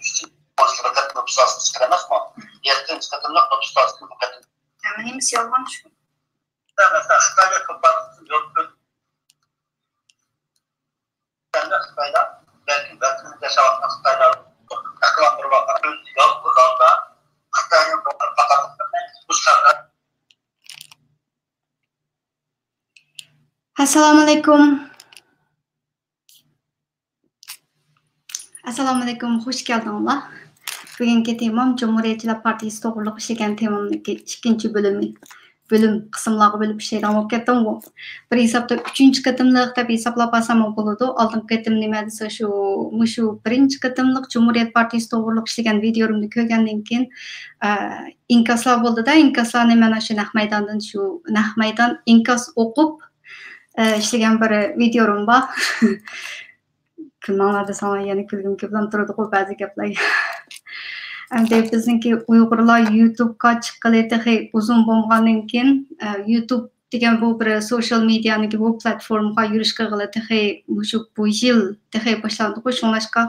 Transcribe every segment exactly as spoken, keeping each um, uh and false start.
ئۈچىنچى بىر قېتىملىق نوپۇس ئاستىدا چىقىرىمىزمۇ؟ يەتتىنچى قېتىملىق نوپۇس ئاستىدا بۇ قېتىم. ھەممە نېمىسى يالغان شۇ. مەسىلەن، خىتايغا كۆپ بارغان يول خىتايلار، بەلكىم ۋەتىنىمىزدە ياشاۋاتقان خىتايلار ئەقلىي بىر ۋاقىت يالغۇز ھالدا خىتاينىڭ بۇ قاتارلىقلىرىنى بۇ شەھەردە. ئەسسالامۇئەلەيكۇم. ئەسسالامۇئەلەيكۇم، خۇش كەلدىڭلار. بۈگۈنكى تېمام جۇمھۇرىيەتچىلەر پارتىيىسى توغرۇلۇق ئىشلىگەن تېمامنىڭكى ئىككىنچى بۆلۈمى. بۆلۈم قىسىملارغا بۆلۈپ ئىشلەيدىغان بولۇپ كەتتىمغۇ. بىر ھېسابتا ئۈچىنچى قېتىملىق دەپ ھېسابلاپ ئالساممۇ بولىدۇ. ئالدىنقى قېتىم نېمە دېسە، شۇ، مۇشۇ بىرىنچى قېتىملىق جۇمھۇرىيەت پارتىيىسى توغرۇلۇق ئىشلىگەن ۋىدىيولىرىمنى كۆرگەندىن كېيىن، ئە، ئىنكاسلار بولدىدا، ئىنكاسلارنى مەن ئاشۇ نەق مەيداندىن، شۇ نەق مەيدان ئىنكاس ئوقۇپ، ئە، ئىشلىگەن بىر ۋىدىيولىرىم بار. كۈلمەڭلار دېسەڭلار يەنە كۈلگۈم كېلىپلا تۇرىدىغۇ بەزى گەپلەر. ئەمدى بىزنىڭكى ئۇيغۇرلار يۇتۇبقا چىققىلى تېخى ئۇزۇن بولمىغاندىن كېيىن، ئە، يۇتۇب دېگەن بۇ بىر سوشال مېدىيانىڭكى بۇ پلاتفورمىغا يۈرۈش قىلغىلى تېخى مۇشۇ بۇ يىل تېخى باشلاندىغۇ. شۇڭلاشقا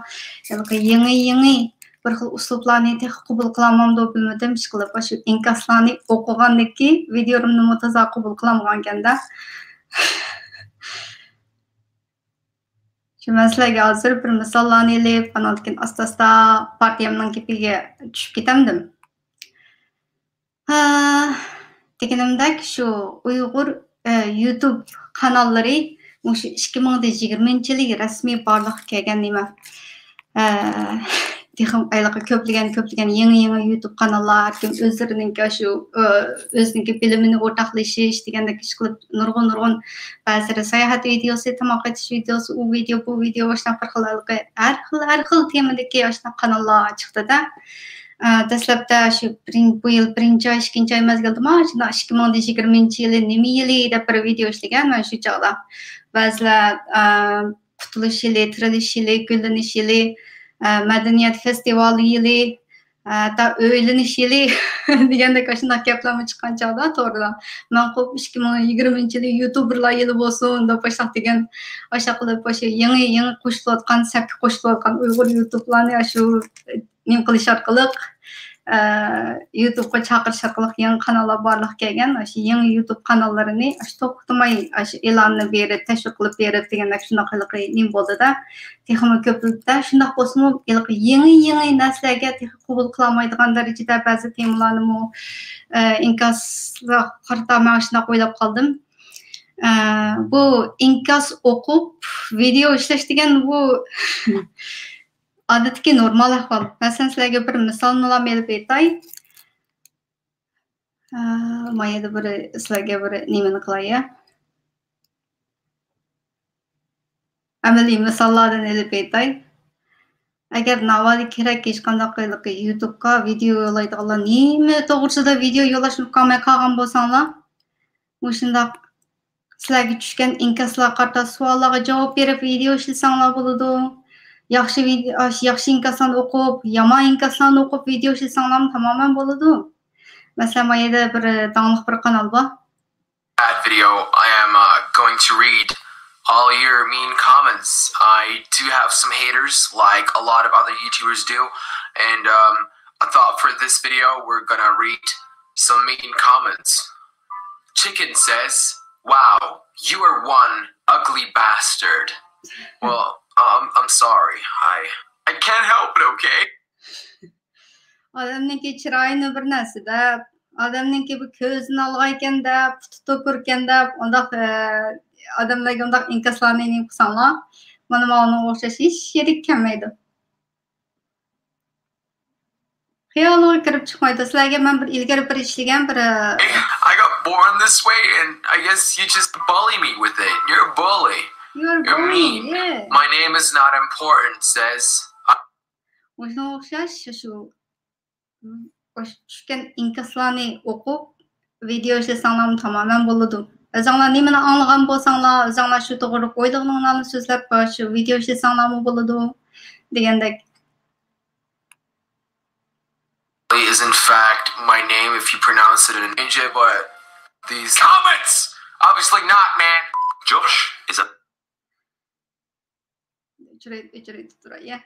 ھېلىقى يېڭى، يېڭى بىر خىل ئۇسلۇبلارنى تېخى قوبۇل قىلالمامدۇ بىلمىدىم. ئىشقىلىپ، ئاشۇ ئىنكاسلارنى ئوقۇغاندىكى ۋىدىيولىرىمنىمۇ تازا قوبۇل قىلالمىغانىكەن-دە. شۇ مەن سىلەرگە ھازىر بىر مىساللارنى ئېلىپ، ئانىڭدىن كېيىن ئاستا-ئاستا پارتىيەمنىڭ گېپىگە چۈشۈپ كېتەمدىم. ھا، دېگىنىمدەك، شۇ ئۇيغۇر، ئە، يۇتۇب قاناللىرى مۇشۇ ئىككى مىڭ يىگىرمىنچى يىلى رەسمىي بارلىققا كەلگەن نېمە، ئە، تېخىمۇ ھېلىقى كۆپلىگەن، كۆپلىگەن يېڭى، يېڭى يۇتۇب قاناللار، ھەر كىم ئۆزلىرىنىڭكى شۇ، ئە، ئۆزىنىڭكى بىلىمىنى ئورتاقلىشىش دېگەندەك ئىش قىلىپ، نۇرغۇن، نۇرغۇن بەزىلىرى ساياھەت ۋىدىيوسى، تاماق ئېتىش ۋىدىيوسى، ئۇ ۋىدىيو، بۇ ۋىديو، ئاشۇنداق بىر خىل ھېلىقى ھەر خىل، ھەر خىل تېمىدىكى ئاشۇنداق قاناللار چىقتىدە. ئە، دەسلەپتە شۇ بىرىن-، بۇ يىل بىرىنچى ئاي، ئىككىنچى ئاي مەزگىلدىمۇ، شۇنداق ئىككى مىڭ يىگىرمىنچى يىلى نېمە يىلى دەپ بىر ۋىدىيو ئىشلىگەن مەن شۇ چاغدا. بەزىلەر، ئە، قۇتۇلۇش يىلى، تىرىلىش يىلى، گۈللىنىش يىلى، ئە، مەدەنىيەت فېستىۋالى يىلى، ئە، ھەتتا ئۆيلىنىش يىلى دېگەندەك ئاشۇنداق گەپلەرمۇ چىققان چاغدا توردا، مەن قوپ ئىككى مىڭ يىگىرمىنچى يىلى يۇتۇبېرلار يىلى بولسۇن دەپ باشلاق دېگەن، ئاشۇنداق قىلىپ ئاشۇ يېڭى، يېڭى قوشۇلۇۋاتقان، سەپكە قوشۇلۇۋاتقان ئۇيغۇر يۇتۇبېرلارنى ئاشۇ نېمە قىلىش ئارقىلىق، ئە، يۇتۇبقا چاقىرىش ئارقىلىق يېڭى قاناللار بارلىققا كەلگەن. ئاشۇ يېڭى يۇتۇب قاناللىرىنى ئاشۇ توختىماي ئاشۇ ئېلاننى بېرىپ، تەشۋىق قىلىپ بېرىپ دېگەندەك شۇنداق ھېلىقى نېمە بولدىدا، تېخىمۇ كۆپىيىپتۇ. شۇنداق بولسىمۇ ھېلىقى يېڭى، يېڭى نەرسىلەرگە تېخى قوبۇل قىلالمايدىغان دەرىجىدە بەزى تېمىلارنىمۇ، ئە، ئىنكاسلارغا قارىتا مەن شۇنداق ئويلاپ قالدىم. ئە، بۇ ئىنكاس ئوقۇپ ۋىدېئو ئىشلەش دېگەن بۇ ئادەتتىكى نورمال ئەھۋال. مەسىلەن، سىلەرگە بىر مىسالنىلا ئېلىپ ئېيتاي. ئە، مايدا بىر سىلەرگە بىر نېمىنى قىلاي، يا. ئەمەلىي مىساللاردىن ئېلىپ ئېيتاي. ئەگەر ناۋادا كېرەك ھېچقانداق ھېلىقى يۇتۇبقا ۋىدېئو يوللايدىغانلار نېمە توغرىسىدا ۋىدېئو يوللاشنى ئۇقالماي قالغان بولساڭلار، مۇشۇنداق سىلەرگە چۈشكەن ئىنكاسلارغا قارىتا سوئاللارغا جاۋاب بېرىپ ۋىدېئو ئىشلىسەڭلار بولىدۇ. ياخشى ۋىدېئو، ياخشى ئىنكاسلارنى ئوقۇپ، يامان ئىنكاسلارنى ئوقۇپ ۋىدېئو ئىشلىسەڭلارمۇ تامامەن بولىدۇ. مەسىلەن، ما يەردە بىر داڭلىق بىر قانال بار. That video, I am, uh, going to read all your mean comments. I do have some haters, like a lot of other YouTubers do, and, um, I thought for this video, we're gonna read some mean comments. Chicken says, "Wow, you are one ugly bastard." Well, um, I'm sorry. I, I can't help it, okay? ئادەمنىڭكى چىرايىنى بىر نەرسە دەپ، ئادەمنىڭكى بۇ كۆزىنى ئالغايكەن دەپ، پۇتى توكۇركەن دەپ، ئۇنداق، ئە، ئادەملەرگە ئۇنداق ئىنكاسلارنى نېمە قىلساڭلار، مانا ماۋۇنىڭغا ئوخشاش ھېچ يېرىگە كەلمەيدۇ. خىيالىغا كىرىپ چىقمايدۇ. سىلەرگە مەن بىر ئىلگىرى بىر ئىشلىگەن بىر، ئە، I got born this way, and I guess you just bully me with it. You're a bully. You're a You're bully, mean. Yeah. My name is not important, says. مۇشۇنىڭغا ئوخشاش شۇ، شۇ چۈشكەن ئىنكاسلارنى ئوقۇپ، ۋىدېئو ئىشلىسەڭلارمۇ تامامەن بولىدۇ. ئۆزۈڭلار نېمىنى ئاڭلىغان بولساڭلار، ئۆزۈڭلار شۇ توغرىلىق ئويلىغىنىڭلارنى سۆزلەپ، شۇ ۋىدېئو ئىشلىسەڭلارمۇ بولىدۇ دېگەندەك. Is in fact my name if you pronounce it in India, but these comments, obviously not, man. Josh is a ئۆچۈرەي، ئۆچۈرەي تۇتۇراي، يا.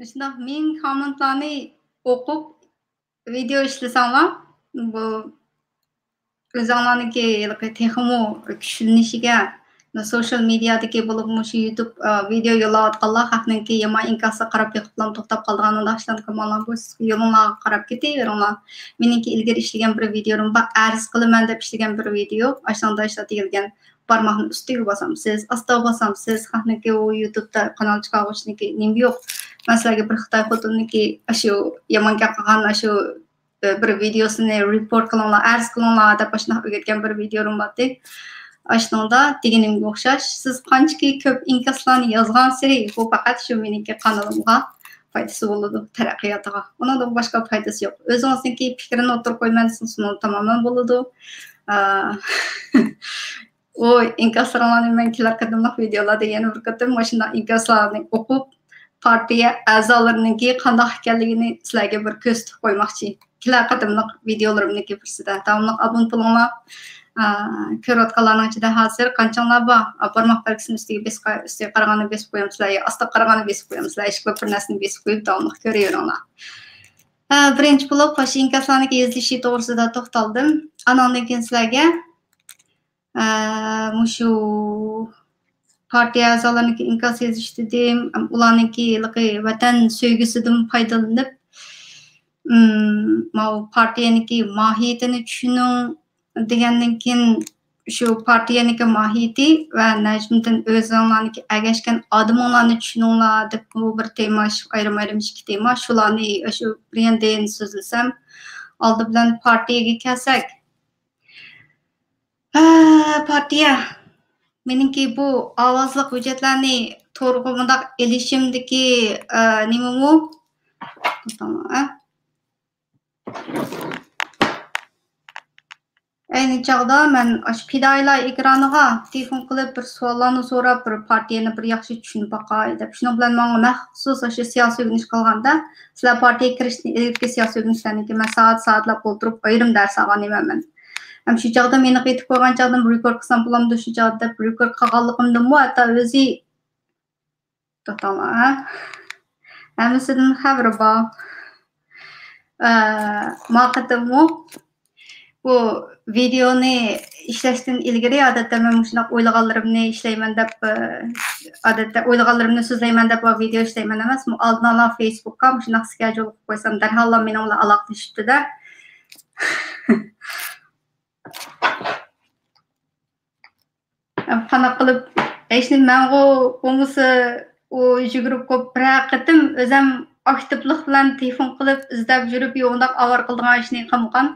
مۇشۇنداق مىڭ كوممېنتلارنى ئوقۇپ، ۋىدېئو ئىشلىسەڭلار، بۇ ئۆزۈڭلارنىڭكى ھېلىقى تېخىمۇ كۈچلىنىشىگە، سوشال مېدىيادىكى بولۇپمۇ مۇشۇ يۇتۇب، ئا، ۋىدېئو يوللاۋاتقانلار خەقنىڭكى يامان ئىنكاسىغا قاراپ بېقىپلا توختاپ قالىدىغان ئۇنداق ئىشلارنى قىلماڭلار، بۇ سىز يولۇڭلارغا قاراپ كېتىۋېرىڭلار. مېنىڭكى ئىلگىرى ئىشلىگەن بىر ۋىدېئولىرىم بار، ئەرز قىلىمەن دەپ ئىشلىگەن بىر ۋىدېئو، ئاشۇنىڭدا ئىشلار دېيىلگەن. بارماقنى ئۈستىگە باسامسىز، ئاستىغا باسامسىز، خەقنىڭكى ئۇ يۇتۇبتا قانال چىقارغۇچىنىڭكى نېمە يوق. مەن سىلەرگە بىر خىتاي خوتۇننىڭكى ئاشۇ يامان گەپ قىلغان ئاشۇ، ئە، بىر ۋىدېئوسىنى رېپورت قىلىڭلار، ئەرز قىلىڭلار دەپ ئاشۇنداق ئۆگەتكەن بىر ۋىدېئولىرىم بارتى. ئاشۇنىڭدا دېگىنىمگە ئوخشاش، سىز قانچىكى كۆپ ئىنكاسلارنى يازغانسېرى، بۇ پەقەت شۇ مېنىڭكى قانىلىمغا پايدىسى بولىدۇ، تەرەققىياتىغا. ئۇنىڭدىن باشقا پايدىسى يوق. ئۆزىڭىزنىڭكى پىكرىنى ئوتتۇرىغا قويماي دېسىڭىز، شۇنىڭ تامامەن بولىدۇ. ئە، ئۇ ئىنكاسلىرىڭلارنى مەن كېلەر قېتىملىق ۋىدېئولاردا يەنە بىر قېتىم مۇشۇنداق ئىنكاسلارنى ئوقۇپ، پارتىيە ئەزالىرىنىڭكى قانداق ئىكەنلىكىنى سىلەرگە بىر كۆرسىتىپ قويماقچى. كېلەر قېتىملىق ۋىدېئولىرىمنىڭكى بىرسىدە. داۋاملىق ئابۇنە بولۇڭلار. ئا، كۆرۈۋاتقانلارنىڭ ئىچىدە ھازىر قانچىڭلار بار؟ ئا، بارماق بەلگىسىنى ئۈستىگە بېسىپ، ئۈستىگە قارىغاننى بېسىپ قويامسىلەر يا ئاستىغا قارىغاننى بېسىپ قويامسىلەر؟ ئىشقىلىپ بىر نەرسىنى بېسىپ قويۇپ داۋاملىق كۆرۈۋېرىڭلار. ئا، بىرىنچى بولۇپ، ئاشۇ ئىنكاسلارنىڭكى يېزىلىشى توغرىسىدا توختالدىم. ئاناندىن كېيىن سىلەرگە ئە، مۇشۇ پارتىيە ئەزالىرىنىڭكى ئىنكاس يېزىش دېدىم، ئۇلارنىڭكى ھېلىقى ۋەتەن سۆيگۈسىدىن پايدىلىنىپ، ئىم، ماۋۇ پارتىيەنىڭكى ماھىيىتىنى چۈشىنىڭ دېگەندىن كېيىن، شۇ پارتىيەنىڭكى ماھىيىتى ۋە نەجمىدىن ئۆزۈڭلارنىڭكى ئەگەشكەن ئادىمىڭلارنى چۈشىنىڭلار دەپ، بۇ بىر تېما، شۇ ئايرىم-ئايرىم ئىككى تېما. شۇلارنى شۇ بىر ياندىن سۆزلىسەم، ئالدى بىلەن پارتىيەگە كەلسەك، ھە، پارتىيە. مېنىڭكى بۇ ئاۋازلىق ھۆججەتلەرنى تورغا مۇنداق ئېلىشىمدىكى، ئە، نېمىمۇ؟ توختاڭلار، ئە. ئەينى چاغدا مەن ئاشۇ پىدائىيلار ئېكرانىغا تېلېفون قىلىپ، بىر سوئاللارنى سوراپ، بىر پارتىيەنى بىر ياخشى چۈشىنىپ باقاي دەپ، شۇنىڭ بىلەن ماڭا مەخسۇس ئاشۇ سىياسىي ئۆگىنىش قىلغاندا، سىلەر پارتىيەگە كىرىشتىن ئىلگىرىكى سىياسىي ئۆگىنىشلەرنىڭكى مەن سائەت-سائەتلەپ ئولتۇرۇپ ئايرىم دەرس ئالغان ئىدىم مەن. ھەم شۇ چاغدا مېنى قېتىپ قويغان چاغدىمۇ رېكورد قىلسام بولامدۇ شۇ چاغدا دەپ رېكورد قىلغانلىقىمدىنمۇ ھەتتا ئۆزى، توختاڭلار، ھە؟ ھەممىسىدىن خەۋىرى بار. ئە، ما قېتىممۇ بۇ ۋىدېئونى ئىشلەشتىن ئىلگىرى، ئادەتتە مەن مۇشۇنداق ئويلىغانلىرىمنى ئىشلەيمەن دەپ، ئە، ئادەتتە ئويلىغانلىرىمنى سۆزلەيمەن دەپ ۋە ۋىدېئو ئىشلەيمەن ئەمەس، ئالدىن ئالا فېيسبۇكقا مۇشۇنداق سكېجۇل قىلىپ قويسام، دەرھاللا مېنىڭ بىلەن ئالاقىلىشىپتۇ-دە. قانداق قىلىپ، ھېچنېمە مەنغۇ بولمىسا، ئۇ يۈگۈرۈپ قويۇپ بىرەر قېتىم ئۆزەم ئاكتىپلىق بىلەن تېلېفون قىلىپ ئىزدەپ يۈرۈپ، يوغىنىداق ئاۋارە قىلىدىغان ئىشنى قىلمىغان.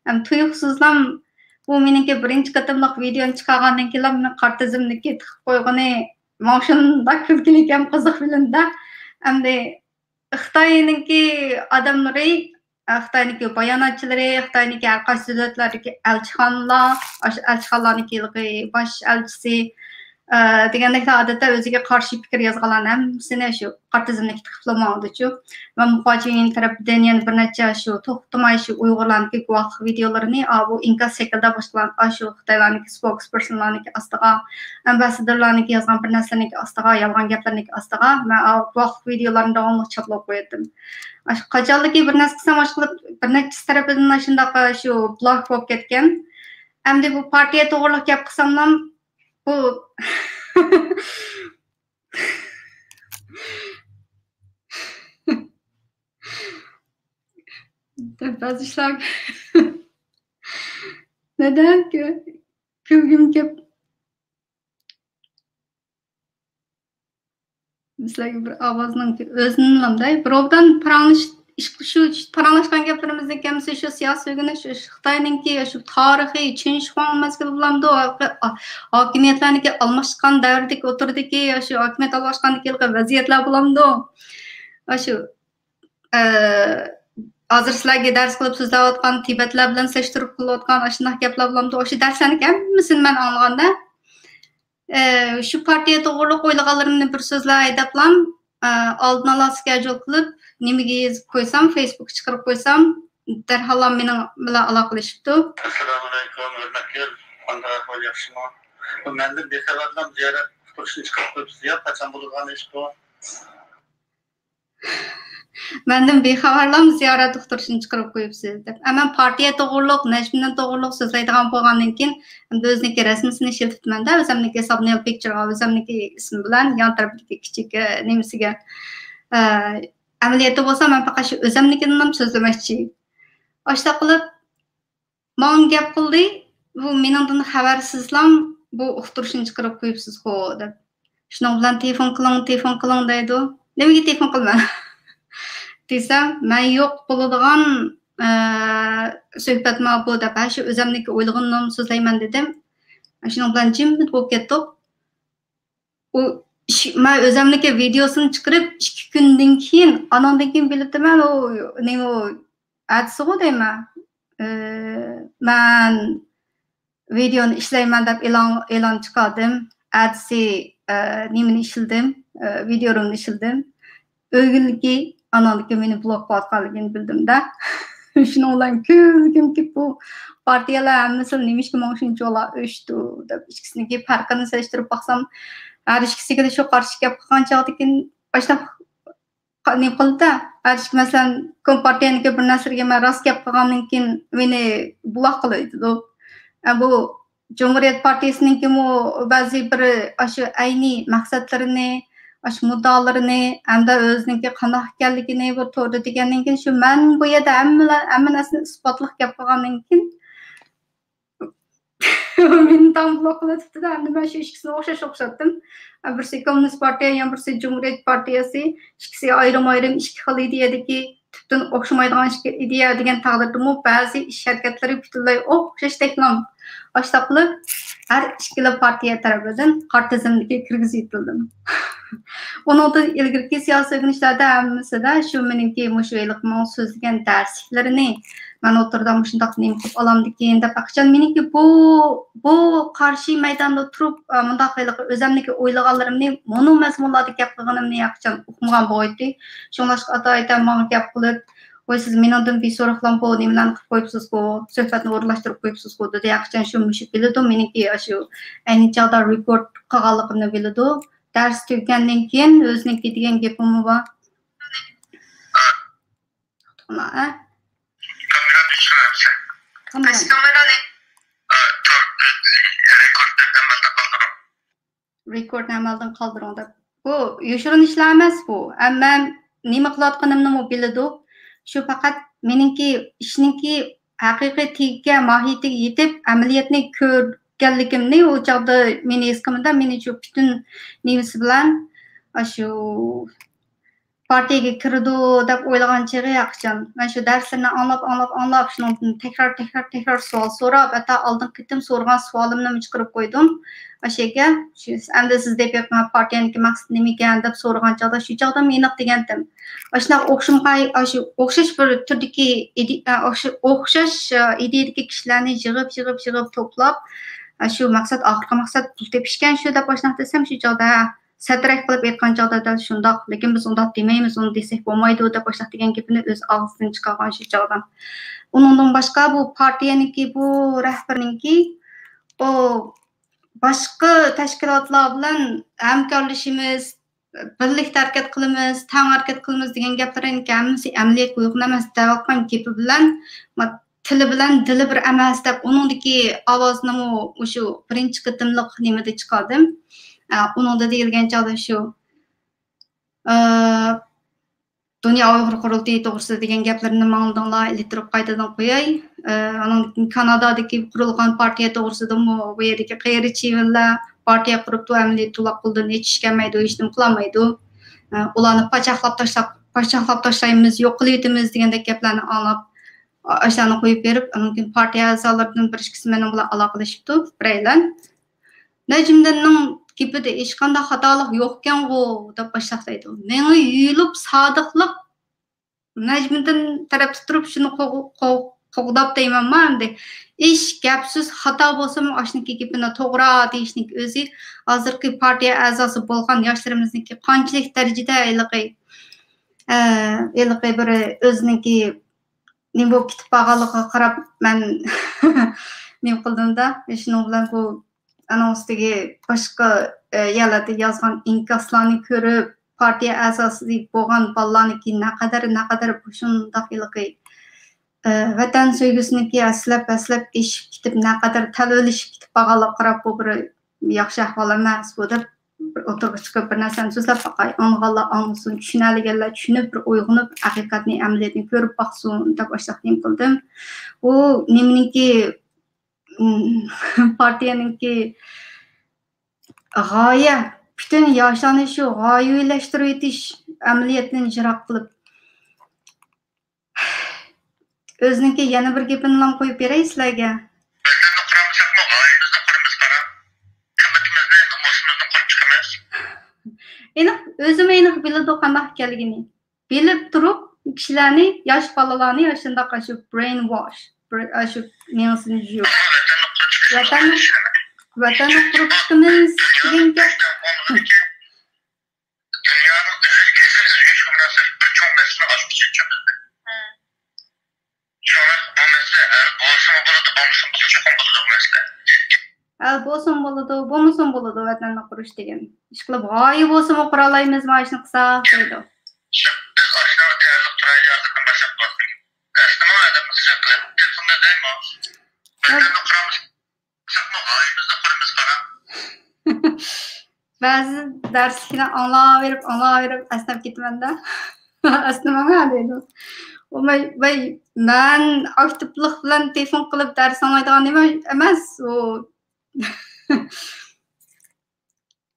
ھەم تۇيۇقسىزلام بۇ مېنىڭكى بىرىنچى قېتىملىق ۋىدېونى چىقارغاندىن كېيىنلا مېنىڭ قارا تىزىمدىكى تىقىپ قويغىنى ماڭا شۇنداق كۈلكىلىك ھەم قىزىق بىلىندى. ئەمدى خىتاينىڭكى ئادەملىرى، خىتاينىڭكى باياناتچىلىرى، خىتاينىڭكى ھەر قايسى دۆلەتلەردىكى ئەلچىخانىلار، ئاشۇ ئەلچىخانىلارنىڭكى ھېلىقى باش ئەلچىسى، ئە، دېگەندەكلا ئادەتتە ئۆزىگە قارشى پىكىر يازغانلارنى ھەممىسىنى شۇ قارا تىزىملىككە تىقىپلا ماڭىدۇچۇ. مەن مۇخاجىرىن تەرىپىدىن يەنە بىر نەچچە شۇ توختىماي شۇ ئۇيغۇرلارنىڭكى گۇۋاھلىق ۋىدېئولىرىنى، ئا، بۇ ئىنكاس شەكلىدە باشقىلار، ئاشۇ خىتايلارنىڭكى سپوكسپېرسونلارنىڭكى ئاستىغا، ئەمبەسسادورلارنىڭكى يازغان بىر نەرسىلەرنىڭكى ئاستىغا، يالغان گەپلەرنىڭكى ئاستىغا مەن ئا، گۇۋاھلىق ۋىدېئولارنى داۋاملىق چاپلاپ قوياتتىم. ئاشۇ قاچانلىكى بىر نەرسە قىلسام، ئاشۇ قىلىپ بىر نەچچىسى تەرىپىدىن ئاشۇنداق شۇ بلاك بولۇپ كەتكەن. ئەمدى بۇ پارتىيە توغرىلىق گەپ قىلساملا، بۇ بەزى ئىشلار نەدەن كۈ-، كۈلگۈم كەپ. سىلەرگە بىر ئاۋازنىڭ ئۆزىنىلا بىراۋ بىلەن پاراڭلىشىش، شۇ پاراڭلاشقان گەپلىرىمىزنىڭ ھەممىسى شۇ سىياسىي ئۆگىنىش، شۇ خىتاينىڭكى شۇ تارىخىي چىن شىخۇاڭ مەزگىلى بولامدۇ، ھاكىمىيەتلەرنىڭكى ئالماشقان دەۋرىدىكى، ئوتتۇرىدىكى شۇ ھاكىمىيەت ئالماشقاندىكى ۋەزىيەتلەر بولامدۇ، شۇ ئە، ھازىر سىلەرگە دەرس قىلىپ سۆزلەۋاتقان تىبەتلەر بىلەن سېلىشتۇرۇپ قىلىۋاتقان ئاشۇنداق گەپلەر بولامدۇ؟ ئاشۇ دەرسلەرنىڭ ھەممىسىنى مەن ئاڭلىغاندا، ئە، شۇ پارتىيە توغرۇلۇق ئويلىغانلىرىمنى بىر سۆزلەي دەپلا، ئە، ئالدىن ئالا سكېجۇل قىلىپ، نېمىگە يېزىپ قويسام، فېيسبۇكقا چىقىرىپ قويسام، دەرھاللا مېنىڭ بىلەن ئالاقىلىشىپتۇ. ئەسسالامۇئەلەيكۇم، ھۆرمەتكار. قانداق ئەھۋال، ياخشىمۇ؟ بۇ مەندىن بىخەۋەرلەم زىيارەت ئۇقتۇرۇشنى چىقىرىپ قويۇپسىز يا، قاچان بولىدىغان ئىش بۇ؟ مەندىن بىخەۋەرلام زىيارەت ئۇقتۇرۇشنى چىقىرىپ قويۇپسىز دەپ. ئە، مەن پارتىيە توغرۇلۇق، نەجمىدىن توغرۇلۇق سۆزلەيدىغان بولغاندىن كېيىن، ئەمدى ئۆزىنىڭكى رەسمىسىنى ئىشلىتىپتىمەن-دە، ئۆزەمنىڭكى سابنېيل پىكچىرغا، ئۆزەمنىڭكى ئىسمى بىلەن يان تەرىپىدىكى كىچىك، ئە، نېمىسىگە. ئە، ئەمەلىيەتتە بولسا مەن پەقەت شۇ ئۆزەمنىڭكىنىلا سۆزلىمەكچى. ئاشۇنداق قىلىپ، ماڭا گەپ قىلدى، بۇ مېنىڭدىن خەۋەرسىزلا بۇ ئۇقتۇرۇشنى چىقىرىپ قويۇپسىزغۇ دەپ. شۇنىڭ بىلەن تېلېفون قىلىڭ، تېلېفون قىلىڭ دەيدۇ. نېمىگە تېلېفون قىلىمەن؟ دېسەم، مەن يوق بولىدىغان، ئە، سۆھبەتما بۇ دەپ، ھە، شۇ ئۆزەمنىڭكى ئويلىغىنىنى سۆزلەيمەن دېدىم. شۇنىڭ بىلەن جىممىت بولۇپ كەتتۇق. ئۇ ئىش-، مەن ئۆزەمنىڭكى ۋىدېيوسىنى چىقىرىپ، ئىككى كۈندىن كېيىن، ئاناندىن كېيىن بىلىپتىمەن، ئۇ نېمە، ئۇ ئەتىسىغۇ دەيمەن. ئى، مەن ۋىدېيونى ئىشلەيمەن دەپ ئېلان، ئېلان چىقاردىم. ئەتىسى، ئى، نېمىنى ئىشلىدىم، ئى، ۋىدېيو رولنى ئىشلىدىم. ئۆگۈنلۈكى ئاناندىكى مېنى بلوك قىلىۋاتقانلىقىنى بىلدىم-دە. شۇنىڭ بىلەن كۈلگۈم كېلىپ، بۇ پارتىيەلەر ھەممىسى نېمىشقا ماڭا شۇنچىۋالا ئۆچتۇ دەپ، ئىككىسىنىڭكى پەرقىنى سېلىشتۇرۇپ باقسام، ھەر ئىككىسىگىلا شۇ قارشى گەپ قىلغان چاغدىكىن ئاشۇنداق قا-، نېمە قىلدى-دە، ھەر ئىككى، مەسىلەن، كومپارتىيەنىڭكى بىر نەرسىلىرىگە مەن راست گەپ قىلغاندىن كېيىن مېنى بلاك قىلىۋېتىدۇ. ئە، بۇ جۇمھۇرىيەت پارتىيىسىنىڭكىمۇ بەزى بىر ئاشۇ ئەينى مەقسەتلىرىنى، ئاشۇ مۇددىئالىرىنى ھەمدە ئۆزىنىڭكى قانداق ئىكەنلىكىنى بۇ توردا دېگەندىن كېيىن، شۇ مەن بۇ يەردە ھەممىلا-، ھەممە نەرسىنى ئىسپاتلىق گەپ قىلغاندىن كېيىن، مېنى تام بلوك قىلىۋېتىپتۇ-دە، ئەمدى مەن شۇ ئىككىسىنى ئوخشاش ئوخشاتتىم. بىرسى كوممۇنىست پارتىيە، يەنە بىرسى جۇمھۇرىيەت پارتىيەسى، ئىككىسى ئايرىم-ئايرىم ئىككى خىل ئىدىيەدىكى تۈپتىن ئوخشىمايدىغان ئىككى ئىدىيە دېگەن تەقدىردىمۇ بەزى ئىش ھەرىكەتلىرى پۈتۈنلەي ئوخشاشتەكلا. ئاشۇنداق قىلىپ، ھەر ئىككىلا پارتىيە تەرىپىدىن قارا تىزىملىككە كىرگۈزۈۋېتىلدىم. ئۇنىڭدىن ئىلگىرىكى سىياسىي ئۆگىنىشلەردە ھەممىسىدە شۇ مېنىڭكى مۇشۇ ھېلىقى ماڭا سۆزلىگەن دەرسلىكلىرىنى مەن ئوتتۇرىدا مۇشۇنداق نېمە قىلىپ ئالامدىكىن دەپ، ھەقىچان مېنىڭكى بۇ، بۇ قارشى مەيداندا تۇرۇپ، ئە، مۇنداق ھېلىقى ئۆزەمنىڭكى ئويلىغانلىرىمنى مۇنۇ مەزمۇنلاردا گەپ قىلغىنىمنى ھەقىچان ئۇقمىغان بولغايتتى. شۇڭلاشقا ئاتا ئايتا ماڭا گەپ قىلىپ، ۋاي، سىز مېنىڭدىن بىسوراقلا بۇ نېمىلەرنى قىلىپ قويۇپسىزغۇ، سۆھبەتنى ئورۇنلاشتۇرۇپ قويۇپسىزغۇ، دېدى. ھەقىچان شۇ مۇشۇ بىلىدۇ، مېنىڭكى ئاشۇ ئەينى چاغدا رېكورد قىلغانلىقىمنى بىلىدۇ. دەرس تۈگىگەندىن كېيىن ئۆزىنىڭكى دېگەن گېپىمۇ بار. توختىغىنا، ئە؟ كامېرانى ئۆچۈرەمسەن؟ كامېرانى. ئە، تۇر، ئە، رېكورد دەپ ئەمەلدە قالدۇرۇڭ. رېكوردنى ئەمەلدىن قالدۇرۇڭ دەپ. بۇ يوشۇرۇن ئىشلار ئەمەس بۇ. ھەم مەن نېمە قىلىۋاتقىنىمنىمۇ بىلىدۇ. شۇ پەقەت مېنىڭكى ئىشنىڭكى ھەقىقىي تېگىگە، ماھىيىتىگە يېتىپ، ئەمەلىيەتنى كۆرگەنلىكىمنى ئۇ چاغدا مېنى ھېس قىلمىدى. مېنى شۇ پۈتۈن نېمىسى بىلەن، ئاشۇ پارتىيەگە كىرىدۇ دەپ ئويلىغان چېغى ھەقىچان. مەن شۇ دەرسلىرىنى ئاڭلاپ، ئاڭلاپ، ئاڭلاپ، شۇنىڭدىن تەكرار، تەكرار، تەكرار سوئال سوراپ، ھەتتا ئالدىنقى قېتىم سورىغان سوئالىمنىمۇ چىقىرىپ قويدۇم. ئاشۇ، شۇ، ئەمدى سىز دەپ بېقىڭ، پارتىيەنىڭكى مەقسىتى نېمىكەن دەپ سورىغان چاغدا شۇ چاغدىمۇ ئېنىق دېگەنتىم. ئاشۇنداق ئوخشىمىغاي-، ئاشۇ ئوخشاش بىر تۈردىكى ئىدى-، ئە، ئوخشا-، ئوخشاش، ئە، ئىدىيەدىكى كىشىلەرنى يىغىپ، يىغىپ، يىغىپ توپلاپ، ئە، شۇ مەقسەت، ئاخىرقى مەقسەت پۇل تېپىشكەن شۇ دەپ ئاشۇنداق دېسەم، شۇ چاغدا، ھە، سەترەك قىلىپ ئېيتقان چاغدا دەل شۇنداق، لېكىن بىز ئۇنداق دېمەيمىز، ئۇنى دېسەك بولمايدۇ دەپ ئاشۇنداق دېگەن گېپىنى ئۆز ئاغزىدىن چىقارغان شۇ چاغدا. ئۇنىڭدىن باشقا بۇ پارتىيەنىڭكى، بۇ رەھبىرىنىڭكى، ئۇ باشقا تەشكىلاتلار بىلەن ھەمكارلىشىمىز، بىرلىكتە ھەرىكەت قىلىمىز، تەڭ ھەرىكەت قىلىمىز دېگەن گەپلىرىنىڭكى ھەممىسى ئەمەلىيەتكە ئۇيغۇن ئەمەس دەۋاتقان گېپى بىلەن، ما-، تىلى بىلەن دىلى بىر ئەمەس دەپ، ئۇنىڭدىكى ئاۋازنىمۇ مۇشۇ بىرىنچى قېتىملىق نېمىدە چىقاردىم. ئە، ئۇنىڭدا دېيىلگەن چاغدا شۇ، ئە، دۇنيا ئۇيغۇر قۇرۇلتىيى توغرىسىدا دېگەن گەپلىرىنى ماڭلىدىڭلار، ئېلىتتۇرۇپ قايتىدىن قوياي. ئە، ئانىڭدىن كېيىن كانادادىكى قۇرۇلغان پارتىيە توغرىسىدىمۇ بۇ يەردىكى قېرى چىۋىنلەر پارتىيە قۇرۇپتۇ، ئەمەلىيەتتە ئۇلار قولىدىن ھېچ ئىش كەلمەيدۇ، ھېچنېمە قىلالمايدۇ. ئە، ئۇلارنى پاچاقلاپ تاشلاپ، پاچاقلاپ تاشلايمىز، يوق قىلىۋېتىمىز دېگەندەك گەپلەرنى ئاڭلاپ، ئا-، ئاشۇلارنى قويۇپ بېرىپ، ئاندىن كېيىن پارتىيە ئەزالىرىدىن بىر ئىككىسى مېنىڭ بىلەن ئالاقىلىشىپتۇ، بىرەيلەن. نەجمىدىننىڭ گېپىدە ھېچقانداق خاتالىق يوقكەنغۇ دەپ باشلاپ دەيدۇ. مېڭە يۇيۇلۇپ سادىقلىق نەجمىدىن تەرەپتە تۇرۇپ شۇنى قوغ-، قوغ-، قوغداپ دەيمەنما ئەمدى. ئىش، گەپ، سۆز خاتا بولسىمۇ ئاشۇنىڭكى گېپىنى توغرا دېيىشنىڭ ئۆزى ھازىرقى پارتىيە ئەزاسى بولغان ياشلىرىمىزنىڭكى قانچىلىك دەرىجىدە ھېلىقى، ئە، ھېلىقى بىر ئۆزىنىڭكى نېمە بولۇپ كېتىپ بارغانلىقىغا قاراپ مەن نېمە قىلدىم-دە، شۇنىڭ بىلەن بۇ ئانىڭ ئۈستىگە باشقا، ئە، يەرلەردە يازغان ئىنكاسلارنى كۆرۈپ، پارتىيە ئەزاسى بولغان بالىلارنىڭكى نەقەدەر، نەقەدەر شۇنداق ھېلىقى، ئە، ۋەتەن سۆيگۈسىنىڭكى ھەسسىلەپ، ھەسسىلەپ ئېشىپ كېتىپ، نەقەدەر تەلۋىلىشىپ كېتىپ بارغانلىقىغا قاراپ، بۇ بىر ياخشى ئەھۋال ئەمەس بۇ دەپ، بىر ئوتتۇرىغا چىقىپ، بىر نەرسىنى سۆزلەپ باقاي، ئاڭلىغانلار ئاڭلىسۇن، چۈشىنەلىگەنلەر چۈشىنىپ، بىر ئويغىنىپ، ھەقىقەتنى، ئەمەلىيەتنى كۆرۈپ باقسۇن دەپ ئاشۇنداق نېمە قىلدىم. ئۇ نېمىنىڭكى، ئىم، پارتىيەنىڭكى غايە، پۈتۈن ياشلارنى شۇ غايىۋىلەشتۈرۈۋېتىش ئەمەلىيەتتىن يىراق قىلىپ، ئۆزىنىڭكى يەنە بىر گېپىنىلا قويۇپ بېرەي سىلەرگە. ۋەتەننى قۇرامىساقمۇ، غايىمىزنى قۇرىمىز، قارا. ھىممىتىمىزنى، نومۇسىمىزنى قۇرۇپ چىقىمىز. ئېنىق، ئۆزىمۇ ئېنىق بىلىدۇ قانداق ئىكەنلىكىنى. بىلىپ تۇرۇپ، كىشىلەرنى، ياش بالىلارنى ئاشۇنداق، ئاشۇ brainwash، بىر، ئاشۇ مېڭىسىنى يۇيۇپ. ئەمما ۋەتەننى قۇرۇپ چىقىش ۋەتەننى، ۋەتەننى قۇرۇپ چىقىمىز دېگەن گەپ. دۇنيانىڭ ئۆزىگە كەلسە ئۆزگىچە مۇناسىۋەت بىر چوڭ مەسىلىنى ئاچقۇچى بىزدە. شۇڭا بۇ مەسىلە ھەل بولسىمۇ بولىدۇ، بولمىسىمۇ بولىدۇ، چوقۇم بولىدۇ بۇ مەسىلە. ھەل بولسىمۇ بولىدۇ، بولمىسىمۇ بولىدۇ ۋەتەننى قۇرۇش دېگەن. ئىشقىلىپ غايە بولسىمۇ قۇرالايمىز، مانا شۇنى قىلساق دەيدۇ. شۇ، بىز ئاشۇنىڭغا تەييارلىق تۇرايلى، ھازىردىن باشلاپ بولسۇن. ئەسلىمۇ ئادەمنى خىجىل قىلىپ تېلېفوندا دەيمۇ. ۋەتەننى قۇرامىز. بەزى دەرسلىكنى ئاڭلاۋېرىپ، ئاڭلاۋېرىپ ئەسنەپ كېتىمەن-دە. ئەسنىمەڭ دەيدۇ. ئۇ مەن، ۋەي، مەن ئاكتىپلىق بىلەن تېلېفون قىلىپ دەرس ئاڭلايدىغان نېمە ئەمەس ئۇ.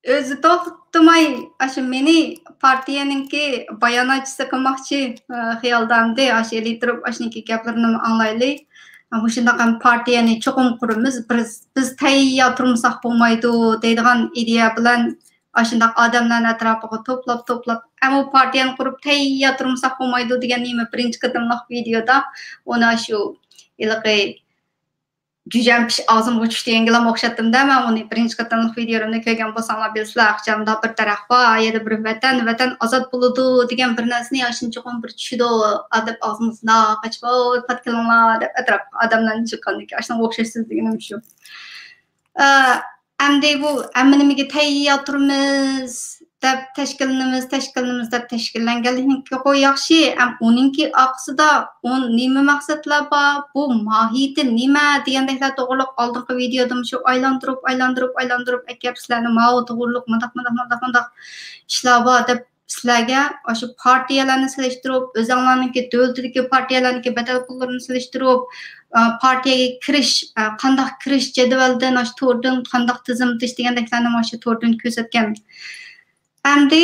ئۆزى توختىماي ئاشۇ مېنى پارتىيەنىڭكى باياناتچىسى قىلماقچى، ئە، خىيالدا ئەمدى ئاشۇ ئېلى تۇرۇپ ئاشۇنىڭكى گەپلىرىنىمۇ ئاڭلايلى. مۇشۇنداق ھەم پارتىيەنى چوقۇم قۇرىمىز، بىز، بىز تەييار تۇرمىساق بولمايدۇ دەيدىغان ئىدىيە بىلەن ئاشۇنداق ئادەملەرنى ئەتراپىغا توپلاپ، توپلاپ، ئەمما پارتىيەنى قۇرۇپ تەييار تۇرمىساق بولمايدۇ دېگەن نېمە بىرىنچى قېتىملىق ۋىدېيودا ئۇنى ئاشۇ ھېلىقى جۈجەم پىش ئاغزىمغا چۈش دېگەنگىلا ئوخشاتتىم-دە مەن ئۇنى. بىرىنچى قېتىملىق ۋىدېيولىرىمنى كۆرگەن بولساڭلار بىلىسىلەر، ئاخشامدا بىر تەرەپ بار، يەنە بىر ۋەتەن، ۋەتەن ئازاد بولىدۇ دېگەن بىر نەرسىنى ياشىنچۇقۇم بىر چۈشىدۇ، ئادەم ئاغزىمىزدا قاچىپ، ۋاي، پات كېلىڭلار دەپ ئەتراپقا ئادەملەرنى چىققاندىكىن ئاشۇنىڭغا ئوخشاش سۆزلىگىنىم شۇ. ئە، ئەمدى بۇ ھەممە نېمىگە تەييار تۇرىمىز دەپ تەشكىللىنىمىز، تەشكىللىنىمىز دەپ تەشكىللەنگەنلىكىنىڭكى ياخشى. ئەم، ئۇنىڭكى ئارقىسىدا ئۇ نېمە مەقسەتلەر بار، بۇ ماھىيىتى نېمە دېگەندەكلەر توغرىلىق ئالدىنقى ۋىدېيودىمۇ شۇ ئايلاندۇرۇپ، ئايلاندۇرۇپ، ئايلاندۇرۇپ ئەكەپ سىلەرنى ماۋۇ توغرىلىق مۇنداق، مۇنداق، مۇنداق، مۇنداق ئىشلار بار دەپ سىلەرگە ئاشۇ پارتىيەلەرنى سېلىشتۇرۇپ، ئۆزەڭلارنىڭكى دۆلىتىدىكى پارتىيەلەرنىڭكى بەدەل پۇللىرىنى سېلىشتۇرۇپ، ئا، پارتىيەگە كىرىش، ئا، قانداق كىرىش جەدۋەلدىن، ئاشۇ توردىن قانداق تىزىملىتىش دېگەندەكلەرنى مانا شۇ توردىن كۆرسەتكەن. ئەمدى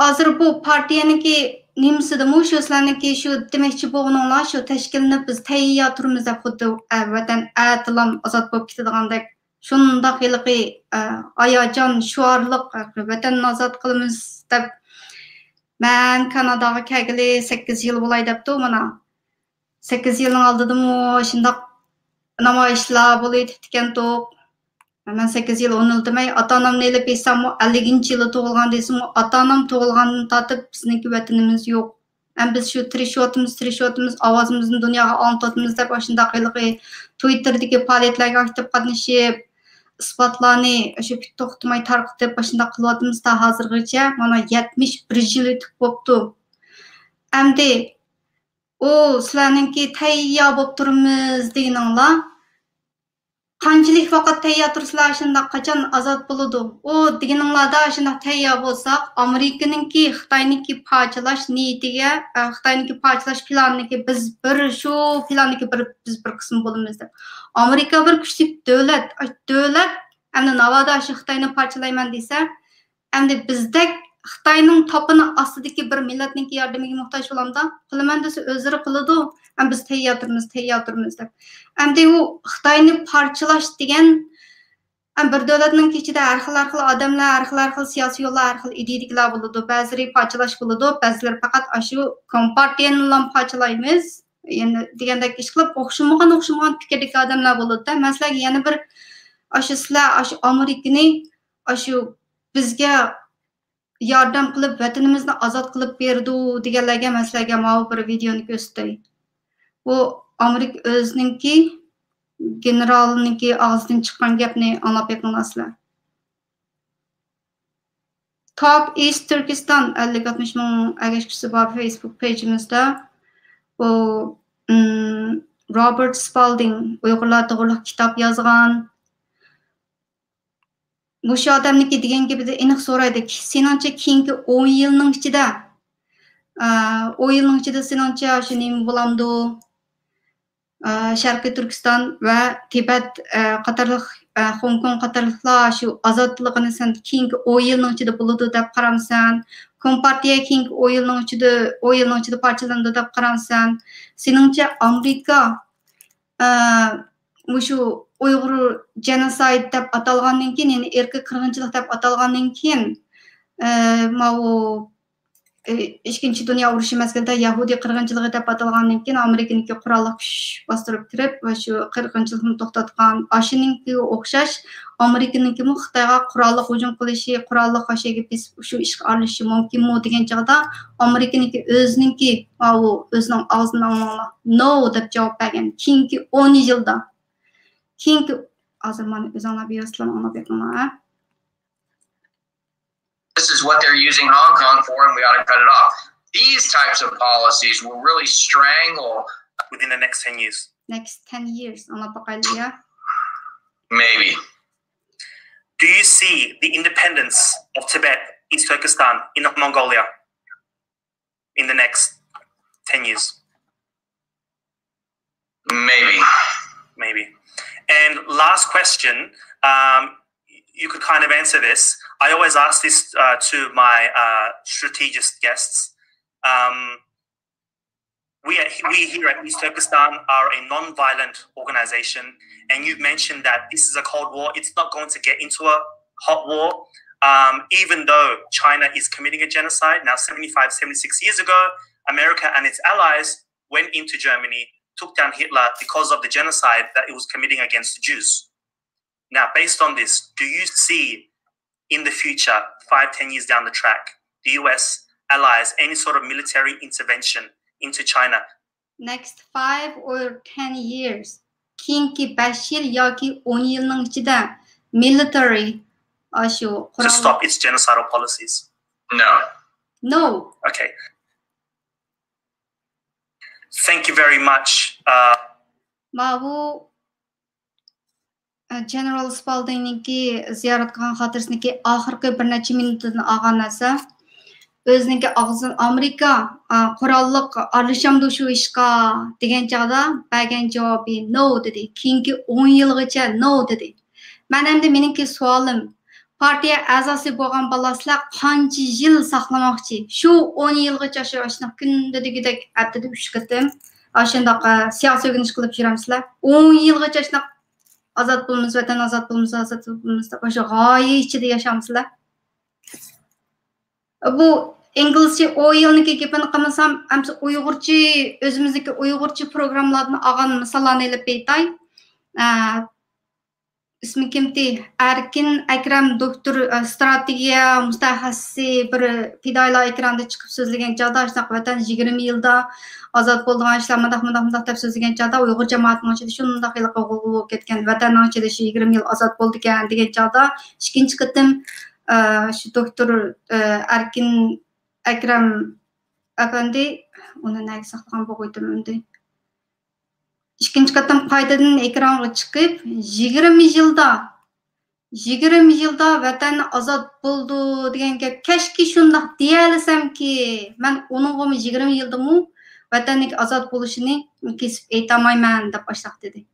ھازىر بۇ پارتىيەنىڭكى نېمىسىدىمۇ شۇ سىلەرنىڭكى شۇ دېمەكچى بولغىنىڭلار شۇ تەشكىللىنىپ بىز تەييار تۇرىمىز دەپ خۇددى، ئە، ۋەتەن ئەتىلام ئازاد بولۇپ كېتىدىغاندەك شۇنداق ھېلىقى، ئە، ھاياجان شوئارلىق، ۋەتەننى ئازاد قىلىمىز دەپ، مەن كاناداغا كەلگىلى سەككىز يىل بولاي دەپتۇ مانا. سەككىز يىلنىڭ ئالدىدىمۇ شۇنداق نامايىشلار بولۇۋېتىپتىكەنتۇق. مەن سەككىز يىل ئون يىل دېمەي، ئاتا-ئانامنى ئېلىپ ئېيتساممۇ، ئەللىكىنچى يىلى تۇغۇلغان دېسىمۇ، ئاتا-ئانام تۇغۇلغاندىن تارتىپ بىزنىڭكى ۋەتىنىمىز يوق. ئەمما بىز شۇ تىرىشىۋاتىمىز، تىرىشىۋاتىمىز، ئاۋازىمىزنى دۇنياغا ئاڭلىتىۋاتىمىز دەپ ئاشۇنداق ھېلىقى تۋىتتېردىكى پائالىيەتلەرگە ئاكتىپ قاتنىشىپ، ئىسپاتلارنى شۇ پۈت توختىماي تارقىتىپ ئاشۇنداق قىلىۋاتىمىز تا ھازىرغىچە. مانا يەتمىش بىر يىل ئۆتۈپ بوپتۇ. ئەمدى ئۇ سىلەرنىڭكى تەييار بولۇپ تۇرىمىز دېگىنىڭلار، قانچىلىك ۋاقىت تەييار تۇرسىلا شۇنداق قاچان ئازاد بولىدۇ؟ ئۇ دېگىنىڭلاردا شۇنداق تەييار بولساق، ئامېرىكىنىڭكى خىتاينىڭكى پارچىلاش نىيىتىگە، ئە، خىتاينىڭكى پارچىلاش پىلانىنىڭكى بىز بىر، شۇ پىلاننىڭكى بىر، بىز بىر قىسىم بولىمىز دەپ. ئامېرىكا بىر كۈچلۈك دۆلەت، ئاش-، دۆلەت ئەمدى ناۋادا شۇ خىتاينى پارچىلايمەن دېسە، ئەمدى بىزدەك خىتاينىڭ تاپىنى ئاستىدىكى بىر مىللەتنىڭكى ياردىمىگە موھتاج بولامدا؟ قىلىمەن دېسە ئۆزلىرى قىلىدۇ. ئەم بىز تەييار تۇرىمىز، تەييار تۇرىمىز دەپ. ئەمدى ئۇ خىتاينى پارچىلاش دېگەن، ئەم بىر دۆلەتنىڭكى ئىچىدە ھەر خىل، ھەر خىل ئادەملەر، ھەر خىل، ھەر خىل سىياسىي يوللار، ھەر خىل ئىدىيىدىكىلەر بولىدۇ. بەزىلىرى پارچىلاش قىلىدۇ، بەزىلىرى پەقەت ئاشۇ كومپارتىيەنىلا پارچىلايمىز. يەنە دېگەندەك ئىشقىلىپ ئوخشىمىغان، ئوخشىمىغان پىكىردىكى ئادەملەر بولىدۇ-دە. مەن سىلەرگە يەنە بىر ئاشۇ سىلەر ئاشۇ ئامېرىكىنى ئاشۇ بىزگە ياردەم قىلىپ، ۋەتىنىمىزنى ئازاد قىلىپ بېرىدۇ دېگەنلەرگە مەن سىلەرگە ماۋۇ بىر ۋىدېونى كۆرسىتەي. بۇ ئامېرىكا ئۆزىنىڭكى گېنېرالىنىڭكى ئاغزىدىن چىققان گەپنى ئاڭلاپ بېقىڭلار سىلەر. Talk East Turkestan ئەللىك ئاتمىش مىڭ ئەگەشكۈچىسى بار فېيسبۇك پېيجىمىزدا. بۇ، ئىم، روبېرت سپالدىڭ ئۇيغۇرلار توغرىلىق كىتاب يازغان. مۇشۇ ئادەمنىڭكى دېگەن گېپىدە ئېنىق سورايدۇ. سېنىڭچە كېيىنكى ئون يىلنىڭ ئىچىدە، ئە، ئون يىلنىڭ ئىچىدە سېنىڭچە شۇ نېمە بولامدۇ؟ ئە، شەرقىي تۈركىستان ۋە تىبەت، ئە، قاتارلىق، ئە، خوڭكوڭ قاتارلىقلار شۇ ئازادلىقىنى سەن كېيىنكى ئون يىلنىڭ ئىچىدە بولىدۇ دەپ قارامسەن؟ كومپارتىيە كېيىنكى ئون يىلنىڭ ئىچىدە، ئون يىلنىڭ ئىچىدە پارچىلىنىدۇ دەپ قارامسەن؟ سېنىڭچە ئامېرىكا، ئە، مۇشۇ ئۇيغۇر جېنوسايد دەپ ئاتالغاندىن كېيىن، يەنى ئىرقىي قىرغىنچىلىق دەپ ئاتالغاندىن كېيىن، ئە، ماۋۇ ئىككىنچى دۇنيا ئۇرۇشى مەزگىلىدە يەھۇدىي قىرغىنچىلىقى دەپ ئاتالغاندىن كېيىن، ئامېرىكىنىڭكى قوراللىق كۈچ باستۇرۇپ كىرىپ، ۋە شۇ قىرغىنچىلىقنى توختاتقان. ئاشۇنىڭكىگە ئوخشاش، ئامېرىكىنىڭكىمۇ خىتايغا قوراللىق ھۇجۇم قىلىشى، قوراللىق ئاشۇيەرگە بېسىپ، شۇ ئىشقا ئارىلىشىشى مۇمكىنمۇ دېگەن چاغدا، ئامېرىكىنىڭكى ئۆزىنىڭكى، ئاۋۇ، ئۆزىنىڭ ئاغزىدىن ئاڭلاڭلار، نو دەپ جاۋاب بەرگەن. كېيىنكى ئون يىلدا، كېيىنكى، ھازىر مانا ئۆزۈڭلار بىۋاسىتە ئاڭلاپ بېقىڭلار. This is what they're using Hong Kong for, and we ought to cut it off. These types of policies will really strangle. Within the next ten years. Next ten years. ئاڭلاپ باقايلى يا. Maybe. Do you see the independence of Tibet, East Turkestan, Inner Mongolia in the next ten years? Maybe. Maybe. And last question, um, you could kind of answer this. I always ask this, uh, to my, uh, strategist guests. Um, we, are, we here at East Turkestan are a non-violent organization, and you've mentioned that this is a cold war. It's not going to get into a hot war, um, even though China is committing a genocide. Now, seventy-five, seventy-six years ago, America and its allies went into Germany, took down Hitler because of the genocide that it was committing against the Jews. Now, based on this, do you see in the future, five, ten years down the track, the U S allies any sort of military intervention into China? Next five or ten years. كېيىنكى بەش يىل ياكى ئون يىلنىڭ ئىچىدە مىلىتارى، ئاشۇ to قورال stop its genocidal policies? No. No. Okay. Thank you very much. Uh, ماۋۇ، ئە، گېنېرال سپالدىڭنىڭكى زىيارەت قىلغان خاتىرىسىنىڭكى ئاخىرقى بىر نەچچە مىنۇتىدىن ئالغان نەرسە. ئۆزىنىڭكى ئاغزىدىن ئامېرىكا، ئا، قوراللىق ئارىلىشامدۇ شۇ ئىشقا دېگەن چاغدا بەرگەن جاۋابى نو دېدى. كېيىنكى ئون يىلغىچە نو دېدى. مەن ئەمدى مېنىڭكى سوئالىم، پارتىيە ئەزاسى بولغان بالاسىلەر قانچە يىل ساقلىماقچى؟ شۇ ئون يىلغىچە شۇ ئاشۇنداق كۈندە دېگۈدەك ھەپتىدە ئۈچ قېتىم ئاشۇنداق، ئە، سىياسىي ئۆگىنىش قىلىپ يۈرەمسىلەر؟ ئون يىلغىچە شۇنداق ئازاد بولىمىز، ۋەتەن ئازاد بولىمىز، ئازاد بولىمىز دەپ ئاشۇ غايە ئىچىدە ياشامسىلەر؟ بۇ ئىنگلىزچە ئون يىلنىڭكى گېپىنى قىلمىسام، ئەمسە ئۇيغۇرچە، ئۆزىمىزنىڭكى ئۇيغۇرچە پروگراممىلاردىن ئالغان مىساللارنى ئېلىپ بېيىتاي. ئە، ئىسمى كىمتى؟ ئەركىن ئەكرەم دوكتور، ئە، ستراتېگىيە مۇتەخەسسىسى بىر پىدائىيلار ئېكراندا چىقىپ سۆزلىگەن چاغدا، شۇنداق ۋەتەن يىگىرمە يىلدا ئازاد بولىدىغان ئىشلار مۇنداق، مۇنداق، مۇنداق دەپ سۆزلىگەن چاغدا، ئۇيغۇر جامائىتىنىڭ ئىچىدە شۇنداق ھېلىقى غۇلغۇلا بولۇپ كەتكەن، ۋەتەننىڭ ئىچىدە شۇ يىگىرمە يىل ئازاد بولىدىكەن دېگەن چاغدا، ئىككىنچى قېتىم، ئە، شۇ دوكتور، ئە، ئەركىن ئەكرەم ئەپەندى، ئۇنى نەگە ساقلىغان بولغىيتىم ئەمدى. ئىككىنچى قېتىم قايتىدىن ئېكرانغا چىقىپ، يىگىرمە يىلدا، يىگىرمە يىلدا ۋەتەن ئازاد بولىدۇ دېگەن گەپ، كەچكى شۇنداق دېيەلىسەمكى، مەن ئۇنىڭغىمۇ يىگىرمە يىلدىمۇ ۋەتەننىڭ ئازاد بولۇشىنى كېسىپ ئېيتالمايمەن دەپ ئاشۇنداق دېدى.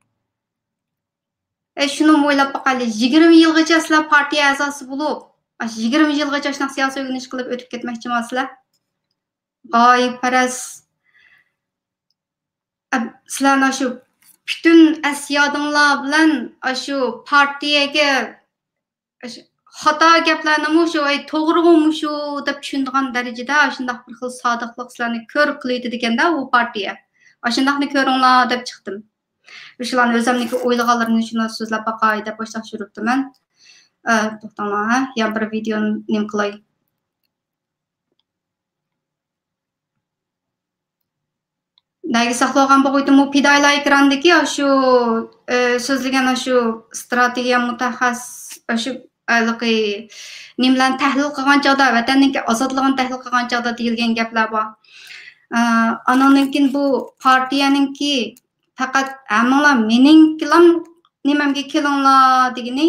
ئەي، شۇنىمۇ ئويلاپ باقايلى، يىگىرمە يىلغىچە سىلەر پارتىيە ئەزاسى بولۇپ، ئاشۇ يىگىرمە يىلغىچە ئاشۇنداق سىياسىي ئۆگىنىش قىلىپ ئۆتۈپ كەتمەكچىما سىلەر؟ غايىپپەرەس. ئەب-، سىلەرنى ئاشۇ پۈتۈن ئەس-يادىڭلار بىلەن ئاشۇ پارتىيەگە ئاشۇ خاتا گەپلەرنىمۇ شۇ، ئەي، توغرىغۇ مۇشۇ دەپ چۈشىنىدىغان دەرىجىدە ئاشۇنداق بىر خىل سادىقلىق سىلەرنى كۆر قىلىۋېتىدىكەن-دە ئۇ پارتىيە. ئاشۇنداقنى كۆرۈڭلار دەپ چىقتىم. شۇلارنى ئۆزۈمنىڭكى ئويلىغانلىرىمنى شۇنى سۆزلەپ باقاي دەپ باشلاپ يۈرۈپتىمەن. ئە، توختاڭلار، ھە؟ يا بىر ۋىدېونى نېمە قىلاي؟ نەگە ساقلىغان بولغىيتىم، بۇ پىدائىيلار ئېكراندىكى ئاشۇ، ئە، سۆزلىگەن ئاشۇ ستراتېگىيە مۇتەخەسسىس، ئاشۇ ھېلىقى نېمىلەرنى تەھلىل قىلغان چاغدا، ۋەتەننىڭكى ئازادلىقىنى تەھلىل قىلغان چاغدا دېيىلگەن گەپلەر بار. ئە، ئانىڭدىن كېيىن بۇ پارتىيەنىڭكى پەقەت ھەممىڭلار مېنىڭكىلام نېمەمگە كېلىڭلار دېگىنى،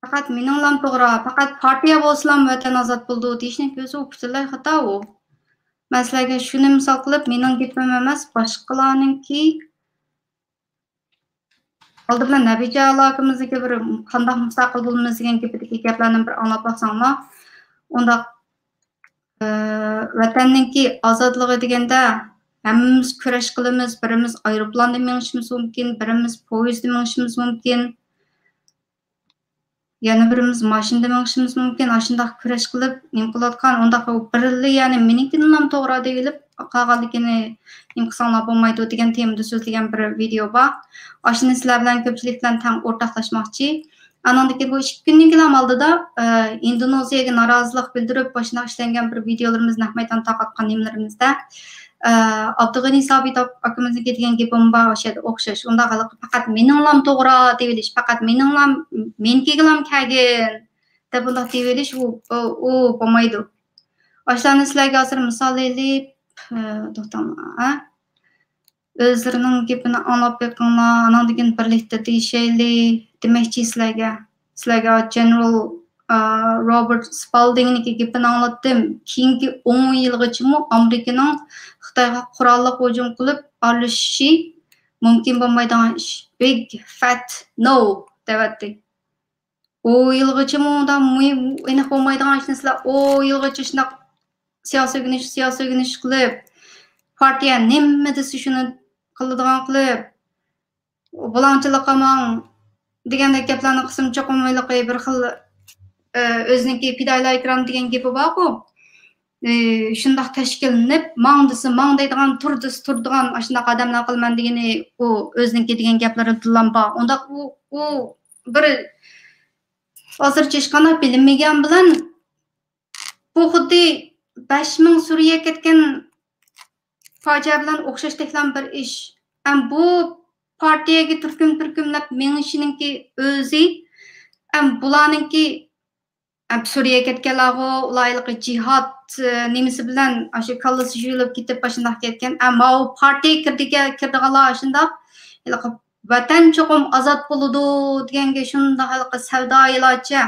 پەقەت مېنىڭلام توغرا، پەقەت پارتىيە بولسىلا ۋەتەن ئازاد بولىدۇ دېيىشنىڭ ئۆزى ئۇ پۈتۈنلەي خاتا ئۇ. مەن سىلەرگە شۇنى مىسال قىلىپ، مېنىڭ گېپىم ئەمەس، باشقىلارنىڭكى، ئالدى بىلەن نەبىجان ئاكىمىزنىڭكى بىر قانداق مۇستەقىل بولىمىز دېگەن گېپىدىكى گەپلەرنى بىر ئاڭلاپ باقساڭلار، ئۇنداق، ئى، ۋەتەننىڭكى ئازادلىقى دېگەندە، ھەممىمىز كۈرەش قىلىمىز، بىرىمىز ئايروپىلاندا مېڭىشىمىز مۇمكىن، بىرىمىز پويىزدا مېڭىشىمىز مۇمكىن. يەنە بىرىمىز ماشىنىدا مېڭىشىمىز مۇمكىن، ئاشۇنداق كۈرەش قىلىپ، نېمە قىلىۋاتقان، ئۇنداق بىرلا، يەنى مېنىڭكىنىلا توغرا دەۋېلىپ، قالغانلىكىنى نېمە قىلساڭلار بولمايدۇ دېگەن تېمىدا سۆزلىگەن بىر ۋىدېيو بار. ئاشۇنى سىلەر بىلەن كۆپچىلىك بىلەن تەڭ ئورتاقلاشماقچى. ئانىڭدىن كېيىن بۇ ئىككى كۈندىن كېيىن ئالدىدا، ئى، ئىندونېزىيەگە نارازىلىق بىلدۈرۈپ، ئاشۇنداق ئىشلەنگەن بىر ۋىدېيولىرىمىز، نەق مەيداندا تارقاتقان نېمىلىرىمىزدە، ئابدۇغېنى سابىت ئاكىمىزنىڭكى دېگەن گېپىمۇ بار، ئوشۇ يەردە ئوخشاش. ئۇنداق ھېلىقى پەقەت مېنىڭلام توغرا دېيىۋېلىش، پەقەت مېنىڭلام، مېنىڭكىگىلام كەلگىن دەپ ئۇنداق دېيىۋېلىش، ئۇ، ئۇ، ئۇ بولمايدۇ. ئاشۇلارنى سىلەرگە ھازىر مىسال ئېلىپ، ئە، توختاڭلار، ھە؟ ئۆزلىرىنىڭ گېپىنى ئاڭلاپ بېقىڭلار، ئاناندىن كېيىن بىرلىكتە دېيىشەيلى دېمەكچى سىلەرگە. سىلەرگە جېنېرال، ئا، روبېرت سپالدىڭنىڭكى گېپىنى ئاڭلاتتىم. كېيىنكى ئون يىلغىچىمۇ ئامېرىكىنىڭ خىتايغا قوراللىق ھۇجۇم قىلىپ ئارىلىشىشى مۇمكىن بولمايدىغان ئىش. بىگ فەت نو دەۋەتتى. ئون يىلغىچىمۇ ئۇنداق مۇھىم، ئېنىق بولمايدىغان ئىشنى سىلەر ئون يىلغىچە شۇنداق سىياسىي ئۆگىنىش، سىياسىي ئۆگىنىش قىلىپ، پارتىيە نېمە دېسە شۇنى قىلىدىغان قىلىپ، بۇلاڭچىلىق قىلماڭ دېگەندەك گەپلەرنى قىلسىمۇ چوقۇم ھېلىقى بىر خىل، ئۆزىنىڭكى پىدائىيلار ئىكرامى دېگەن گېپى بارغۇ. شۇنداق تەشكىللىنىپ، ماڭ دېسە ماڭ دەيدىغان، تۇر دېسە تۇرىدىغان ئاشۇنداق ئادەملەر قىلىمەن دېگىنى ئۇ ئۆزىنىڭكى دېگەن گەپلىرىدىلام بار. ئۇنداق ئۇ، ئۇ بىر ھازىرچە ھېچقانداق بىلىنمىگەن بىلەن بۇ خۇددى بەش مىڭ سۈرىيەگە كەتكەن پاجىئە بىلەن ئوخشاشتەكلا بىر ئىش. ئەم، بۇ پارتىيەگە تۈركۈم-تۈركۈملەپ مېڭىشىنىڭكى ئۆزى، ئەم، بۇلارنىڭكى، ئەم، سۈرىيەگە كەتكەنلەرغۇ، ئۇلار ھېلىقى جىھاد، ئە، نېمىسى بىلەن ئاشۇ كاللىسى يۇيۇلۇپ كېتىپ ئاشۇنداق كەتكەن. ئەم، ماۋۇ پارتىيەگە كىردىكەن-، كىردىغانلار ئاشۇنداق، ھېلىقى ۋەتەن چوقۇم ئازاد بولىدۇ دېگەنگە شۇنداق ھېلىقى سەۋدايىلارچە.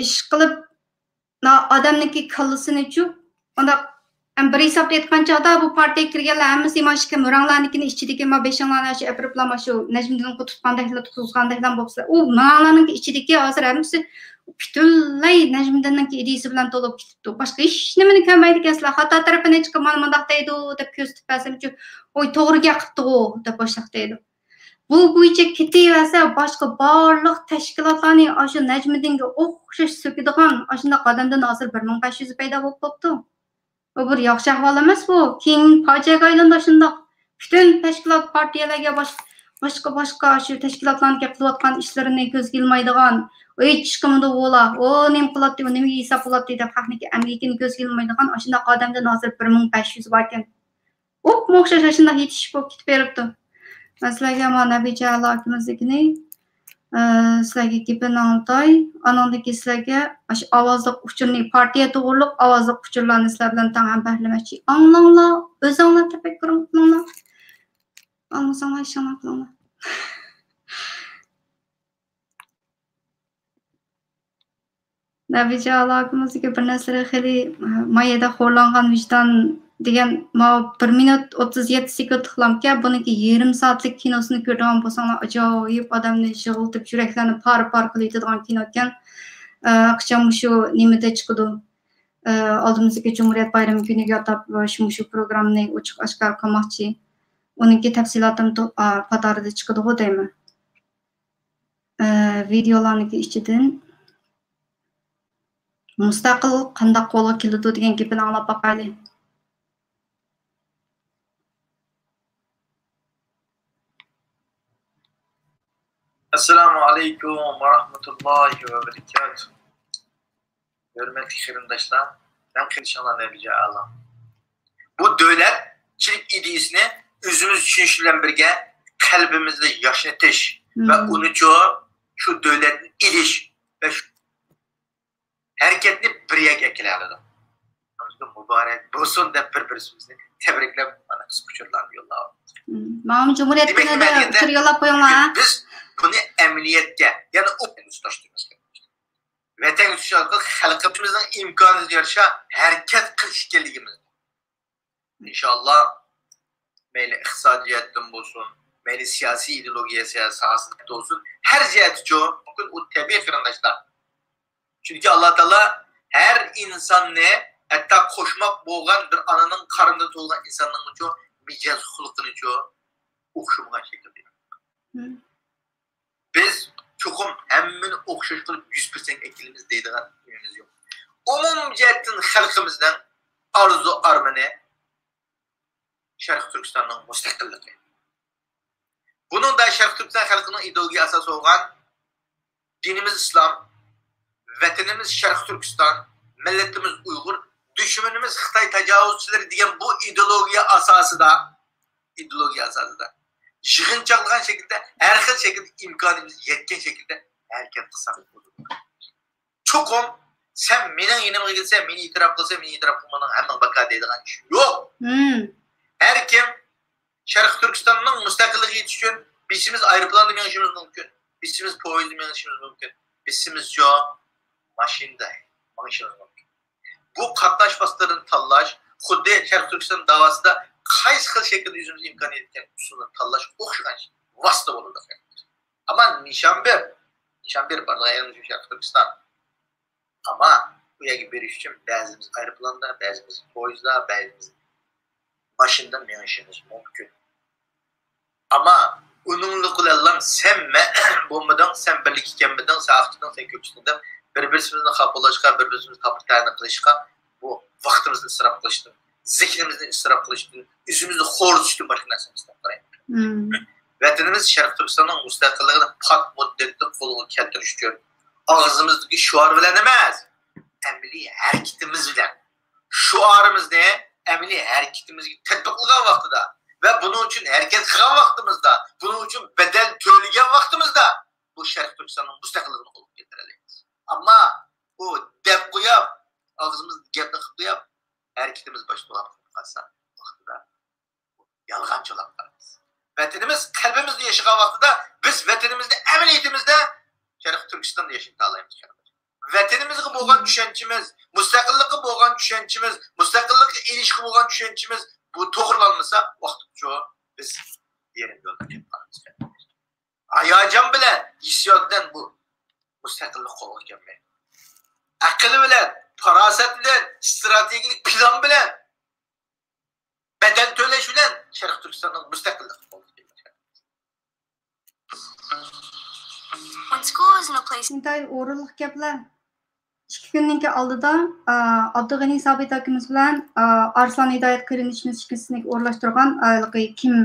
ئىشقىلىپ، ئادەمنىڭكى كاللىسىنى چۇ، ئۇنداق، ئەم، بىر ھېسابتا ئېيتقان چاغدا بۇ پارتىيەگە كىرگەنلەر ھەممىسى مانا شۇ مۆرەڭلەرنىڭكىنى ئىچىدىكى ما بېشىڭلارنى شۇ ئېپىرىپلا ما شۇ نەجمىدىنغا تۇتقاندەكلا، تۇتقۇزغاندەكلا بوپسىلەر. ئۇ مۆرەڭلەرنىڭكى ئىچىدىكى ھازىر ھەممىسى پۈتۈنلەي نەجمىدىننىڭكى ئىدىيىسى بىلەن تولۇپ كېتىپتۇ. باشقا ھېچ نېمىنى كۆرمەيدىكەنسىلەر. خاتا تەرىپىنى چىقىپ مانا مۇنداق دەيدۇ دەپ كۆرسىتىپ بەرسەمچۇ، ۋوي، توغرا گەپ قىپتىغۇ دەپ باشلاق دەيدۇ. بۇ بويىچە كېتىۋەرسە، باشقا بارلىق تەشكىلاتلارنى ئاشۇ نەجمىدىنگە ئوخشاش سۆكىدىغان ئاشۇنداق ئادەمدىن ھازىر بىر مىڭ بەش يۈز پەيدا بولۇپ بوپتۇ. بۇ بىر ياخشى ئەھۋال ئەمەس بۇ. كېيىن پاجىئەگە ئايلاندى ئاشۇنداق. پۈتۈن تەشكىلات، پارتىيەلەرگە باش-، باشقا، باشقا شۇ تەشكىلاتلارنىڭكى قىلىۋاتقان ئىشلىرىنى كۆزگە ئىلمايدىغان، ھېچ كىمدۇ ئۇلار، ئۇ نېمە قىلاتتى، ئۇ نېمىگە ھېساب بولاتتى دەپ خەقنىڭكى ئەمگىكىنى كۆزگە ئىلمايدىغان ئاشۇنداق ئادەمدىن ھازىر بىر مىڭ بەش يۈز باركەن. ئوپمۇ ئوخشاش ئاشۇنداق يېتىشىش بولۇپ كېتىپ بېرىپتۇ. مەن سىلەرگە مانا نەبىجان ئاكىمىزنىڭكىنى، ئە، سىلەرگە گېپىنى ئاڭلىتاي. ئانىڭدىن كېيىن سىلەرگە ئاشۇ ئاۋازلىق ئۇچۇرنى، پارتىيە توغرۇلۇق ئاۋازلىق ئۇچۇرلارنى سىلەر بىلەن تەڭ ھەمبەھىرلىمەكچى. ئاڭلاڭلار، ئۆزۈڭلار تەپەككۇر قىلىڭلار. ئاڭلىساڭلار ئىشىڭلار قىلىڭلار. نەبىجان ئاكىمىزدىكى بىر نەرسىلىرى خېلى، مايەدە خورلانغان ۋىجدان دېگەن ماۋۇ بىر مىنۇت ئوتتۇز يەتتە سېكۇنتلۇقلامكەن، بۇنىڭكى يېرىم سائەتلىك كىنوسىنى كۆرىدىغان بولساڭلار، ئاجايىپ ئادەمنى يىغلىتىپ، يۈرەكلەرنى پارە-پارە قىلىۋېتىدىغان كىنو ئىكەن. ئە، قاچان مۇشۇ نېمىدە چىقىدۇ؟ ئە، ئالدىمىزدىكى جۇمھۇرىيەت بايرىمى كۈنىگە ئاتاپ، ئە، شۇ، مۇشۇ پروگراممىنى ئوچۇق ئاشكارا قىلماقچى. ئۇنىڭكى تەپسىلاتىمۇ تو-، ئا، قاتارىدا چىقىدىغۇ دەيمەن. ئە، ۋىدېئولارنىڭكى ئىچىدىن مۇستەقىل قانداق قولغا كېلىدۇ دېگەن گېپىنى ئاڭلاپ باقايلى. ئەسسالامۇ ئەلەيكۇم ۋە رەھمەتۇللاھى ۋە بەرىكاتۇھ. ھۆرمەتلىك قېرىنداشلار، مەن قېرىندىشىڭلار نەبىجان ئالام. بۇ دۆلەتچىلىك ئىدىيىسىنى ئۆزىمىز چۈشىنىش بىلەن بىرگە قەلبىمىزنى ياشنىتىش ۋە ئۇنىچۇ شۇ دۆلەتنى ئېلىش ۋە شۇ ھەرىكەتنى بىر يەرگە ئەكېلەلىدۇ. مۇبارەك بولسۇن دەپ بىر-بىرىمىزنى تەبرىكلەپ، مانا قىسقا ئۇچۇرلارنى يوللاۋاتىمىز. ماڭا جۇمھۇرىيەت كۈنىدە ئۇچۇر يوللاپ قويۇڭلار. بىز بۇنى ئەمەلىيەتكە، يەنى ئۇ تۇتاشتۇرىمىز. ۋەتەنگە تۇتۇش ئارقىلىق خەلقىمىزنىڭ ئىمكانىيىتىگە يارىشا ھەرىكەت قىلىش ئىكەنلىكىمىزنى، ئىنشاللا، مەيلى ئىقتىسادىي جەھەتتىن بولسۇن، مەيلى سىياسىي ئىدېئولوگىيە ساھەسىدە بولسۇن، ھەر جەھەتتىچۇ مۇمكىن ئۇ تەبىئىي قېرىنداشلار. چۈنكى ئاللا تائالا ھەر ئىنساننى، ھەتتا قوشماق بولغان بىر ئانىنىڭ قارنىدا تۇغۇلغان ئىنساننىڭمۇچۇ مىجەز خۇلقىنىچۇ ئوخشىمىغان شەكىلدە ياراتقان. بىز چوقۇم ھەممىنى ئوخشاش قىلىپ يۈز پىرسەنت ئەكېلىمىز دەيدىغان نېمىمىز يوق. ئومۇم جەھەتتىن خەلقىمىزنىڭ ئارزۇ ئارمىنى شەرقىي تۈركىستاننىڭ مۇستەقىللىقى. بۇنىڭدا شەرقىي تۈركىستان خەلقىنىڭ ئىدېئولوگىيە ئاساسى بولغان دىنىمىز ئىسلام، ۋەتىنىمىز شەرقىي تۈركىستان، مىللىتىمىز ئۇيغۇر، دۈشمىنىمىز خىتاي تاجاۋۇزچىلىرى دېگەن بۇ ئىدېئولوگىيە ئاساسىدا، ئىدېئولوگىيە ئاساسىدا يىغىنچاقلىغان شەكىلدە، ھەر خىل شەكىلدە ئىمكانىمىز يەتكەن شەكىلدە ھەرىكەت قىلساق بولىدۇ. چوقۇم سەن مېنىڭ يېنىمغا كەلسەڭ، مېنى ئېتىراپ قىلساڭ، مېنى ئېتىراپ قىلمىدىڭ، ھەممىڭ باكا دەيدىغان ئىش يوق. ھەر كىم شەرقىي تۈركىستاننىڭ مۇستەقىللىقى ئۈچۈن بېشىمىز ئايروپىلاندا مېڭىشىمىز مۇمكىن، بېشىمىز پويىزدا مېڭىشىمىز مۇمكىن، بېشىمىزچۇ ماشىنىدا مېڭىشىمىز مۇمكىن. بۇ قاتناش ۋاسىتىلىرىنى تاللاش، خۇددى شەرقىي تۈركىستان داۋاسىدا قايسى خىل شەكىلدە ئۆزىمىز ئىمكانىيەت يەتكەن ئۇسۇلنى تاللاش ئوخشىغان ۋاسىتە بولىدۇ. ئەمما نىشان بىر، نىشان بىر بارلىق ئايرىم شەرقىي تۈركىستان. ئەمما ئۇ يەرگە بېرىش ئۈچۈن بەزىمىز ئايروپىلاندا، بەزىمىز پويىزدا، بەزىمىز ماشىنىدا مېڭىشىمىز مۇمكىن. ئەمما ئۇنىڭلىق بىلەنلا سەن مەن بولمىدىڭ، سەن بىرلىككە كەلمىدىڭ، سەن ئاقچىدىڭ، سەن كۆپچىلىكتىڭ دەپ بىر-بىرسىمىزنى خاپىلاشقا، بىر-بىرسىمىزنى تاپا-تەنە قىلىشقا، بۇ ۋاقتىمىزنى ئىسراپ قىلىشتىن، زېھنىمىزنى ئىسراپ قىلىشتىن، ئۆزىمىزنى خورىتىشتىن باشقا نەرسە ئەمەس دەپ قارايمەن. ۋەتىنىمىز شەرقىي تۈركىستاننىڭ مۇستەقىللىقىنى پات مۇددەتتە قولغا كەلتۈرۈش ئۈچۈن ئاغزىمىزدىكى شوئار بىلەن ئەمەس، ئەمەلىي ھەرىكىتىمىز بىلەن شوئارىمىزنى ئەمەلىي ھەرىكىتىمىزگە تەتبىقلىغان ۋاقتىدا ۋە بۇنىڭ ئۈچۈن ھەرىكەت قىلغان ۋاقتىمىزدا، بۇنىڭ ئۈچۈن بەدەل تۆلىگەن ۋاقتىمىزدا بۇ شەرقىي تۈركىستاننىڭ مۇستەقىللىقىنى قولغا كەلتۈرەلەيمىز. ئەمما بۇ دەپ قويۇپ، ئاغزىمىزدا گەپنى قىلىپ قويۇپ، ھەرىكىتىمىز باشتىن قالسا ۋاقتىدا يالغانچىلاپ قالىمىز. ۋەتىنىمىز قەلبىمىزدە ياشىغان ۋاقتىدا بىز ۋەتىنىمىزدە، ئەمەلىيىتىمىزدە شەرقىي تۈركىستاندا ياشىيالايمىز. ۋەتىنىمىزگە بولغان چۈشەنچىمىز، مۇستەقىللىققا بولغان چۈشەنچىمىز، مۇستەقىللىققا ئېرىشىشكە بولغان چۈشەنچىمىز بۇ توغرىلانمىسا، ۋاقتىچۇ بىز يېرىم يولدا كېتىپ قالىمىز. ھاياجان بىلەن، ھېسسىيات بىلەن بۇ مۇستەقىللىق قولغا كەلمەيدۇ. ئەقىل بىلەن، پاراسەت بىلەن، ئىستراتېگىيەلىك پىلان بىلەن، بەدەل تۆلەش بىلەن شەرقىي تۈركىستاننىڭ مۇستەقىللىقى قولغا كەلمەيدۇ. When school is in a place. ئىنتايىن ئورۇنلۇق گەپلەر. ئىككى كۈننىڭكى ئالدىدا، ئا، ئابدۇغېنى سابىت ئاكىمىز بىلەن، ئا، ئارسلان ھىدايەت قېرىندىشىمىز ئىككىسىنى ئورۇنلاشتۇرغان، ئا، ھېلىقى كىم،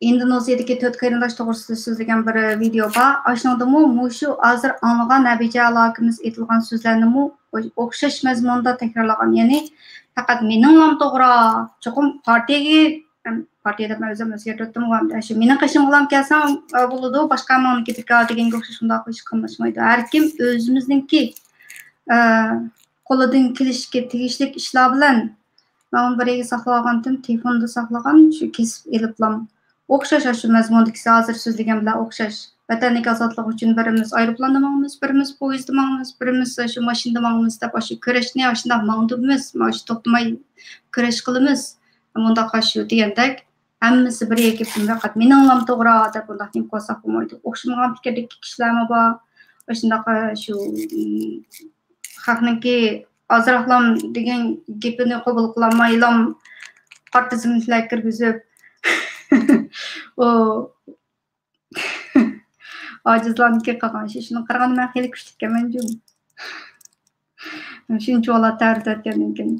ئىندونېزىيەدىكى تۆت قېرىنداش توغرىسىدا سۆزلىگەن بىر ۋىدېئو بار. ئاشۇنىڭدىمۇ مۇشۇ ھازىر ئاڭلىغان نەبىجە ئاكىمىز ئېيتىلغان سۆزلەرنىمۇ ئوخشاش مەزمۇندا تەكرارلىغان. يەنى، پەقەت مېنىڭلام توغرا، چوقۇم پارتىيەگە، ئەم، پارتىيە دەپ مەن ئۆزۈم ئۆزگەرتىۋەتتىمغۇ، ئەمدى شۇ مېنىڭ قېشىمغىلام كەلسەڭ، ئە، بولىدۇ، باشقا ھەممىڭنىڭكى بىكار دېگەنگە ئوخشاش، ئۇنداق ئىش قاملاشمايدۇ. ھەر كىم ئۆزىمىزنىڭكى، ئە، قولىدىن كېلىشكە تېگىشلىك ئىشلار بىلەن، مەن ئۇنى بىر يەرگە ساقلىۋالغانتىم، تېلېفوندا ساقلىغان، شۇ كېسىپ ئېلىپلام. ئوخشاش، ئاشۇ مەزمۇندىكىسى ھازىر سۆزلىگەن بىلەن ئوخشاش. ۋەتەنلىك ئازادلىق ئۈچۈن بىرىمىز ئايروپىلاندا ماڭىمىز، بىرىمىز پويىزدا ماڭىمىز، بىرىمىز ئاشۇ ماشىنىدا ماڭىمىز دەپ ئاشۇ كۈرەشنى ئاشۇنداق ماڭدۇرىمىز، ئاشۇ توختىماي كۈرەش قىلىمىز. مۇنداق ئاشۇ دېگەندەك ھەممىسى بىر يەرگە، پەقەت مېنىڭلام توغرا دەپ ئۇنداق نېمە قىلساق بولمايدۇ. ئوخشىمىغان پىكىردىكى كىشىلەرمۇ بار. ئاشۇنداق شۇ، خەقنىڭكى ئازراقلام دېگەن گېپىنى قوبۇل قىلالمايلام پارتىزملار كىرگۈزۈپ، ئۇ ئاجىزلارنىڭكى قىلغان ئىشى. شۇنى قارىغاندا مەن خېلى كۈچلۈككەنمەن جۇمۇ. شۇنچە ۋالا تەرىتەتكەندىن كېيىن.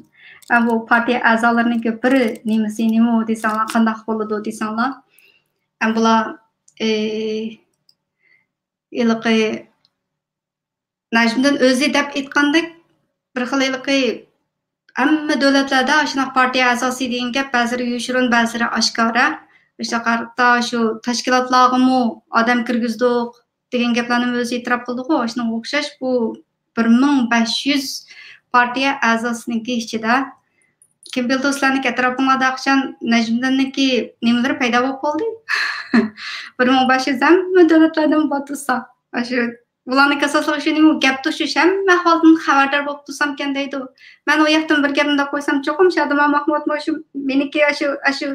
ئە، بۇ پارتىيە ئەزالىرىنىڭكى بىر نېمىسى نېمە دېسەڭلار، قانداق بولىدۇ دېسەڭلار. ئە، بۇلار، ئى، ھېلىقى نەجمىدىن ئۆزى دەپ ئېيتقاندەك، بىر خىل ھېلىقى ھەممە دۆلەتلەردە ئاشۇنداق پارتىيە ئەزاسى دېگەن گەپ بەزىلىرى يوشۇرۇن، بەزىلىرى ئاشكارا. ئاشۇنداق ھەتتا شۇ تەشكىلاتلارغىمۇ ئادەم كىرگۈزدۇق دېگەن گەپلەرنىمۇ ئۆزى ئېتىراپ قىلدىغۇ. ئاشۇنىڭغا ئوخشاش بۇ بىر مىڭ بەش يۈز پارتىيە ئەزاسىنىڭكى ئىچىدە، كىم بىلىدۇ، سىلەرنىڭكى ئەتراپىڭلاردا قاچان نەجمىدىننىڭكى نېمىلىرى پەيدا بولۇپ قالدى؟ بىر مىڭ بەش يۈز ھەممە دۆلەتلەردىن بار تۇرسا، ئاشۇ بۇلارنىڭ ئاساسلىقى شۇ نېمە، گەپ توشۇش، ھەممە ئەھۋالدىن خەۋەردار بولۇپ تۇرسامكەن دەيدۇ. مەن ئۇ ياقتىن بىر گەپنى دەپ قويسام، چوقۇم شادىمان ماخمۇت مۇشۇ مېنىڭكى ئاشۇ، ئاشۇ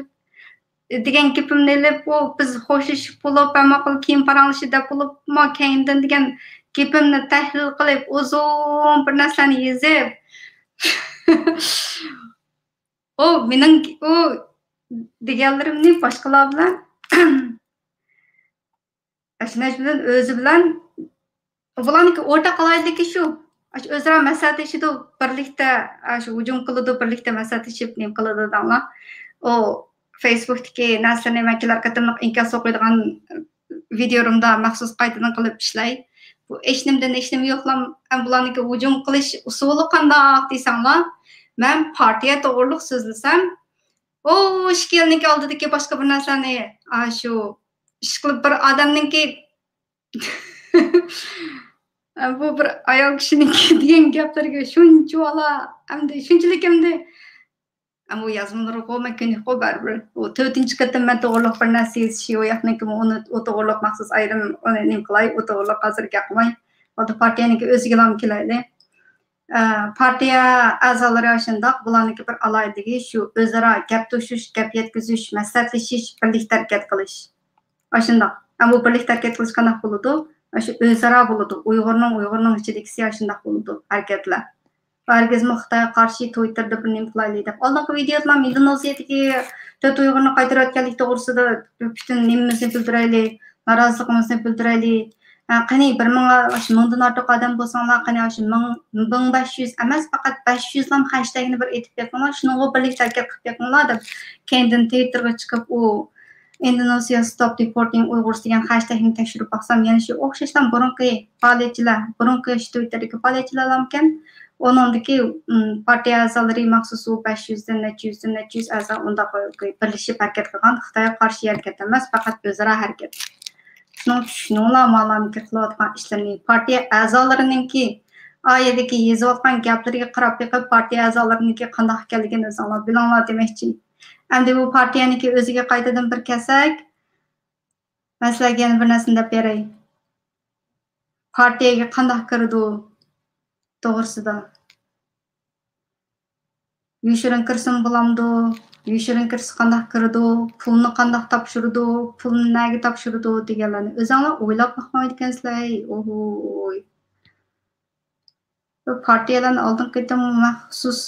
دېگەن گېپىمنى ئېلىپ، ئۇ بىز خوشلىشىپ بولۇپ، ھەممە قىل كېيىن پاراڭلىشىپ دەپ بولۇپ، ما كەينىدىن دېگەن گېپىمنى تەھلىل قىلىپ، ئۇزۇن بىر نەرسىلەرنى يېزىپ، ئۇ مېنىڭ ئۇ دېگەنلىرىمنى باشقىلار بىلەن ئاشۇ نەجمىدىن ئۆزى بىلەن بۇلارنىڭكى ئورتاق ئالاھىدىلىكى شۇ. ئاشۇ ئۆزئارا مەسلىھەتلىشىدۇ، بىرلىكتە ئاشۇ ھۇجۇم قىلىدۇ، بىرلىكتە مەسلىھەتلىشىپ نېمە قىلىدۇ دەڭلار. ئۇ فېيسبۇكتىكى نەرسىلەرنى مەن كېلەر قېتىملىق ئىنكاس ئوقۇيدىغان ۋىدىيورۇمدا مەخسۇس قايتىدىن قىلىپ ئىشلەي. بۇ ھېچنېمىدىن ھېچنېمە يوقلام، ھەم بۇلارنىڭكى ھۇجۇم قىلىش ئۇسۇلى قانداق دېسەڭلار، مەن پارتىيە توغرۇلۇق سۆزلىسەم، ئۇ ئىككى يىلنىڭكى ئالدىدىكى باشقا بىر نەرسىلەرنى، ئاشۇ ئىشقىلىپ بىر ئادەمنىڭكى بۇ بىر ئايال كىشىنىڭكى دېگەن گەپلىرىگە شۇنچىۋالا، ئەمدى شۇنچىلىك ئەمدى، ئەمما ئۇ يازمىلىرىغۇ مەن كۆنۈكقۇ بەرىبىر. ئۇ تۆتىنچى قېتىم مەن توغرۇلۇق بىر نەرسە يېزىشى، ئۇ ياقنىڭكىمۇ ئۇنى، ئۇ توغرۇلۇق مەخسۇس ئايرىم ئۇنى نېمە قىلاي، ئۇ توغرۇلۇق ھازىر گەپ قىلماي. ئالدى پارتىيەنىڭكى ئۆزىگىلا كېلەيلى. ئە، پارتىيە ئەزالىرى ئاشۇنداق، بۇلارنىڭكى بىر ئالاھىدىلىكى شۇ ئۆزئارا گەپ توشۇش، گەپ يەتكۈزۈش، مەسلىھەتلىشىش، بىرلىكتە ھەرىكەت قىلىش. ئاشۇنداق. ئەمما بۇ بىرلىكتە ھەرىكەت قىلىش قانداق بولىدۇ؟ ئاشۇ ئۆزئارا بولىدۇ. ئۇيغۇرنىڭ، ئۇيغۇرنىڭ ئىچىدىكىسى ئاشۇنداق بولىدۇ، ھەرىكەتلەر. ھەرگىزمۇ خىتايغا قارشى تويتتېردا بىر نېمە قىلايلى دەپ. ئالدىنقى ۋىدىيودىلا ئىندونېزىيەدىكى تۆت ئۇيغۇرنى قايتۇرۇۋەتكەنلىك توغرىسىدا پۈتۈن نېمىمىزنى بىلدۈرەيلى، نارازىلىقىمىزنى بىلدۈرەيلى. ھە، قېنى، بىر مىڭ، ئاشۇ مىڭدىن ئارتۇق ئادەم بولساڭلار، قېنى، ئاشۇ مىڭ، مىڭ بەش يۈز ئەمەس، پەقەت بەش يۈزلام خەشتەگنى بىر ئېيتىپ بېقىڭلار، شۇنىڭغا بىرلىكتە ھەرىكەت قىلىپ بېقىڭلار دەپ، كەينىدىن تىۋىتتېرغا چىقىپ، ئۇ ئىندونېزىيا ستوپ دېپورتىنگ ئۇيغۇرس دېگەن خەشتەگنى تەكشۈرۈپ باقسام، يەنە شۇ ئوخشاشلا بۇرۇنقى پائالىيەتچىلەر، بۇرۇنقى شۇ تىۋىتتېردىكى پائالىيەتچىلەرلەرمىكەن، ئۇنىڭدىكى، ئىم، پارتىيە ئەزالىرى مەخسۇس ئۇ بەش يۈزدىن، نەچچە يۈزدىن، نەچچە يۈز ئەزا ئۇنداق بىرلىشىپ ھەرىكەت قىلغان، خىتايغا قارشى ھەرىكەت ئەمەس، پەقەت ئۆزئارا ھەرىكەت. شۇنىڭ ئۈچۈن شۇنىڭلار مالارنىڭكى قىلىۋاتقان ئىشلىرىنى، پارتىيە ئەزالىرىنىڭكى ئايىدىكى يېزىۋاتقان گەپلىرىگە قاراپ بېقىپ، پارتىيە ئەزالىرىنىڭكى قانداق ئىكەنلىكىنى ئۆزۈڭلار بىلىڭلار دېمەكچى. ئەمدى بۇ پارتىيەنىڭكى ئۆزىگە قايتىدىن بىر كەلسەك، مەن سىلەرگە يەنە بىر نەرسىنى دەپ بېرەي. پارتىيەگە قانداق كىرىدۇ توغرىسىدا. يوشۇرۇن كىرسىمۇ بولامدۇ؟ يوشۇرۇن كىرسە قانداق كىرىدۇ؟ پۇلنى قانداق تاپشۇرىدۇ؟ پۇلنى نەگە تاپشۇرىدۇ؟ دېگەنلەرنى ئۆزۈڭلار ئويلاپ باقمايدىكەنسىلەر. ئوھوي. بۇ پارتىيەلەرنى ئالدىنقى قېتىم مەخسۇس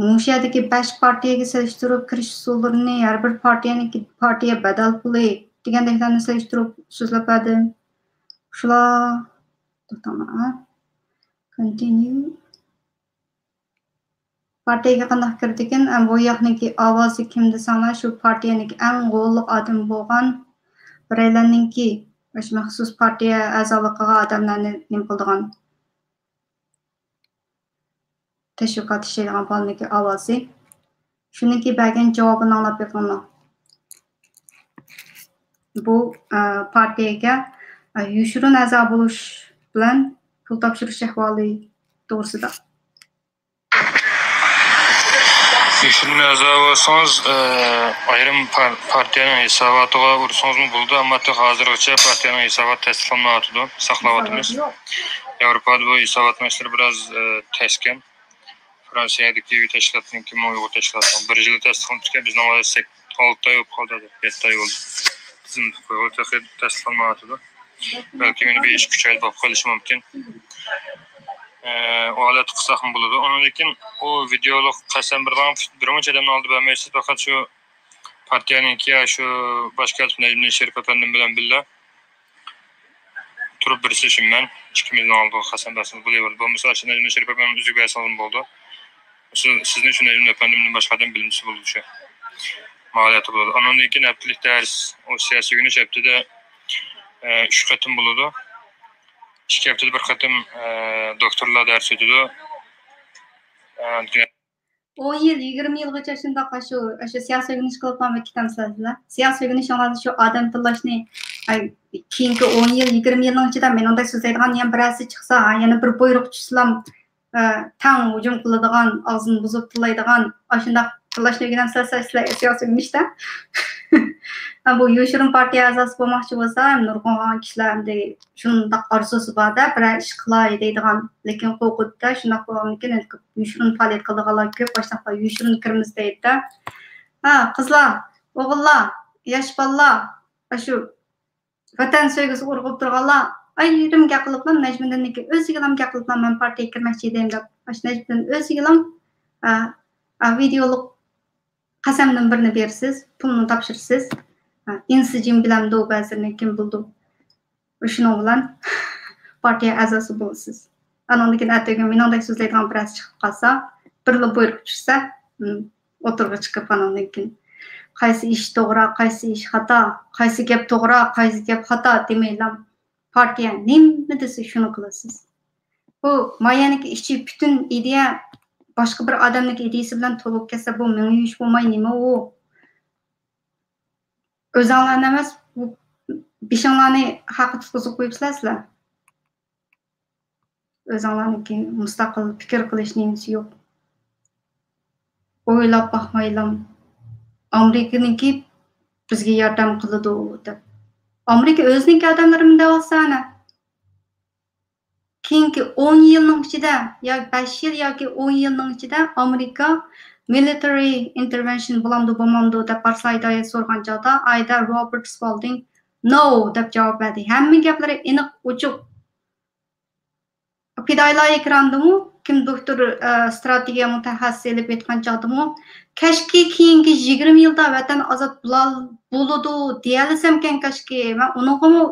مۇشۇ يەردىكى بەش پارتىيەگە سېلىشتۇرۇپ كىرىش ئۇسۇللىرىنى، ھەر بىر پارتىيەنىڭكى پارتىيە بەدەل پۇلى دېگەندەكلەرنى سېلىشتۇرۇپ سۆزلەپ بەردىم. شۇلار، توختاڭلار. Continue. پارتىيەگە قانداق كىرىدىكىن؟ ئە، بۇ ياقنىڭكى ئاۋازى كىم دېسەڭلار، شۇ پارتىيەنىڭكى ئەڭ غوللۇق ئادىمى بولغان بىرەيلەننىڭكى، مۇشۇ مەخسۇس پارتىيە ئەزالىقىغا ئادەملەرنى نېمە قىلىدىغان، تەشۋىقات ئىشلەيدىغان بالىنىڭكى ئاۋازى. شۇنىڭكى بەرگەن جاۋابىنى ئاڭلاپ بېقىڭلار. بۇ، ئە، پارتىيەگە، ئە، يوشۇرۇن ئەزا بولۇش بىلەن پۇل تاپشۇرۇش ئەھۋالى توغرىسىدا. يوشۇرۇن ئەزا بولسىڭىز، ئە، ئايرىم پار-، پارتىيەنىڭ ھېساباتىغا ئۇرسىڭىزمۇ بولىدۇ، ئەمما تېخى ھازىرغىچە پارتىيەنىڭ ھېساباتى تەستىقلانمايۋاتىدۇ، ساقلاۋاتىمىز. ياۋروپادا بۇ ھېساباتنىڭ ئىشلىرى بىراز، ئە، تەسكەن. فرانسىيەدىكى تەشكىلاتنىڭكىمۇ ئۇيغۇر تەشكىلاتىنىڭ بىر يىلى تەستىقلىنىپتىكەن، بىزنىڭ ھازىر سەك-، ئالتە ئاي بولۇپ قالدى، يەتتە ئاي بولدى. تىزىملىتىپ قويغىلى تېخى تەستىقلانمايۋاتىدۇ. بەلكىم يەنە بىر ئىككى ئۈچ ئاي بولۇپ قېلىشى مۇمكىن. ئە، ئۇ ھالەتتە قىلساقمۇ بولىدۇ. ئۇنىڭدىن كېيىن ئۇ ۋىدېئولۇق قەسەم بېرىدىغان بىرمۇنچە ئادەمنىڭ ئالدىدا بەرمەيسىز، پەقەت شۇ پارتىيەنىڭكى يا شۇ باش كاتىپ نەجمىدىن شېرىپ ئەپەندىم بىلەن بىللە تۇرۇپ بىرسى شۇ مەن ئىككىمىزنىڭ ئالدىغا قەسەم بەرسىڭىز بولىۋېرىدۇ. بولمىسا ئاشۇ نەجمىدىن شېرىپ ئەپەندىم ئۈزۈك بەرسىڭىزمۇ بولىدۇ. سىز، سىزنى شۇ نەجمىدىن ئەپەندىمدىن باشقا ئادەم بىلمىسە بولىدۇ شۇ. ماھالەتتە بولىدۇ. ئاندىن كېيىن ھەپتىلىك دەرس، ئۇ سىياسىي ئۆگىنىش ھەپتىدە، ئە، ئۈچ قېتىم بولىدۇ. ئىككى ھەپتىدە بىر قېتىم، ئە، دوكتورلار دەرس ئۆتىدۇ. ئون يىل، يىگىرمە يىلغىچە شۇنداق ئاشۇ، ئاشۇ سىياسىي ئۆگىنىش قىلىپلا كېتەمسىلەر سىلەر؟ سىياسىي ئۆگىنىشىڭلاردا شۇ ئادەم تاللاشنى، ئاي، كېيىنكى ئون يىل، يىگىرمە يىلنىڭ ئىچىدە مېنىڭدەك سۆزلەيدىغان يەنە بىرەرسى چىقسا، ھە، يەنە بىر بۇيرۇق چۈشسىلام، ئە، تەڭ ھۇجۇم قىلىدىغان، ئاغزىنى بۇزۇپ تىللايدىغان، ئاشۇنداق تاللاشنى ئۆگىنەمسىلەر سىلەر سىياسىي ئۆگىنىشتە؟ ھە، بۇ يوشۇرۇن پارتىيە ئەزاسى بولماقچى بولسا، نۇرغۇنلىغان كىشىلەر ئەمدى شۇنداق ئارزۇسى بار-دە، بىرەر ئىش قىلاي دەيدىغان، لېكىن قورقىدۇ-دە، شۇنداق بولغاندىكىن يوشۇرۇن پائالىيەت قىلىدىغانلار كۆپ، ئاشۇنداقلار يوشۇرۇن كىرىمىز دەيدۇ-دە. ھە، قىزلار، ئوغۇللار، ياش بالىلار، ئاشۇ ۋەتەن سۆيگۈسى ئۇرغۇپ تۇرغانلار، ئايرىم گەپ قىلىپلا، نەجمىدىننىڭكى ئۆزىگىلا گەپ قىلىپلا، مەن پارتىيەگە كىرمەكچى ئىدىم دەپ، ئاشۇ نەجمىدىن ئۆزىگىلا، ئە، ئە، ۋىدېئولۇق قەسەمدىن بىرنى بېرىسىز، پۇلنى تاپشۇرىسىز. ھە، ئىنسىجىم بىلەمدۇ بەزىلىرىنى كىم بىلىدۇ؟ شۇنىڭ بىلەن پارتىيە ئەزاسى بولىسىز. ئانىڭدىن كېيىن ئەتىگۈن مېنىڭدەك سۆزلەيدىغان بىرەرسى چىقىپ قالسا، بىرلا بۇيرۇق چۈشسە، ھىم، ئوتتۇرىغا چىقىپ ئانىڭدىن كېيىن قايسى ئىش توغرا، قايسى ئىش خاتا، قايسى گەپ توغرا، قايسى گەپ خاتا دېمەيلا، پارتىيە نېمە دېسە شۇنى قىلىسىز. بۇ مايەنىڭكى ئىچى پۈتۈن ئىدىيە باشقا بىر ئادەمنىڭكى ئىدىيىسى بىلەن تولۇپ كەتسە، بۇ مېڭە يۇيۇش بولماي نېمە ئۇ؟ ئۆزۈڭلارنى ئەمەس، بۇ بېشىڭلارنى خەققە تۇتقۇزۇپ قويۇپسىلەر سىلەر. ئۆزۈڭلارنىڭكى مۇستەقىل پىكىر قىلىش نېمىسى يوق. ئويلاپ باقمايلا، ئامېرىكىنىڭكى بىزگە ياردەم قىلىدۇ دەپ. ئامېرىكا ئۆزىنىڭكى ئادەملىرىمۇ دەۋاتسا ئەنە. كېيىنكى ئون يىلنىڭ ئىچىدە، يا بەش يىل ياكى ئون يىلنىڭ ئىچىدە ئامېرىكا مىلىتىرى ئىنتېرۋېنشن بولامدۇ، بولمامدۇ دەپ بارسا ھىدايەت سورىغان چاغدا، ئايدا روبېرت سپالدىڭ نو دەپ جاۋاب بەردى. ھەممە گەپلىرى ئېنىق، ئوچۇق. پىدائىيلار ئېكرانىدىمۇ، كىم دوكتور، ئە، ئىستراتېگىيە مۇتەخەسسىسى ئېلىپ ئېيتقان چاغدىمۇ، كاشكى كېيىنكى يىگىرمە يىلدا ۋەتەن ئازاد بولا-، بولىدۇ دېيەلىسەمكەن كاشكى. مەن ئۇنىڭغىمۇ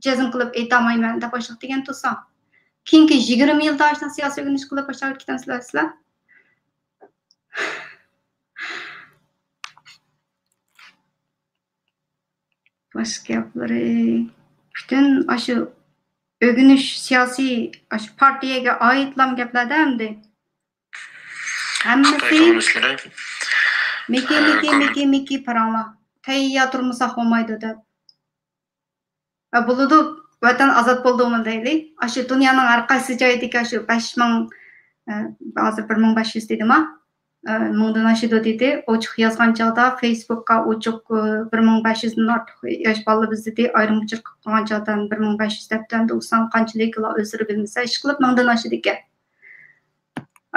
جەزم قىلىپ ئېيتالمايمەن دەپ باشلىق دېگەن تۇرسا. كېيىنكى يىگىرمە يىلدا ئاشۇنداق سىياسىي ئۆگىنىش قىلىپ باشلاپ كېتەمسىلەر سىلەر؟ باشقا گەپلىرى، پۈتۈن ئاشۇ ئۆگىنىش، سىياسىي، ئاشۇ پارتىيەگە ئائىتلام گەپلەردە ئەمدى. ھەممىسى خىتاي كوممۇنىستلىرى، مىكى، ئە، مىكى، كوممۇن- مىكى، مىكى پاراڭلار. تەييار تۇرمىساق بولمايدۇ دەپ. ئە، بولىدۇ، ۋەتەن ئازاد بولدىمۇ دەيلى. ئاشۇ دۇنيانىڭ ھەر قايسى جايىدىكى ئاشۇ بەش مىڭ، ئە، ھازىر بىر مىڭ بەش يۈز دېدىما؟ ئە، مىڭدىن ئاشىدۇ دېدى. ئوچۇق يازغان چاغدا فېيسبۇكقا ئوچۇق، ئە، بىر مىڭ بەش يۈزدىن ئارتۇق ياش بالىلىرىمىز دېدى. ئايرىم ئۇچۇر قىلىپ قويغان چاغدا بىر مىڭ بەش يۈز دەپتۇ. ئەمدى ئۇ سان قانچىلىكلا ئۆزلىرى بىلمىسە، ئىشقىلىپ مىڭدىن ئاشىدىكەن.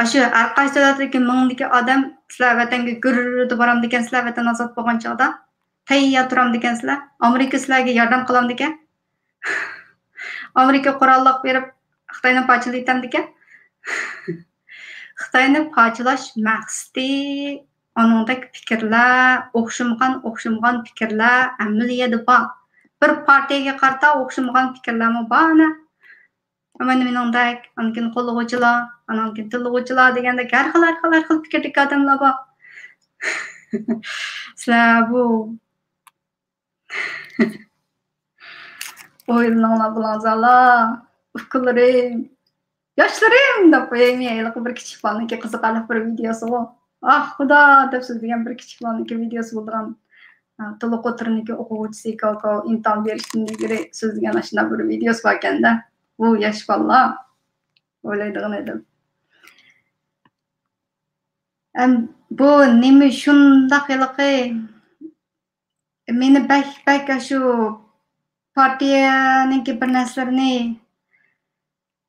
ئاشۇ ھەر قايسى دۆلەتتىكى مىڭدىكى ئادەم، سىلەر ۋەتەنگە گۈررىدە بارامدىكەنسىلەر، ۋەتەن ئازاد بولغان چاغدا تەييار تۇرامدىكەنسىلەر. ئامېرىكا سىلەرگە ياردەم قىلامدىكەن. ئامېرىكا قوراللىق بېرىپ خىتاينى پارچىلىۋېتەمدىكەن. خىتاينى پارچىلاش مەقسىتى ئانىڭدەك پىكىرلەر، ئوخشىمىغان، ئوخشىمىغان پىكىرلەر ھەممىلا يەردە بار. بىر پارتىيەگە قارىتا ئوخشىمىغان پىكىرلەرمۇ بار ئەنە. مانا مېنىڭدەك، ئاندىن كېيىن قوللىغۇچىلار، ئاندىن كېيىن تىللىغۇچىلار دېگەندەك ھەر خىل، ھەر خىل، ھەر خىل پىكىردىكى ئادەملەر بار. سىلەر بۇ ئويلىنىڭلار بۇلارزالار، ئۇكىلىرىم، ياشلىرىم دەپ قويايمۇ؟ ھېلىقى بىر كىچىك بالىنىڭكى قىزىقارلىق بىر ۋىدېيوسىغۇ. ئاھ خۇدا دەپ سۆزلىگەن بىر كىچىك بالىنىڭكى ۋىدېيوسى بولىدىغان. ھە، تولۇق ئوتتۇرىنىڭكى ئوقۇغۇچىسى كاۋكاۋ ئىمتىھان بېرىشتىن ئىلگىرى سۆزلىگەن ئاشۇنداق بىر ۋىدېيوسى باركەن-دە. بۇ ياش بالىلار ئويلايدىغان ئىدىم. ئەم، بۇ نېمە شۇنداق ھېلىقى مېنى بەك، بەك ئاشۇ پارتىيەنىڭكى بىر نەرسىلىرىنى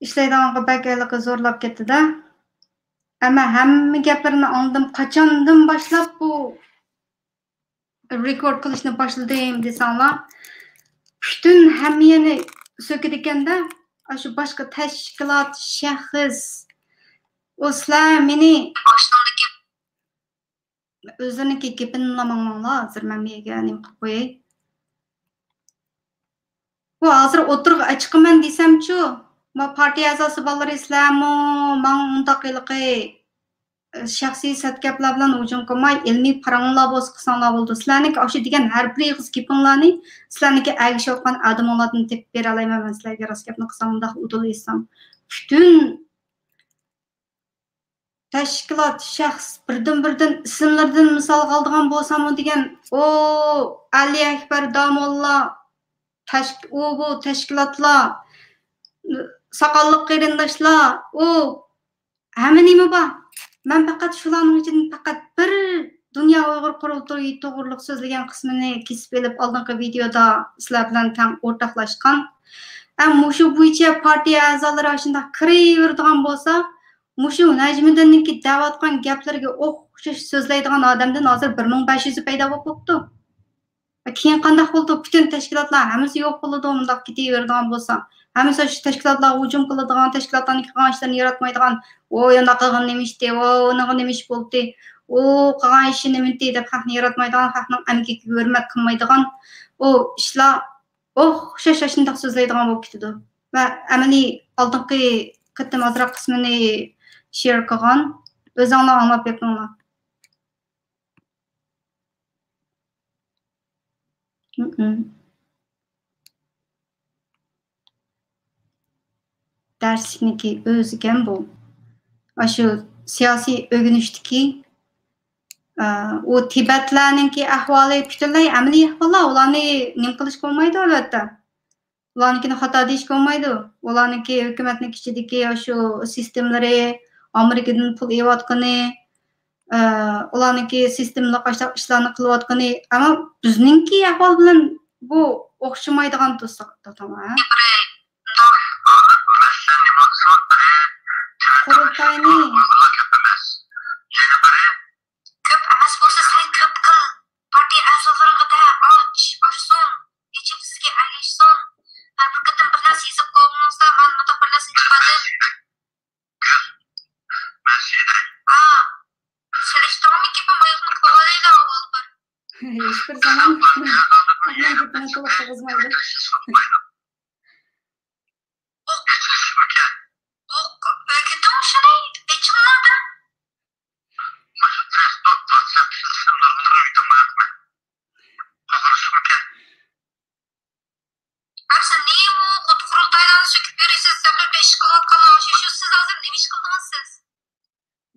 ئىشلەيدىغانغا بەك ھېلىقى زورلاپ كەتتى-دە. ئەمما ھەممە گەپلىرىنى ئاڭلىدىم. قاچاندىن باشلاپ بۇ رېكورد قىلىشنى باشلىدىم دېسەڭلار، پۈتۈن ھەممە يەرنى سۆكىدىكەن-دە، ئاشۇ باشقا تەشكىلات، شەخس، ئۇ سىلەر مېنى ئۆزلىرىنىڭكى گېپىنىلا ماڭماڭلار، ھازىر مەن بۇ يەرگە نېمە قىلىپ قوياي. بۇ ھازىر ئوتتۇرىغا چىقىمەن دېسەمچۇ، ما پارتىيە ئەزاسى بالىلىرى سىلەرمۇ ماڭا ئۇنداق ھېلىقى، ئە، شەخسىي سەت گەپلەر بىلەن ھۇجۇم قىلماي، ئىلمىي پاراڭلار بولسا قىلساڭلار بولىدۇ. سىلەرنىڭكى ئاشۇ دېگەن ھەر بىر ئېغىز گېپىڭلارنى سىلەرنىڭكى ئەگىشىۋاتقان ئادىمىڭلاردىن تېپىپ بېرەلەيمەن مەن سىلەرگە، راست گەپنى قىلسام، مۇنداق ئۇدۇل ئېيتسام. پۈتۈن تەشكىلات، شەخس، بىردىن-بىردىن ئىسىملىرىدىن مىسالغا ئالىدىغان بولساممۇ دېگەن، ئۇ ئەلى ئەكبەر داموللا، تەشك-، ئۇ بۇ تەشكىلاتلار، ساقاللىق قېرىنداشلار، ئۇ ھەممە نېمە بار. مەن پەقەت شۇلارنىڭ ئىچىدىن پەقەت بىر دۇنيا ئۇيغۇر قۇرۇلتىيى توغرۇلۇق سۆزلىگەن قىسمىنى كېسىپ ئېلىپ، ئالدىنقى ۋىدېيودا سىلەر بىلەن تەڭ ئورتاقلاشقان. ھەم مۇشۇ بويىچە پارتىيە ئەزالىرى ئاشۇنداق كىرىۋېرىدىغان بولسا، مۇشۇ نەجمىدىننىڭكى دەۋاتقان گەپلىرىگە ئوخشاش سۆزلەيدىغان ئادەمدىن ھازىر بىر مىڭ بەش يۈزى پەيدا بولۇپ بوپتۇ. كېيىن قانداق بولىدۇ؟ پۈتۈن تەشكىلاتلار ھەممىسى يوق بولىدۇ، مۇنداق كېتىۋېرىدىغان بولسا. ھەممىسى شۇ تەشكىلاتلارغا ھۇجۇم قىلىدىغان، تەشكىلاتلارنىڭ قىلغان ئىشلىرىنى ياراتمايدىغان، ئۇ ئۇنداق قىلغان نېمە ئىشتى، ئۇ ئۇنىڭغا نېمە ئىش بولدى، ئۇ قىلغان ئىشى نېمىتى دەپ خەقنى ياراتمايدىغان، خەقنىڭ ئەمگىكىگە ھۆرمەت قىلمايدىغان ئۇ ئىشلار ئوخشاش ئاشۇنداق سۆزلەيدىغان بولۇپ كېتىدۇ. ۋە ئەمەلىي ئالدىنقى قېتىم ئازراق قىسمىنى شېئر قىلغان. ئۆزۈڭلار ئاڭلاپ بېقىڭلار. دەرسلىكنىڭكى ئۆزىكەن بۇ. ئاشۇ سىياسىي ئۆگىنىشتىكى، ئە، ئۇ تىبەتلەرنىڭكى ئەھۋالى پۈتۈنلەي ئەمەلىي ئەھۋاللار، ئۇلارنى نېمە قىلىشقا بولمايدۇ، ئەلۋەتتە. ئۇلارنىڭكىنى خاتا دېيىشكە بولمايدۇ. ئۇلارنىڭكى ھۆكۈمەتنىڭ ئىچىدىكى ئاشۇ سىستېمىلىرى، ئامېرىكىدىن پۇل ئېلىۋاتقىنى، ئە، ئۇلارنىڭكى سىستېمىلىق ئاشۇنداق ئىشلارنى قىلىۋاتقىنى، ئەمما بىزنىڭكى ئەھۋال بىلەن بۇ ئوخشىمايدىغان دوستلار، دوستلار، ھە؟ قۇرۇلتاينى كۆپ ئەمەس بولسا، سەن كۆپ قىل. پارتىيە ئەزالىرىڭغا دە، ئاچ، ئاشسۇن، ئېچىپ سىزگە ئەگەشسۇن. ھەر بىر قېتىم بىر نەرسە يېزىپ قويغىنىڭىزدا، مەن مۇنداق بىر نەرسە ئېيتىپ بەردىم. ئا، سېلىشتۇرما گېپىم ئاياغنى قىلىۋالايلا ئاۋۋال بىر. ھېچبىر زامان ئەھمەت گېپىنى قىلىپ قىلغۇزمايدۇ. ئوق-، ئوق-، ئۆگىتىڭ شۇنى، ئېچىڭلار دە. مۇشۇ فېيسبۇك، ۋاتساپ، تېلېفون نۇرغۇنلىرىنى ئۆگىتىڭ ماڭا. قورقۇنچلۇقمىكەن؟ ھەم سىز نېمە قۇرۇلتايلارنى سۆكۈپ يۈرىسىز؟ ھەقىقىي ئىش قىلىۋاتقانلار شۇ، شۇ، سىز ھازىر نېمە ئىش قىلدىڭىز سىز؟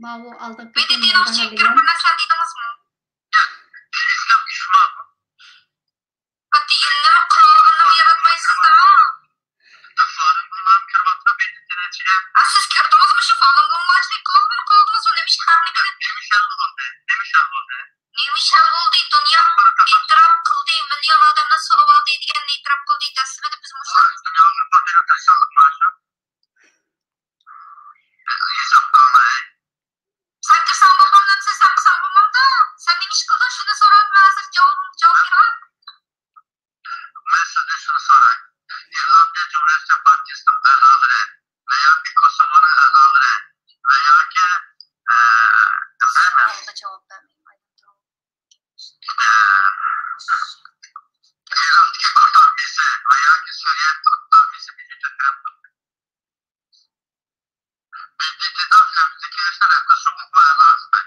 ماۋۇ ئالدىنقى مېنى دېنىڭ چېكىپ بىر نەرسە دېدىڭىزمۇ؟ ئىسلام ئىشمۇ؟ ئاددىي يىلنىمۇ قىلالىغىنىمۇ ياراتمايسىز-دە. فالۇنگونلارمۇ كىرىۋاتىدۇ بېيجىڭنىڭ ئىچىگە. ھە، سىز كىردىڭىزمۇ شۇ فالۇنگونلار ئىچىگە؟ قىلالىغىنى قىلدىڭىزمۇ؟ نېمە ئىش ھەل بولدى؟ نېمە ئىش ھەل بولدى؟ نېمە ئىش ھەل بولدى؟ نېمە ئىش ھەل بولدى؟ دۇنيا ئېتىراپ قىلدى، مىليون ئادەمنى سولىۋالدى دېگەننى ئېتىراپ قىلدى. دەسلىپىدە بىز مۇشۇ. دۇنيا ئۇيغۇر دېگەن تىرىشچانلىقمۇ شۇ. ھېساب قىلماي. سەن كىرسەڭ بولمامدۇ دېسە، سەن قىلساڭ بولمامدۇ؟ سەن نېمە ئىش قىلدىڭ؟ شۇنى سوراۋاتىمەن ھازىر، جاۋابىڭ، جاۋاب بېرىڭ. مەن سىزدىن شۇنى سوراي. ئىرلاندىيە جۇمھۇرىيەتچى پارتىيىسىنىڭ ئەزالىرى ۋە ياكى كوسوۋونىڭ ئەزالىرى ۋە ياكى، ئە، سوئالغا جاۋاب بەرمەيمەن. ئىراقتىكى كۇرد ئارمىيىسى ۋە ياكى سۈرىيە كۇرد ئارمىيىسى بىزنى تۆتكۈلەپ تۇردى. بىدىتىدا خەۋپسىزلىك كېڭىشىنىڭ ھەققىدە شۇغۇل ئەزاسى.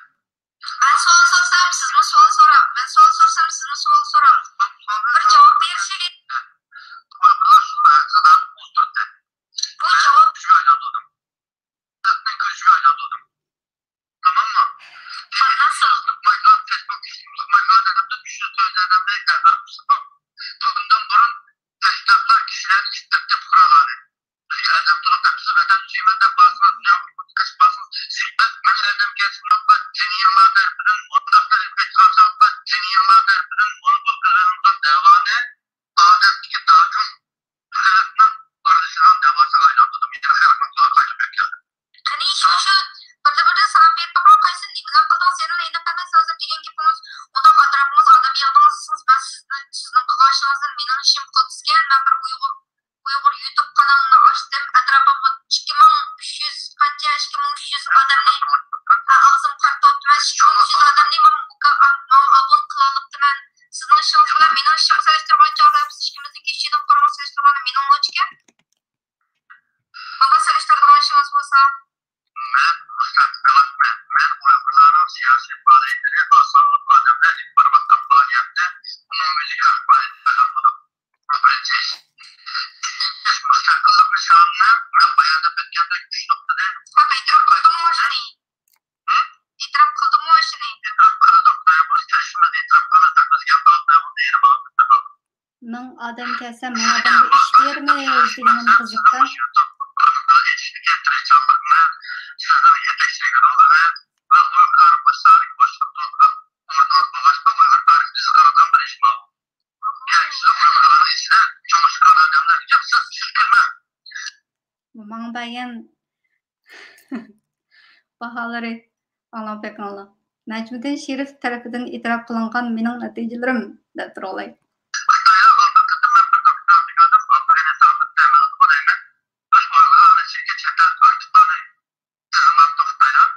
مەن سوئال سورىسام، سىزمۇ سوئال سوراڭ. مەن سوئال سورىسام، سىزمۇ سوئال سوراڭ. بىر جاۋاب بېرىشى. ئۇيغۇرلار شۇ مەسىلىدە ئولتۇردى. بۇ جاۋاب. كۆزىگە ئايلاندۇردۇم. خەلقنىڭ كۆزىگە ئايلاندۇردۇم. تاماممۇ؟ قانداق سىز؟ فېيسبۇك، فېيسبۇك، فېيسبۇك مايكالاردا كۆپتە چۈشۈرۈپ سۆزلەيدىغاندەك ئەزاب ئۈستىدە. بۇندىن بۇرۇن تەشكىلاتلار كىشىلەرنى ئىتتىرىپ پۇقرالارنى. بىزگە ئەردەم تۇرۇپ دەپ، سىز ۋەتەن سۆيىمەن دەپ بارسىڭىز، دۇنياغا قېچىپ بارسىڭىز، سىز مەن ئەردەمگە سىناققا جېنىيىڭلار تەرىپىدىن مۇنداقلار ئېلىپ قېچىلغان، جېنىيىڭلار تەرىپىدىن مونوپول قىلىنغان دەۋانى ئادەتتىكى داجۇڭ خەلقنىڭ ئارىلىشىدىغان دەۋاسىغا ئايلاندۇردۇم. يەنە خەلقنىڭ قولىغا قايتىپ كەلدى. قېنى، شۇ، شۇ، بىردە، بىردە ساڭا بېرىپ باقاي، قايسى، نېمە بىلەن قىلدىڭ سېنى؟ ئېنىق ئەمەس ھازىر دېگەن گېپىڭىز. ئۇنداق ئەتراپىڭىزغا ئادەم يىغدىڭىز دېسىڭىز، مەن سىزنى، سىزنىڭ قىلغان ئىشىڭىزدىن مېنىڭ ئىشىم قىلدىكەن، مەن بىر ئۇيغۇر، ئۇيغۇر يۇتۇب قانىلىنى ئاچتىم، ئەتراپىمغا ئىككى مىڭ ئۈچ يۈز، قانچە، ئىككى مىڭ ئۈچ يۈز ئادەمنى، ھە، ئاغزىمغا قارىتىۋاتىمەن، ئىككى مىڭ ئۈچ يۈز ئادەمنى ماڭا، ماڭا ئابۇنە قىلالىپتىمەن. سىزنىڭ ئىشىڭىز بىلەن مېنىڭ ئىشىمنى سېلىشتۇرغان چاغدا، ھەممىسى ئىككىمىزنىڭكى ئىشىنىڭ قارىڭى سېلىشتۇرغاندا مېنىڭ نوچىكەن. ماڭا سېلىشتۇرىدىغان ئىشىڭىز بولسا. مەن مۇشۇ تەشكىلاتمەن. مەن ئۇيغۇرلارنىڭ سىياسىي پائالىيىتىنى ئاز سانلىق ئادەملەر ئېلىپ بارماقتا پائالىيەتنى ئومۇميۈزلۈك خەلق پائالىيىتىگە ئايلاندۇردۇم. بۇ بىرىنچى ئىش. ئىككىنچى ئىش، مۇستەقىللىق نىشانىنى مەن بايان دەپ ئۆتكەن ئەسەم ماڭا ئادەمگە ئىش بېرىمىز دېگىنىم قىزىقتا. يۇتۇب قانىلىدا ئېچىشتىكى تىرىكچانلىق بىلەن سىزنىڭ يېتەكچىلىك رولى ۋە ئۇيغۇر باشلارى بوشلۇق تولغان ئورنىڭىز بولغاچقا، ئۇيغۇر تارىخى بىزگە قارىدىغان بىر ئىش بار. يەنى سىزنىڭ ئۇيغۇرلارنىڭ ئىچىدە چوڭ ئىشقان ئادەملەر يىغسىز سىز كىرمەڭ. بۇ ماڭا بەرگەن باھالىرى ئاڭلاپ بېقىڭلار. نەجمىدىن شېرىف تەرىپىدىن ئېتىراپ قىلىنغان مېنىڭ نەتىجىلىرىم دەپ تۇرۇڭلاي. خىتايلار ئالدىنقى قېتىم مەن بىر دوكتورنى كۆردۈم، ئافغانىستاندا تەمىن بولىمەن. باش ئورگانلار ئىچىدىكى چەت ئەل ئارتۇقلارنى تىزىملاپتۇ خىتايلار.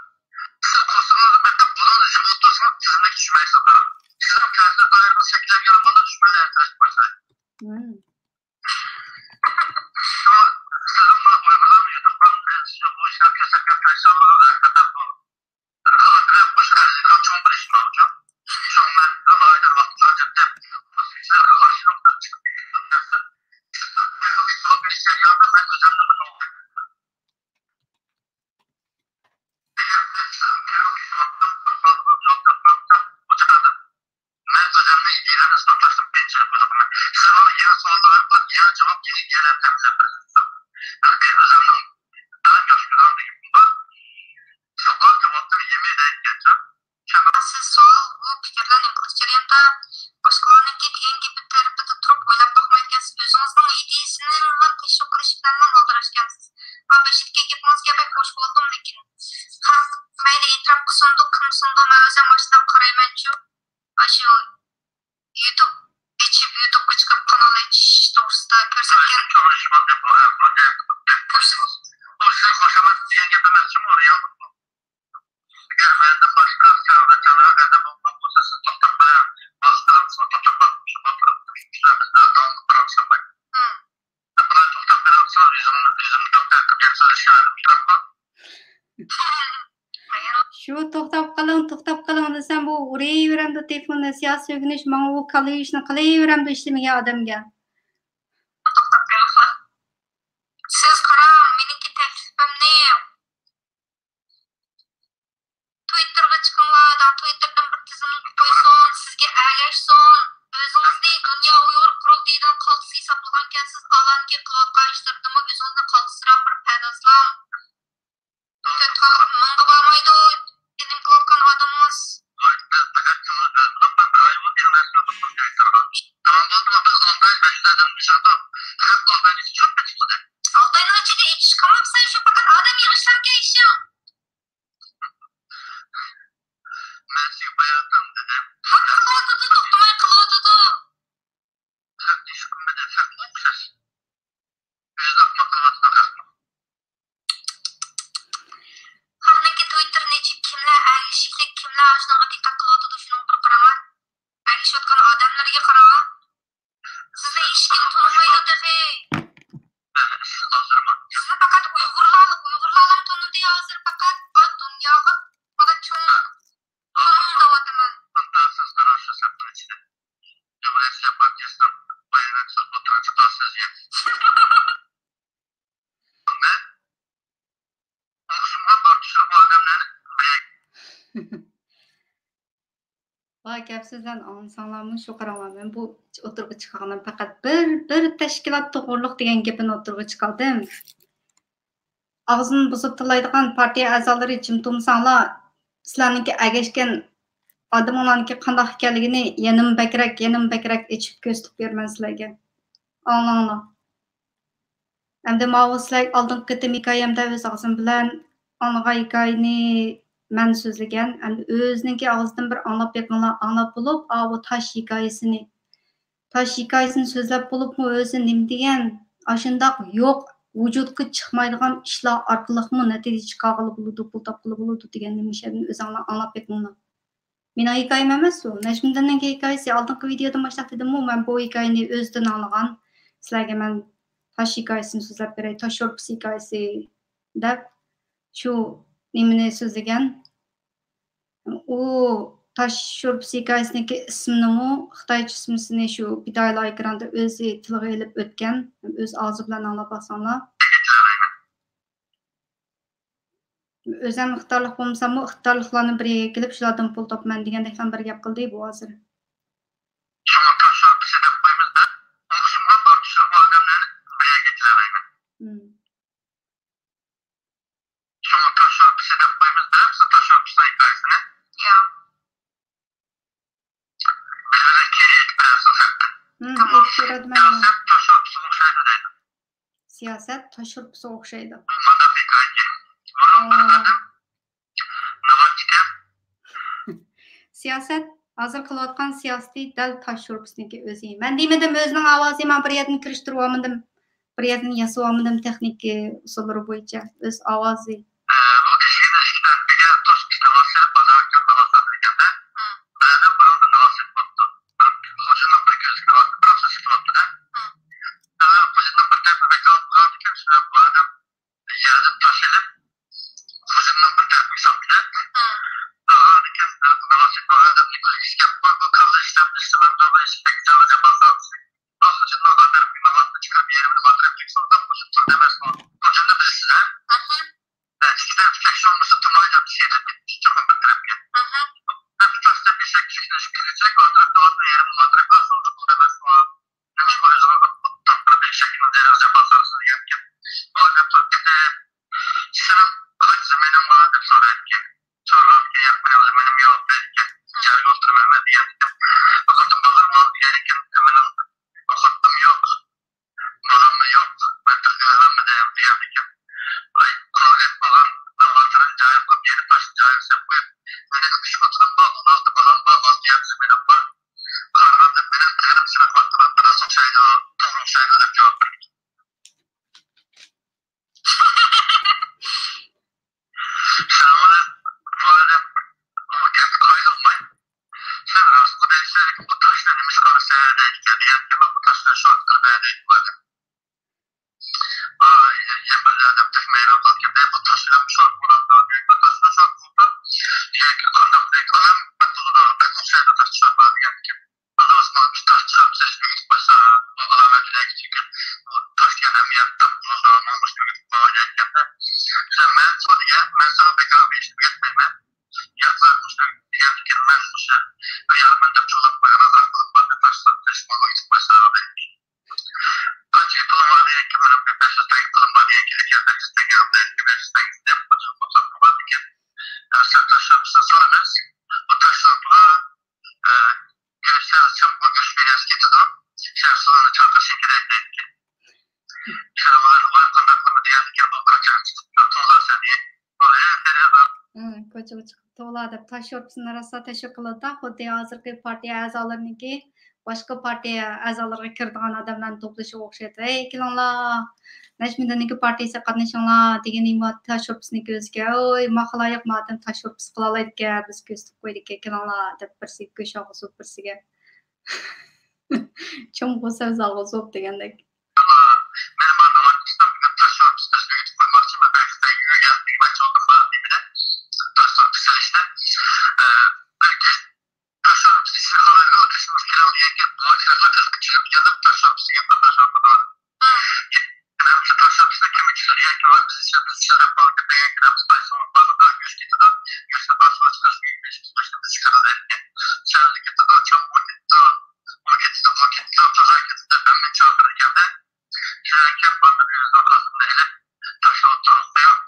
سىز قورسىقىڭىزدا بىر تاپ بۇلۇڭ ئۈزۈپ ئولتۇرسىڭىز، تىزىملىككە چۈشمەيسىز. سىزنىڭ تەسىر دائىرىڭىز چەكلەنگەن بولىدۇ، دۈشمەنلەر ئەتىرەشكە باشلايدۇ. شۇڭا سىزنىڭ مانا ئۇيغۇرلارنى يۇتۇپ قالدى، بۇ ئىشلار كۆرسەتكەن تىرىشچانلىقىڭىز ھەقىقەتەن بۇ بىر خاتىرە قوشۇپ ئەرزىيدىغان چوڭ بىر ئىش ماۋۇ ئۈچۈن. شۇڭا مەن ئالاھىدە ۋاقىت ھاجەتتە ئۇيغۇرچىلارغا قارشى نۇقتىدىن چىقىپ كېتىدىغان نەرسە، سىزنىڭ ئۇيغۇرغا جاۋاب بېرىش جەريانىدا مەن ئۆزۈمنى بىر ئەگەر مەن سىزنىڭ ئۇيغۇرغا جاۋاب بېرىپ بۇ چاغدا مەن ئۆزۈمنى ئىدىيەلەرنى ئىسپاتلاشتىن قىيىنچىلىق بىلدۈرىمەن. سىز ماڭا يېڭى سوئاللار ئارقىلىق يېڭى جاۋاب، يېڭى ئىدىيەلەرنى تەمىنلەپ بېرىسىز. بەلكى ئۆزۈمنىڭ دائىم ياخشى كۆرىدىغان بىر گېپىم بار. سوئال جاۋابتىن يېمەي دەيدىكەنچۇ. سىز سوئال، بۇ پىكىرلەرنى ئېلىپ قىلىش جەريانىدا باشقىلارنىڭكى دېگەن گېپى تەرىپىدە تۇرۇپ ئويلاپ باقمايدىكەنسىز. ئۆزىڭىزنىڭ ئىدىيىسىنىلا تەشۋىق قىلىش بىلەنلا ئالدىراشكەنسىز. ھا، بېشىدىكى گېپىڭىزگە بەك خوش بولدۇم، لېكىن، ھا، مەيلى، ئېتىراپ قىلسۇندۇ، قىلمىسۇندۇ، مەن ئۆزۈم ماشىنىغا قارايمەنچۇ. ئاشۇ يۇتۇب ئېچىپ، يۇتۇبقا چىقىپ قانال ئېچىش توغرىسىدا كۆرسەتكەن. چوڭ ئىش بولدى بۇ، بۇ، بۇ، بۇ، بۇ سىزنى خۇشامەت دېگەن گەپ ئەمەس، شۇمۇ رېئاللىق بۇ. ئەگەر مەندىن باشقا چاغدا چاغدا ئادەم بولغان بولسا، سىز توختاپ قېلىڭ. باشقىلار سىزنى توختاپ قالمىسۇن، ئىشلىرىمىزدا داۋاملىق بىر ئاڭشام بار. ئەمما توختاپ قېلىڭ، سىز يۈزۈمنى، يۈزۈمنى داڭ تارتىپ گەپ سۆزلىشىڭ ئادەم ئۇچراپمۇ؟ شۇ توختاپ قېلىڭ، توختاپ قېلىڭ دېسەم، بۇ ئۇرۇۋېرەمدۇ تېلېفوننى، سىياسىي ئۆگىنىش ماڭا ئۇ كالا يۇيۇشنى قىلىۋېرەمدۇ ئىشلىمىگەن ئادەمگە. توختاپ قېلىڭلار. سىز قاراڭ، مېنىڭكى تەكلىپىمنى. تويتتېرغا چىقىڭلار، داڭ تويتتېردىن بىر تىزىملىتىپ قويسۇن، سىزگە ئەگەشسۇن. ئۆزىڭىزنى دۇنيا ئۇيغۇر قۇرۇلتىيىدىن قالتىس ھېسابلىغانكەنسىز، ئالانكى قىلىۋاتقان ئىشلىرىدىمۇ ئۆزىڭىزنى قالتىسراق بىر پەدازلاڭ. تۆت قالغان مىڭغا بارمايدۇ، ئىلىم قىلىۋاتقان ئادىمىڭىز. بىز پەقەت كۆڭۈل بۆلمىدۇق، مەن بىر ئاي بولدى يەنە سىزنىڭ دىرېكتورىغا. داۋام بولدىمۇ، بىز ئالتە ئاي بەش ئادەمنى ئىشلىتىپ، پەقەت ئالتە ئاينىڭ ئىچىدە چۈشۈرۈپ كېتىپتۇ. ئالتە ئاينىڭ ئىچىدە ئېچىش قىلماپسەن، شۇ پەقەت ئادەم يىغىشلامكەن ئىشىڭ. مەن سىزگە باياتىن دېدىم. ھەق قىلىۋاتىدۇ، توختىماي قىلىۋاتىدۇ. خەق ئىش قىلمىدى، خەقمۇ ئوخشاش. ئۆزى ئاقماق قىلىۋاتىدۇ، خەقمۇ. خەقنىڭكى تويتتېرىنى ئېچىپ، كىملەر ئەگىشىشلىك، كىملەر ئاشۇنىڭغا دىققەت قىلىۋاتىدۇ، شۇنىڭغا بىر قاراڭلار. ئەگىشىۋاتقان ئادەملەرگە قاراڭلار. سىزنى ھېچكىم تونۇمايدۇ تېخى. سىزنى پەقەت ئۇيغۇرلار، ئۇيغۇرلارلا تونۇدى ھازىر پەقەت. ئا، دۇنياغا پەقەت چوڭ تونۇم دەۋاتىمەن. سىز قاراڭ، شۇ سەپنىڭ ئىچىدە جۇمھۇرىيەتچىلەر پارتىيەسىنىڭ باياناتى سۆز ئوتتۇرىغا چىققان سۆزى. مەن ئوخشىمىغان بىر تۈسلۈك ئادەملەرنى بىلەي. ۋاي، گەپ سۆزلەرنى ئاڭلىساڭلارمۇ شۇ قاراڭلار، مەن بۇ ئوتتۇرىغا چىقارغىنىم پەقەت بىر، بىر تەشكىلات توغرۇلۇق دېگەن گېپىنى ئوتتۇرىغا چىقاردىم. ئاغزىنى بۇزۇپ تىللايدىغان پارتىيە ئەزالىرى جىم تۇرمىساڭلار، سىلەرنىڭكى ئەگەشكەن ئادىمىڭلارنىڭكى قانداق ئىكەنلىكىنى يەنىمۇ بەكرەك، يەنىمۇ بەكرەك ئېچىپ كۆرسىتىپ بېرىمەن سىلەرگە. ئاڭلاڭلار. ئەمدى ماۋۇ سىلەرگە ئالدىنقى قېتىم ھېكايەمدە ئۆز ئاغزىم بىلەن ئاڭلىغان ھېكايىنى مەن سۆزلىگەن. ئەمدى ئۆزىنىڭكى ئاغزىدىن بىر ئاڭلاپ بېقىڭلار، ئاڭلاپ بولۇپ، ئاۋۇ تاش ھېكايىسىنى، تاش ھېكايىسىنى سۆزلەپ بولۇپمۇ ئۆزى نېمە دېگەن، ئاشۇنداق يوق، ۋۇجۇدقا چىقمايدىغان ئىشلار ئارقىلىقمۇ نەتىجە چىقارغىلى بولىدۇ، پۇل تاپقىلى بولىدۇ دېگەن نېمە ئىشلارنى ئۆزۈڭلار ئاڭلاپ بېقىڭلار. مېنىڭ ھېكايەم ئەمەس ئۇ. نەجمىدىننىڭ ھېكايىسى. ئالدىنقى ۋىدېيودىن باشلاپ دېدىممۇ، مەن بۇ ھېكايىنى ئۆزىدىن ئاڭلىغان. سىلەرگە مەن تاش ھېكايىسىنى سۆزلەپ بېرەي، تاش شورپىسى ھېكايىسى دەپ شۇ نېمىنى سۆزلىگەن. ئۇ تاش شورپىسى ھېكايىسىنىڭكى ئىسمىنىمۇ، خىتايچە ئىسمىسىنى شۇ پىدائىيلار ئېكراندا ئۆزى تىلغا ئېلىپ ئۆتكەن. ئۆز ئاغزى بىلەن ئاڭلاپ باقساڭلار. ئۆزۈم ئىقتىدارلىق بولمىساممۇ، ئىقتىدارلىقلارنى بىر يەرگە كېلىپ، شۇلاردىن پۇل تاپىمەن دېگەندەكلا بىر گەپ قىلدى بۇ ھازىر. شۇڭا تاش شورپىسى دەپ قويىمىز-دە. ئوخشىمىغان بىر سىياسەت تاش شورپىسىغا ئوخشايدۇ. مانداق ھېكايىكەن. بۇرۇن بىر ئادەم ناۋادا ئىكەن. سىياسەت، ھازىر قىلىۋاتقان سىياسىتى دەل تاش شورپىسىنىڭكى ئۆزى. مەن دېمىدىم، ئۆزىنىڭ ئاۋازى، مەن بىر يەردىن كىرىشتۈرۈۋالمىدىم. بىر يەردىن ياسىۋالمىدىم تېخنىكا ئۇسۇللىرى بويىچە. ئۆز ئاۋازى. ئە، بۇ ئىشىكنىڭ ئىككى تەرىپىگە توسۇپ ئىككى ناۋات سېلىپ، بازارغا كىرىپ ناۋات ساتىدىكەن-دە. بۇ ئادەم بۇرۇندا ناۋات سېتىۋاپتۇ. بىر خوجىنىڭ بىر كۆزلۈكى ناۋات، بىر ناۋات سېتىۋاپتۇ-دە. ئە، خوجىنىڭ بىر تەرىپى بىكار بولغاندىكىن، شۇنداق بۇ ئادەم يەردىن تاش ئېلىپ، خوجىنىڭ بىر تەرىپىگە ساپتى. ئاندىن كېيىن ناۋات سېتىۋالغان ئادەمنىڭ كۆزىگە ئىشكەپ، بۇ، بۇ كاللا ئىشلەپ ئىشلىمەمدۇ، بۇ ئىش بەك جانغا جاپا سالىدۇ. ئاخىرىدا ئادەم ناۋاتنى چىقىرىپ، يېرىمىنى ماتىرەپ كەتسە، ئۇنداق خوجىن تۇرىدۇ ئەمەسمۇ؟ خوجىننى بىلىسىز-ھە؟ ئىككى تەرەپ تەكشى بولمىسا، تۇرماي دەپ سىيرىپ كېتىش چوقۇم بىر تەرەپكە. دەپ تاشلاپ ئېشەك چېكىنىشىپ كەلگۈچىلىك ئادەم ناۋاتنى يېرىمىنى ماتىرەپ ئالسا، ئۇنداق بولىدۇ ئەمەسمۇ؟ نېمىشقا ئۆزىڭىزنى تاپتۇرۇپ ئېشەكنىڭ جېنىغا جاپا سالىسىز دېگەنكەن. بۇ ئادەم تۇرۇپ كېتىپ، سېنىڭ قانچە زېمىنىڭ بار دەپ سورايدىكەن. سورىغاندىكىن، ياق، مېنىڭ زېمىنىم يوق دەيدىكەن. جەرگە ئولتۇرمايمەن دېگەندىكىن. بۇ قېتىم بالىلىرىڭ بار دېگەندىكىن، مېنىڭ بۇ قېتىم يوق. بالاممۇ يوق. مەن تېخى ئۆيلەنمىدىم دېگەندىكىن. ۋاي، قۇرۇق گەپ بولغان، ناۋاتلىرىنى جايىغا قويۇپ، يەنە تاشنى جايىغا سېلىپ قويۇپ، مېنىڭ ئۈچ خوتۇنۇم بار، ئون ئالتە بالام بار، ئالتە يەر زېمىنىم بار. قارىغاندا مېنىڭ تېخىمۇ سېنىڭ ۋاقتىڭ بىراز ئوخشايدۇ، توغرا ئوخشايدۇ دەپ جاۋاب بەردى. شۇنىڭ بىلەن بۇ ئادەم ئۇ گەپكە قايىل بولماي، سەن راستقۇ دەيسەن، لېكىن بۇ تاشنى نېمىشقا ئالىسەن دەيدىكەن، دېگەندىكىن، مەن بۇ تاشنى شورت قىلىمەن دەيدۇ بۇ ئادەم. ئاي، يەنە بىر ئادەم تېخى ھەيران قالىدىكەن، بۇ تاش بىلەن شورت بولامدۇ؟ بۇ تاش بىلەن شورت بولسا، دېگەنكى قانداق دەيدۇ، ئالامەت بولىدۇ، بەك ئوخشايدۇ تاش شورت دېگەندىكىن. ئۇستاز، مانا شۇ تاش چىقىپ سېلىشنى ئېيتىپ قويسا، بۇ ئالامەت ئىكەن، چۈنكى بۇ تاش دېگەن ھەممە يەردە تاپقىلى، مانا مۇشۇنى ئۆگىتىپ قويغان ئىكەن. دېسەم، مەن سورىغان، مەن ساڭا بىكار بىر ئىشنى ئۆگەتمەيمەن. ياق، مەن مۇشۇنى ئۆگىتىپ دېگەندىكىن، مەن مۇشۇ ئۆيەرمەن دەپ چۇۋۇللاپ قويغان، ئازراق پۇلۇم بار دەپ تاش سېلىشنى ئۆگىتىپ قويسا دەيدىكەن. قانچە پۇلۇڭ بار دېگەنكىن، مېنىڭ بىر بەش يۈز تەڭگە پۇلۇم بار دېگەنكىن، بەش يۈز تەڭگە، بەش يۈز تەڭگە ئالدى، بەش يۈز تەڭگە دەپ قويسام بولغان ئىكەن. ئەمىسە تاش شورپىسى سورىمىز. بۇ تاش شورپىغا، ئە، گۆشسەل چامغۇر گۆش بىرەرسى كېتىدۇ. شەرسۇلنى چاقىرىشى كېرەك دەيدىكەن. شۇنىڭ بىلەن ۋاي قانداق قىلىمىز دېگەندىكىن، بۇ كوچىغا چىقىپ تۇرۇڭلار سەن، بۇ ھەر يەردە. ھىم، كوچىغا چىقىپ تۇرۇڭلار دەپ تاش شورپىسىنى راسا تەشۋىق قىلىۋاتىدۇ. خۇددى ھازىرقى پارتىيە ئەزالىرىنىڭكى باشقا پارتىيە ئەزالىرىغا كىرىدىغان ئادەملەرنى توپلىشىغا ئوخشايدۇ. ھەي، كېلىڭلار، نەجمىدىننىڭكى پارتىيىسىغا قاتنىشىڭلار دېگىنى تاش شورپىسىنىڭكى ئۆزىكەن. ھوي، ما خالايىق، مادەم تاش شورپىسى قىلالايدىكەن، بىز كۆرسىتىپ قويىدىكەن، كېلىڭلار دەپ بىرسىگە گۆش ئالغۇزۇپ، بىرسىگە چوڭ سەۋزە ئالغۇزۇپ دېگەندەك. مەن مانا ئىسلام بۈگۈن تاش شورپىسى تەشۋىق ئېتىپ قويماقچىمەن. بەلكى سەن يۈرگەن دېمەكچى بولدۇم بار دېمىدە. تاش شورپىسى سېلىشتە، ئە، بىر گەپ، تاش شورپىسى ئىچىشنى خالايدىغانلار تەشۋىق قىلىڭ دېگەن گەپ. بۇ ئىشلارغا تەشۋىق قىلىپ كەلدىم، تاش شورپىسى دېگەن قانداق شورپىدۇر؟ ھەممىسى تاش شورپىسىنى كىم ئىچىدۇ دېگەن گەپ. بىز ئىچىدۇ، بىز ئىچىدۇ دەپ قالدۇق دېگەن گەپ. ھەممىسى تاش شورپىسى بارلىقىدا گۆش كېتىدۇ. گۆشنى باشقا چىقىرىش، گۆشنى بىز چىقىرىدۇ دەيدىكەن. سەۋزە كېتىدۇ، چامغۇر كېتىدۇ، ئۇ كېتىدۇ، بۇ كېتىدۇ، تازا كېتىدۇ دەپ ھەممىنى چاقىرىدىكەن-دە. شۇنىڭ كەپ باندىن ئۆزىنىڭ قازىنىنى ئېلىپ، تاشلىۋېتىدۇ، قويۇپ،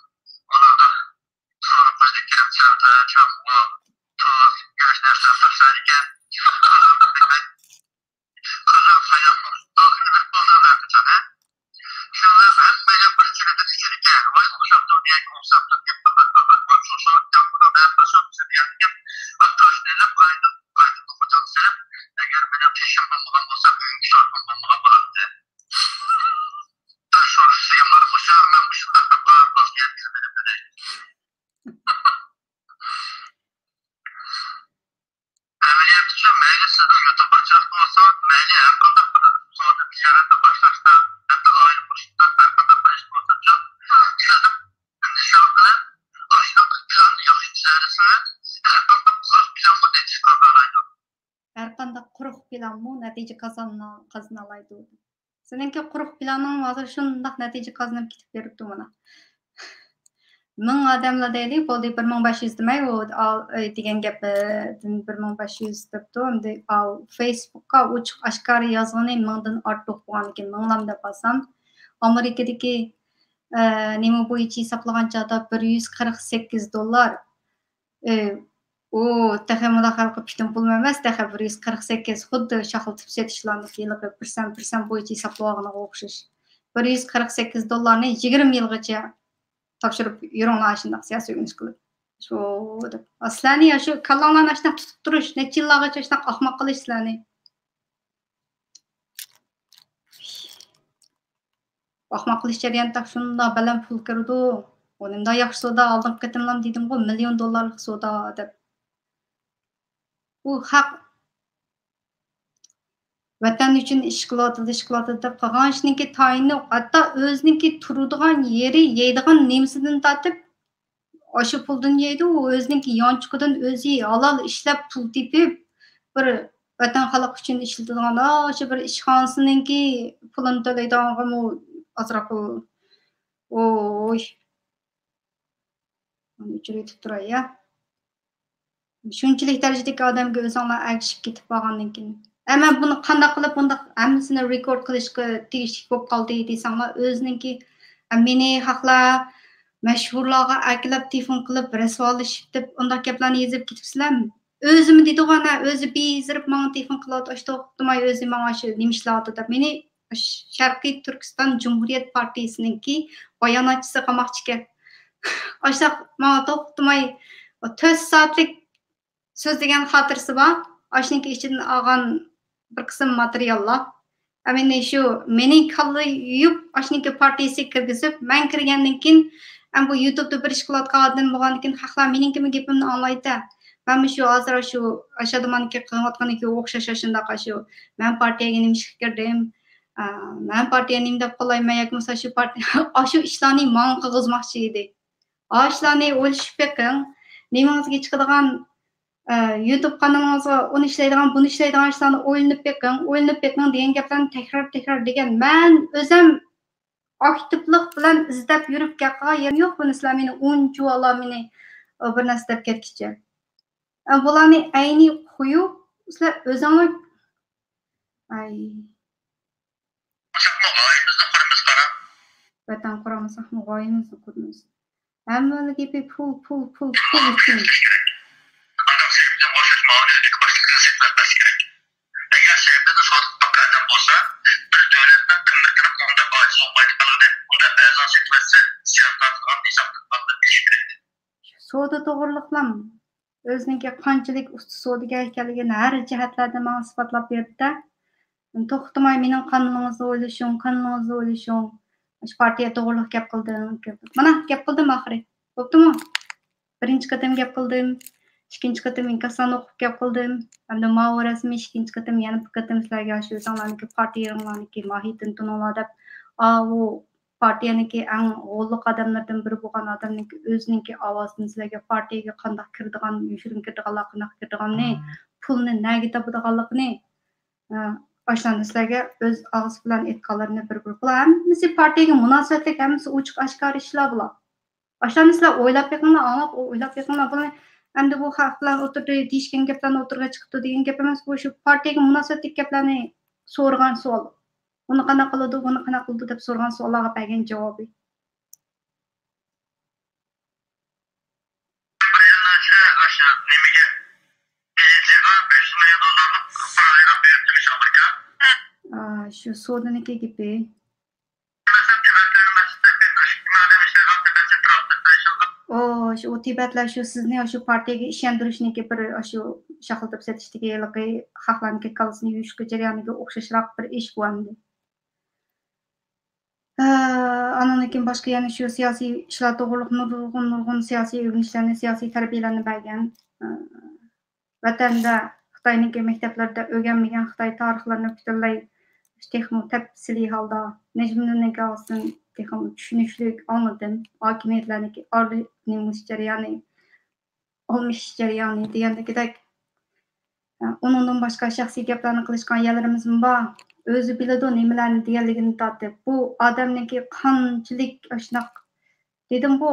ئۇلاردا سۇنى قويىدىكەن، سەۋزە، چامغۇر، تۇز، گۆش نەرسىلەرنى تاشلايدىكەن. قازان بىلمەي، قازان ساياق بولۇپ، داخىلى بىر بالدۇر بىلەن قاچان، ھە؟ شۇنىڭ بىلەن ھەممەيلەن بىر چىلىدا ئىچىدىكەن. ۋاي، ئوخشاپتۇ دېگەن، ئوخشاپتۇ دەپ، بىر، بىر، بىر، بىر، شۇ، شۇ، دەپ، بىر، بىر، شۇ، شۇ دېگەندىكىن، بىر تاشنى ئېلىپ، قايتىپ، قايتىپ، قوچان سېلىپ، ئەگەر مېنىڭ تېشىم بولمىغان بولسا، بۈگۈنكى شورپام بولمىغان بولاتتى. تاش شورپىسى ياملار مۇشۇ، مەن مۇشۇنداق قىلىپ قالغان، ئاز يەپ كىرمىدىم دېدى. ئەمەلىيەتتىچۇ، مەيلى سىزنىڭ يۇتۇبچىلىق بولسا، مەيلى ھەر قانداق بىر سودا تىجارەتنى باشلاشتا، ھەتتا ئائىلە قۇرۇشتا، ھەر قانداق بىر ئىش بولسىچۇ، سىزنىڭ نىشان بىلەن ئاشۇنداق پىلاننى ياخشى تۈزەلىسىڭىز، ھەر قانداق قۇرۇق پىلانمۇ نەتىجە قازىنالايدۇ. ھەر قانداق قۇرۇق پىلانمۇ نەتىجە قازانا-، قازىنالايدۇ. سېنىڭكى قۇرۇق پىلانىڭ ھازىر شۇنداق نەتىجە قازىنىپ كېتىپ بېرىپتۇ مانا. مىڭ ئادەملا دەيلى، بولدى، بىر مىڭ بەش يۈز دېمەي، ئۇ، ئال-، ئەي، دېگەن گەپتىن بىر مىڭ بەش يۈز دەپتۇ. ئەمدى، ئاۋۇ، فېيسبۇكقا ئوچۇق ئاشكارا يازغىنى مىڭدىن ئارتۇق بولغاندىكىن، مىڭلام دەپ ئالسام، ئامېرىكىدىكى، ئە، نېمە بويىچە ھېسابلىغان چاغدا بىر يۈز قىرىق سەككىز دوللار. ئى، ئۇ تېخى مۇنداق ھېلىقى پۈتۈن پۇلمۇ ئەمەس، تېخى بىر يۈز قىرىق سەككىز، خۇددى شاخلىتىپ سېتىشلارنىڭ ھېلىقى پىرسەنت، پىرسەنت بويىچە ھېسابلىۋالغىنىغا ئوخشاش. بىر يۈز قىرىق سەككىز دوللارنى يىگىرمە يىلغىچە تاپشۇرۇپ يۈرۈڭلار، شۇنداق سىياسىي ئۆگىنىش قىلىپ. شۇ دەپ. سىلەرنى شۇ كاللاڭلارنى ئاشۇنداق تۇتۇپ تۇرۇش، نەچچە يىللارغىچە شۇنداق ئاخماق قىلىش سىلەرنى. ئاخماق قىلىش جەريانىدا شۇنداق بەلەن پۇل كىرىدۇ. ئۇ نېمىنداق ياخشى سودا، ئالدىنقى قېتىملام دېدىمغۇ، مىليون دوللارلىق سودا دەپ. ئۇ خەق ۋەتەن ئۈچۈن ئىش قىلىۋاتىدۇ، ئىش قىلىۋاتىدۇ دەپ قىلغان ئىشنىڭكى تايىنى يوق. ھەتتا ئۆزىنىڭكى تۇرىدىغان يېرى، يەيدىغان نېمىسىدىن تارتىپ، ئاشۇ پۇلدىن يەيدۇ، ئۇ ئۆزىنىڭكى يانچۇقىدىن ئۆزى ھالال ئىشلەپ پۇل تېپىپ، بىر ۋەتەن خەلق ئۈچۈن ئىشلىتىدىغان، ئاشۇ بىر ئىشخانىسىنىڭكى پۇلىنى تۆلەيدىغانغىمۇ ئازراق ئۇ، ئوي. مانا ئۆچۈرۈۋېتىپ تۇراي يا. شۇنچىلىك دەرىجىدىكى ئادەمگە ئۆزۈڭلار ئەگىشىپ كېتىپ بارغاندىن كېيىن. ئە، مەن بۇنى قانداق قىلىپ بۇنداق ھەممىسىنى رېكورد قىلىشقا تېگىشلىك بولۇپ قالدى دېسەڭلار، ئۆزىنىڭكى، ئە، مېنى خەقلەر مەشھۇرلارغا ئەكېلىپ تېلېفون قىلىپ رەسۋالىشىپ دەپ ئۇنداق گەپلەرنى يېزىپ كېتىپسىلەرمۇ؟ ئۆزىمۇ دېدىغان، ھە، ئۆزى بېزىرىپ ماڭا تېلېفون قىلىۋاتىدۇ، ئاشۇ توختىماي ئۆزى ماڭا ئاشۇ نېمە ئىشلەۋاتىدۇ دەپ. مېنى شەرقىي تۈركىستان جۇمھۇرىيەت پارتىيىسىنىڭكى باياناتچىسى قىلماقچىكەن. ئاشۇنداق ماڭا توختىماي تۆت سائەتلىك سۆزلىگەن خاتىرىسى بار. ئاشۇنىڭكى ئىچىدىن ئالغان بىر قىسىم ماتېرىياللار. ئەمدى شۇ مېنى كاللا يۇيۇپ، ئاشۇنىڭكى پارتىيىسىگە كىرگۈزۈپ، مەن كىرگەندىن كېيىن، ئەمدى بۇ يۇتۇبتا بىر ئىش قىلىۋاتقان ئادەم بولغاندىكىن، خەقلەر مېنىڭكىمۇ گېپىمنى ئاڭلايدۇ. مەنمۇ شۇ ھازىر شۇ شادىماننىڭكى قىلىۋاتقىنىڭكى ئوخشاش، ئاشۇنداق، ئاشۇ مەن پارتىيەگە نېمە ئىشقا كىردىم، ئا، مەن پارتىيە نېمە دەپ قولايمەن ياكى بولمىسا شۇ پارتىيە، ئاشۇ ئىشلارنى ماڭا قىلغۇزماقچى ئىدى. ئاشۇلارنى ئويلىشىپ بېقىڭ. نېمىڭىزگە چىقىدىغان، ئە، يۇتۇب قانىلىڭىزغا ئۇنى ئىشلەيدىغان، بۇنى ئىشلەيدىغان ئىشلارنى ئويلىنىپ بېقىڭ، ئويلىنىپ بېقىڭ دېگەن گەپلەرنى تەكرار، تەكرار دېگەن. مەن ئۆزۈم ئاكتىپلىق بىلەن ئىزدەپ يۈرۈپ گەپ قىلغان يېرىم يوق. بۇنى سىلەر مېنى ئۇنچىۋالا مېنى، ئە، بىر نەرسە دەپ كەتكۈچە. ئە، بۇلارنى ئەينى قويۇپ، سىلەر ئۆزۈڭلار، ئاي. قۇرمىساقمۇ غايىمىزنى قۇرىمىز، قارا. ۋەتەن قۇرامىساقمۇ غايىمىزنى قۇرىمىز. ھەممىنىڭ گېپى پۇل، پۇل، پۇل، پۇل ئۈچۈن. ئانداق سەۋەبتىن بوشاش مائارىپىدىكى باشلىقىنى سېتىۋەتمەسلىك كېرەك. ئەگەر سەۋەبىنى سوراپ باققان ئادەم بولسا، بىر دۆلەتنىڭ قىممىتىنىڭ ئۇنداق ئاجىز بولمايدىغانلىقىنى، ئۇنداق ئەرزان سېتىۋەتسە زىيانكار قىلغان ھېسابلىنىدىغانلىقىنى بىلىشى كېرەك. سودا توغرىلىقلام ئۆزىنىڭكى قانچىلىك ئۇستا سودىگەر ئىكەنلىكىنى ھەر جەھەتلەردىن ماڭا ئىسپاتلاپ بېرىپتۇ. توختىماي مېنىڭ قانىلىڭىزنى ئويلىشىڭ، قانىلىڭىزنى ئويلىشىڭ. مۇشۇ پارتىيە توغرىلىق گەپ قىلدىڭ، گەپ قىلدىڭ. مانا، گەپ قىلدىم ئاخىرى. بوپتۇمۇ؟ بىرىنچى قېتىم گەپ قىلدىم. ئىككىنچى قېتىم ئىنكاسلارنى ئوقۇپ گەپ قىلدىم. ھەمدە ماۋۇ رەسمىي ئىككىنچى قېتىم، يەنە بىر قېتىم سىلەرگە شۇ ئۆزۈڭلارنىڭكى پارتىيەڭلارنىڭكى ماھىيىتىنى تونۇڭلار دەپ، ئاۋۇ پارتىيەنىڭكى ئەڭ غوللۇق ئادەملىرىدىن بىرى بولغان ئادەمنىڭكى ئۆزىنىڭكى ئاۋازىدىن سىلەرگە پارتىيەگە قانداق كىرىدىغان، يوشۇرۇن كىرىدىغانلار قانداق كىرىدىغاننى، پۇلنى نەگە تاپىدىغانلىقىنى، ئە، ئاشۇلارنى سىلەرگە ئۆز ئاغزى بىلەن ئېيتقانلىرىنى بىر-بىر، بۇلار ھەممىسى پارتىيەگە مۇناسىۋەتلىك، ھەممىسى ئوچۇق ئاشكارا ئىشلار بۇلار. ئاشۇلارنى سىلەر ئويلاپ بېقىڭلار، ئاڭلاپ ئويلاپ بېقىڭلار. بۇنى ئەمدى بۇ خەق بىلەن ئوتتۇرىدا دېيىشكەن گەپلەرنى ئوتتۇرىغا چىقىپتۇ دېگەن گەپ ئەمەس، بۇ شۇ پارتىيەگە مۇناسىۋەتلىك گەپلەرنى سورىغان سوئال. ئۇنى قانداق قىلىدۇ، بۇنى قانداق قىلىدۇ دەپ سورىغان سوئاللارغا بەرگەن جاۋابى. بىر يىلنىڭ ئىچىدە ئاشۇ نېمىگە، بېيجىڭغا بەش يۈز مىليون دوللارلىق پارا يىغىپ بېرىپتىمىش ئامېرىكا. ئا، شۇ سودىنىكى گېپى. مەسىلەن، تىبەتلەرنى مەسچىتتە بىر ئىككى مىڭ ئادەم ئىشلەيدىغان تىبەت سېنترال ئىشلىتىلىشىدۇ. ئو، شۇ، ئۇ تىبەتلەر شۇ سىزنى شۇ پارتىيەگە ئىشەندۈرۈشنىكى بىر شۇ شاخلىتىپ سېتىشتىكى ھېلىقى خەقلەرنىڭكى كاللىسىنى يۇيۇشقا جەريانىغا ئوخشاشراق بىر ئىش بۇ ئەمدى. ئانىڭدىن كېيىن باشقا يەنە شۇ سىياسىي ئىشلار توغرۇلۇق نۇرغۇن، نۇرغۇن سىياسىي ئۆگىنىشلەرنى، سىياسىي تەربىيەلەرنى بەرگەن. ۋەتەندە خىتاينىڭكى مەكتەپلىرىدە ئۆگەنمىگەن خىتاي تارىخلىرىنى پۈتۈنلەي تېخىمۇ تەپسىلىي ھالدا نەجمىدىننىڭكى ئاغزىدىن تېخىمۇ چۈشىنىشلىك ئاڭلىدىم. ھاكىمىيەتلەرنىڭكى ئارىلىشىش جەريانى، ئالمىشىش جەريانى دېگەندىكىدەك، ئۇنىڭدىن باشقا شەخسىي گەپلەرنى قىلىشقان يەرلىرىمىزمۇ بار. ئۆزى بىلىدۇ نېمىلەرنى دېگەنلىكىنى تارتىپ. بۇ ئادەمنىڭكى قانچىلىك ئاشۇنداق دېدىمغۇ،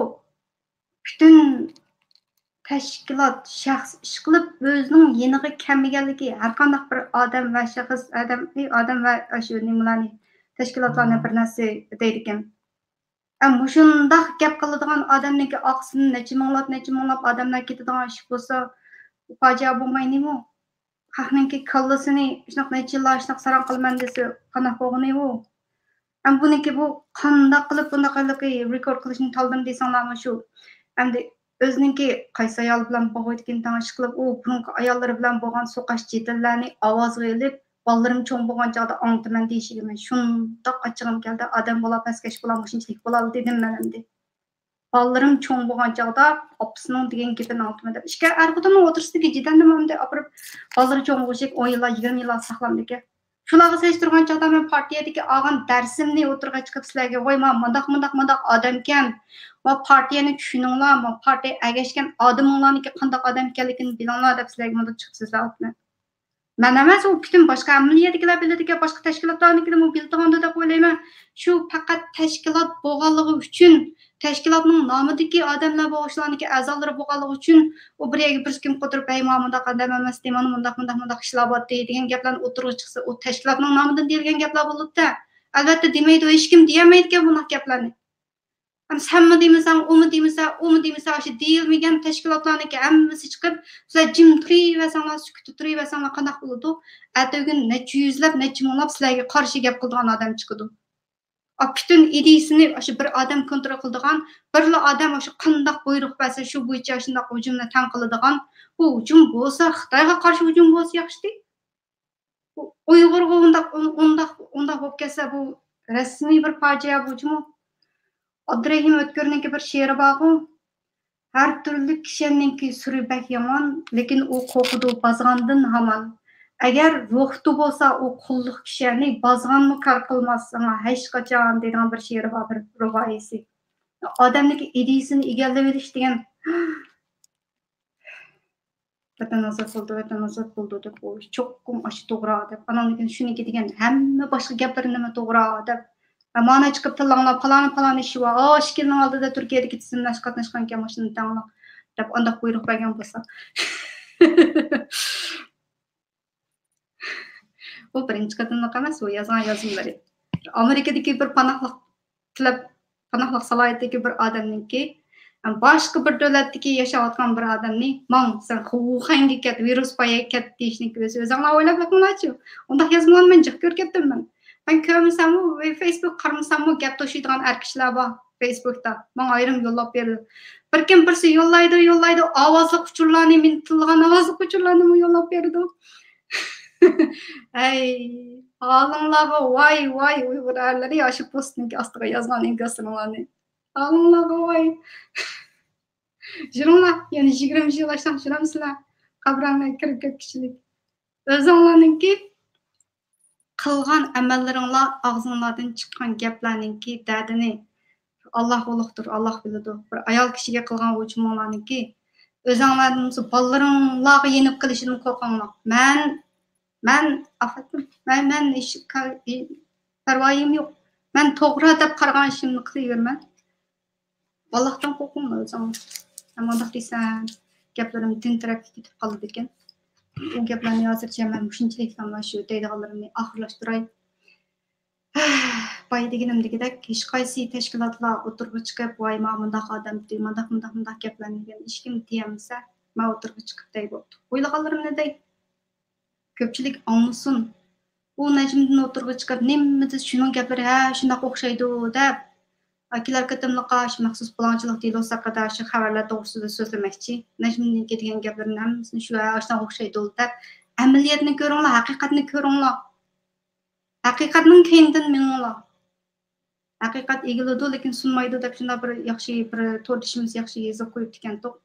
پۈتۈن تەشكىلات، شەخس ئىشقىلىپ ئۆزىنىڭ يېنىغا كەلمىگەنلىكى، ھەرقانداق بىر ئادەم ۋە شەخس، ئادەم، ئادەم ۋە ئاشۇ نېمىلەرنى، تەشكىلاتلارنى بىر نەرسە دەيدىكەن. ئە، مۇشۇنداق گەپ قىلىدىغان ئادەمنىڭكى ئارقىسىدىن نەچچە مىڭلاپ، نەچچە مىڭلاپ ئادەملەر كېتىدىغان ئىش بولسا، پاجىئە بولماينىمۇ؟ خەقنىڭكى كاللىسىنى شۇنداق نەچچە يىللار شۇنداق ساراڭ قىلىمەن دېسە، قانداق بولغىنى ئۇ؟ ئەمدى بۇنىڭكى بۇ قانداق قىلىپ بۇنداق ھېلىقى رېكورد قىلىشنى تاللىدىم دېسەڭلارمۇ شۇ. ئەمدى ئۆزىنىڭكى قايسى ئايال بىلەن بولغىيدىكىن تېڭىش قىلىپ، ئۇ بۇرۇنقى ئاياللىرى بىلەن بولغان سوقاش جېدەللەرنى ئاۋازغا ئېلىپ، بالىلىرىم چوڭ بولغان چاغدا ئاڭلىتىمەن دېيىشىگە مەن شۇنداق ئاچچىقىم كەلدى. ئادەم بولا پەسكەش بولا مۇشۇنچىلىك بولا دېدىم مەن ئەمدى. بالىلىرىم چوڭ بولغان چاغدا ئاپىسىنىڭ دېگەن گېپىنى ئاڭلىتىمەن دەپ. ئىككى ئەر خوتۇننىڭ ئوتتۇرىسىدىكى جېدەلنىمۇ ئەمدى ئاپىرىپ، بالىلىرى چوڭ بولغۇچە ئون يىللار، يىگىرمە يىللار ساقلامدىكەن. شۇلارغا سېلىشتۇرغان چاغدا مەن پارتىيەدىكى ئالغان دەرسىمنى ئوتتۇرىغا چىقىپ سىلەرگە، ۋاي، ما مۇنداق، مۇنداق، مۇنداق ئادەمكەن، ما پارتىيەنى چۈشىنىڭلار، ما پارتىيە ئەگەشكەن ئادىمىڭلارنىڭكى قانداق ئادەم ئىكەنلىكىنى بىلىڭلار دەپ سىلەرگە مۇنداق چىقىپ سۆزلەۋاتىمەن. مەن ئەمەس، ئۇ پۈتۈن باشقا ھەممە يەردىكىلەر بىلىدىكەن، باشقا تەشكىلاتلارنىڭكىلىرىمۇ بىلىدىغاندۇ دەپ ئويلايمەن. شۇ پەقەت تەشكىلات بولغانلىقى ئۈچۈن، تەشكىلاتنىڭ نامىدىكى ئادەملەر بولغان، شۇلارنىڭكى ئەزالىرى بولغانلىقى ئۈچۈن، ئۇ بىر يەرگە بىر كىم قاتۇرۇپ، ھەي، مانا مۇنداق ئادەم ئەمەستى، مانا مۇنداق، مۇنداق، مۇنداق ئىشلار بارتتى دېگەن گەپلەرنى ئوتتۇرىغا چىقسا، ئۇ تەشكىلاتنىڭ نامىدىن دېيىلگەن گەپلەر بولىدۇ-دە. ئەلۋەتتە دېمەيدۇ، ھېچكىم دېيەلمەيدىكەن بۇنداق گەپلەرنى. ھەم سەنمۇ دېمىسەڭ، ئۇمۇ دېمىسە، ئۇمۇ دېمىسە، ئاشۇ دېيىلمىگەن تەشكىلاتلارنىڭكى ھەممىسى چىقىپ، سىلەر جىم تۇرۇۋەرسەڭلار، سۈكۈتتە تۇرۇۋەرسەڭلار قانداق بولىدۇ؟ ئەتىگۈن نەچچە يۈزلەپ، نەچچە مىڭلاپ سىلەرگە قارشى گەپ قىلىدىغان ئادەم چىقىدۇ. ئا، پۈتۈن ئىدىيىسىنى ئاشۇ بىر ئادەم كونترول قىلىدىغان، بىرلا ئادەم ئاشۇ قانداق بۇيرۇق بەرسە، شۇ بويىچە شۇنداق ھۇجۇمنى تەڭ قىلىدىغان. بۇ ھۇجۇم بولسا، خىتايغا قارشى ھۇجۇم بولسا ياخشىدى. ئۇيغۇرغا ئۇنداق، ئۇنداق، ئۇنداق بولۇپ كەتسە، بۇ رەسمىي بىر پاجىئە بۇ جۇمۇ. ئابدۇرېھىم ئۆتكۈرنىڭكى بىر شېئىرى بارغۇ، ھەر تۈرلۈك كىشەننىڭكى سۈرى بەك يامان، لېكىن ئۇ قورقىدۇ بازغاندىن ھامان. ئەگەر روھتا بولسا ئۇ قۇللۇق كىشەنى، بازغانمۇ كار قىلماس ساڭا ھېچقاچان دەيدىغان بىر شېئىرى بار، بىر رۇبائىيسى. ئادەمنىڭكى ئىدىيىسىنى ئىگىلىۋېلىش دېگەن ۋەتەن ئازاد بولدى، ۋەتەن ئازاد بولدى دەپ، ئۇ چوقۇم ئاشۇ توغرا دەپ، ئاناندىن كېيىن شۇنىڭكى دېگەن ھەممە باشقا گەپلىرى نېمە توغرا دەپ، مانا چىقىپ تىللاڭلار، پالانى، پالانى ئىشى بار، ئاشۇ كىنونىڭ ئالدىدا تۈركىيەدىكى تىزىملاشقا قاتناشقانكەن، ماشىنىنى تەڭلەڭ دەپ ئانداق بۇيرۇق بەرگەن بولسا. ئۇ بىرىنچى قېتىملىق ئەمەس، ئۇ يازغان يازمىلىرى. ئامېرىكىدىكى بىر پاناھلىق تىلەپ، پاناھلىق سالاھىيىتىدىكى بىر ئادەمنىڭكى، باشقا بىر دۆلەتتىكى ياشاۋاتقان بىر ئادەمنى، ماڭ، سەن خۇخەنگە كەت، ۋىرۇس پاياغا كەت دېيىشنىڭكى ئۆزى. ئۆزۈڭلار ئويلاپ بېقىڭلارچۇ. ئۇنداق يازمىلارنى مەن جىق كۆرۈپ كەتتىم مەن. مەن كۆرمىسەممۇ، فېيسبۇك قارىمىساممۇ، گەپ توشۇيدىغان ئەر كىشىلەر بار فېيسبۇكتا. ماڭا ئايرىم يوللاپ بېرىدۇ. بىر كىم بىرسى يوللايدۇ، يوللايدۇ، ئاۋازلىق ئۇچۇرلارنى، مېنى تىللىغان ئاۋازلىق ئۇچۇرلارنىمۇ يوللاپ بېرىدۇ. ھەي، ھالىڭلارغا ۋاي، ۋاي، ئۇيغۇر ئەرلىرى، ئاشۇ پوستنىڭكى ئاستىغا يازغان ئىنكاسلىرىڭلارنى. ھالىڭلارغا ۋاي. يۈرۈڭلار، يەنە يىگىرمە يىل ئاشۇنداق يۈرەمسىلەر؟ قەبرەڭلەرگە كىرىپ كەتكۈچىلىك. ئۆزۈڭلارنىڭكى قىلغان ئەمەللىرىڭلار، ئاغزىڭلاردىن چىققان گەپلەرنىڭكى دەردىنى ئاللاھ ئۇلۇغدۇر، ئاللاھ بىلىدۇ. بىر ئايال كىشىگە قىلغان ھۇجۇمۇڭلارنىڭكى، ئۆزۈڭلاردىن بولسا بالىلىرىڭلارغا يېنىپ قېلىشىدىن قورقۇڭلار. مەن، مەن، ئافەتتىن، مەن، مەن ھېچ كا-، پەرۋايىم يوق. مەن توغرا دەپ قارىغان ئىشىمنى قىلىۋېرىمەن. ئاللاھتىن قورقۇڭلار ئۆزۈڭلار. مەن مۇنداق دېسەم، گەپلىرىم دىن تەرەپكە كېتىپ قالىدىكەن. ئۇ گەپلەرنى ھازىرچە مەن مۇشۇنچىلىكلا شۇ دەيدىغانلىرىمنى ئاخىرلاشتۇراي. بايا دېگىنىمدىكىدەك، ھېچقايسى تەشكىلاتلار ئوتتۇرىغا چىقىپ، ۋاي، ما مۇنداق ئادەم، مانداق، مۇنداق، مۇنداق گەپلەرنى دېگەن ھېچكىم دېيەلمىسە، مەن ئوتتۇرىغا چىقىپ دەي بوپتۇ. ئويلىغانلىرىمنى دەي. كۆپچىلىك ئاڭلىسۇن. ئۇ نەجمىدىن ئوتتۇرىغا چىقىپ، نېمىدە شۇنىڭ گەپلىرى، ھە، شۇنداق ئوخشايدۇ دەپ، كېلەر قېتىملىققا شۇ مەخسۇس پۇلاڭچىلىق دېلوسى ھەققىدە شۇ خەۋەرلەر توغرىسىدا سۆزلىمەكچى. نەجمىدىنكى دېگەن گەپلىرىنى ھەممىسىنى شۇ، ھە، ئاشۇنداق ئوخشايدۇ دەپ، ئەمەلىيەتنى كۆرۈڭلار، ھەقىقەتنى كۆرۈڭلار. ھەقىقەتنىڭ كەينىدىن مېڭىڭلار. ھەقىقەت ئېگىلىدۇ، لېكىن سۇنمايدۇ دەپ شۇنداق بىر ياخشى، بىر توردىشىمىز ياخشى يېزىپ قويۇپتىكەنتۇق.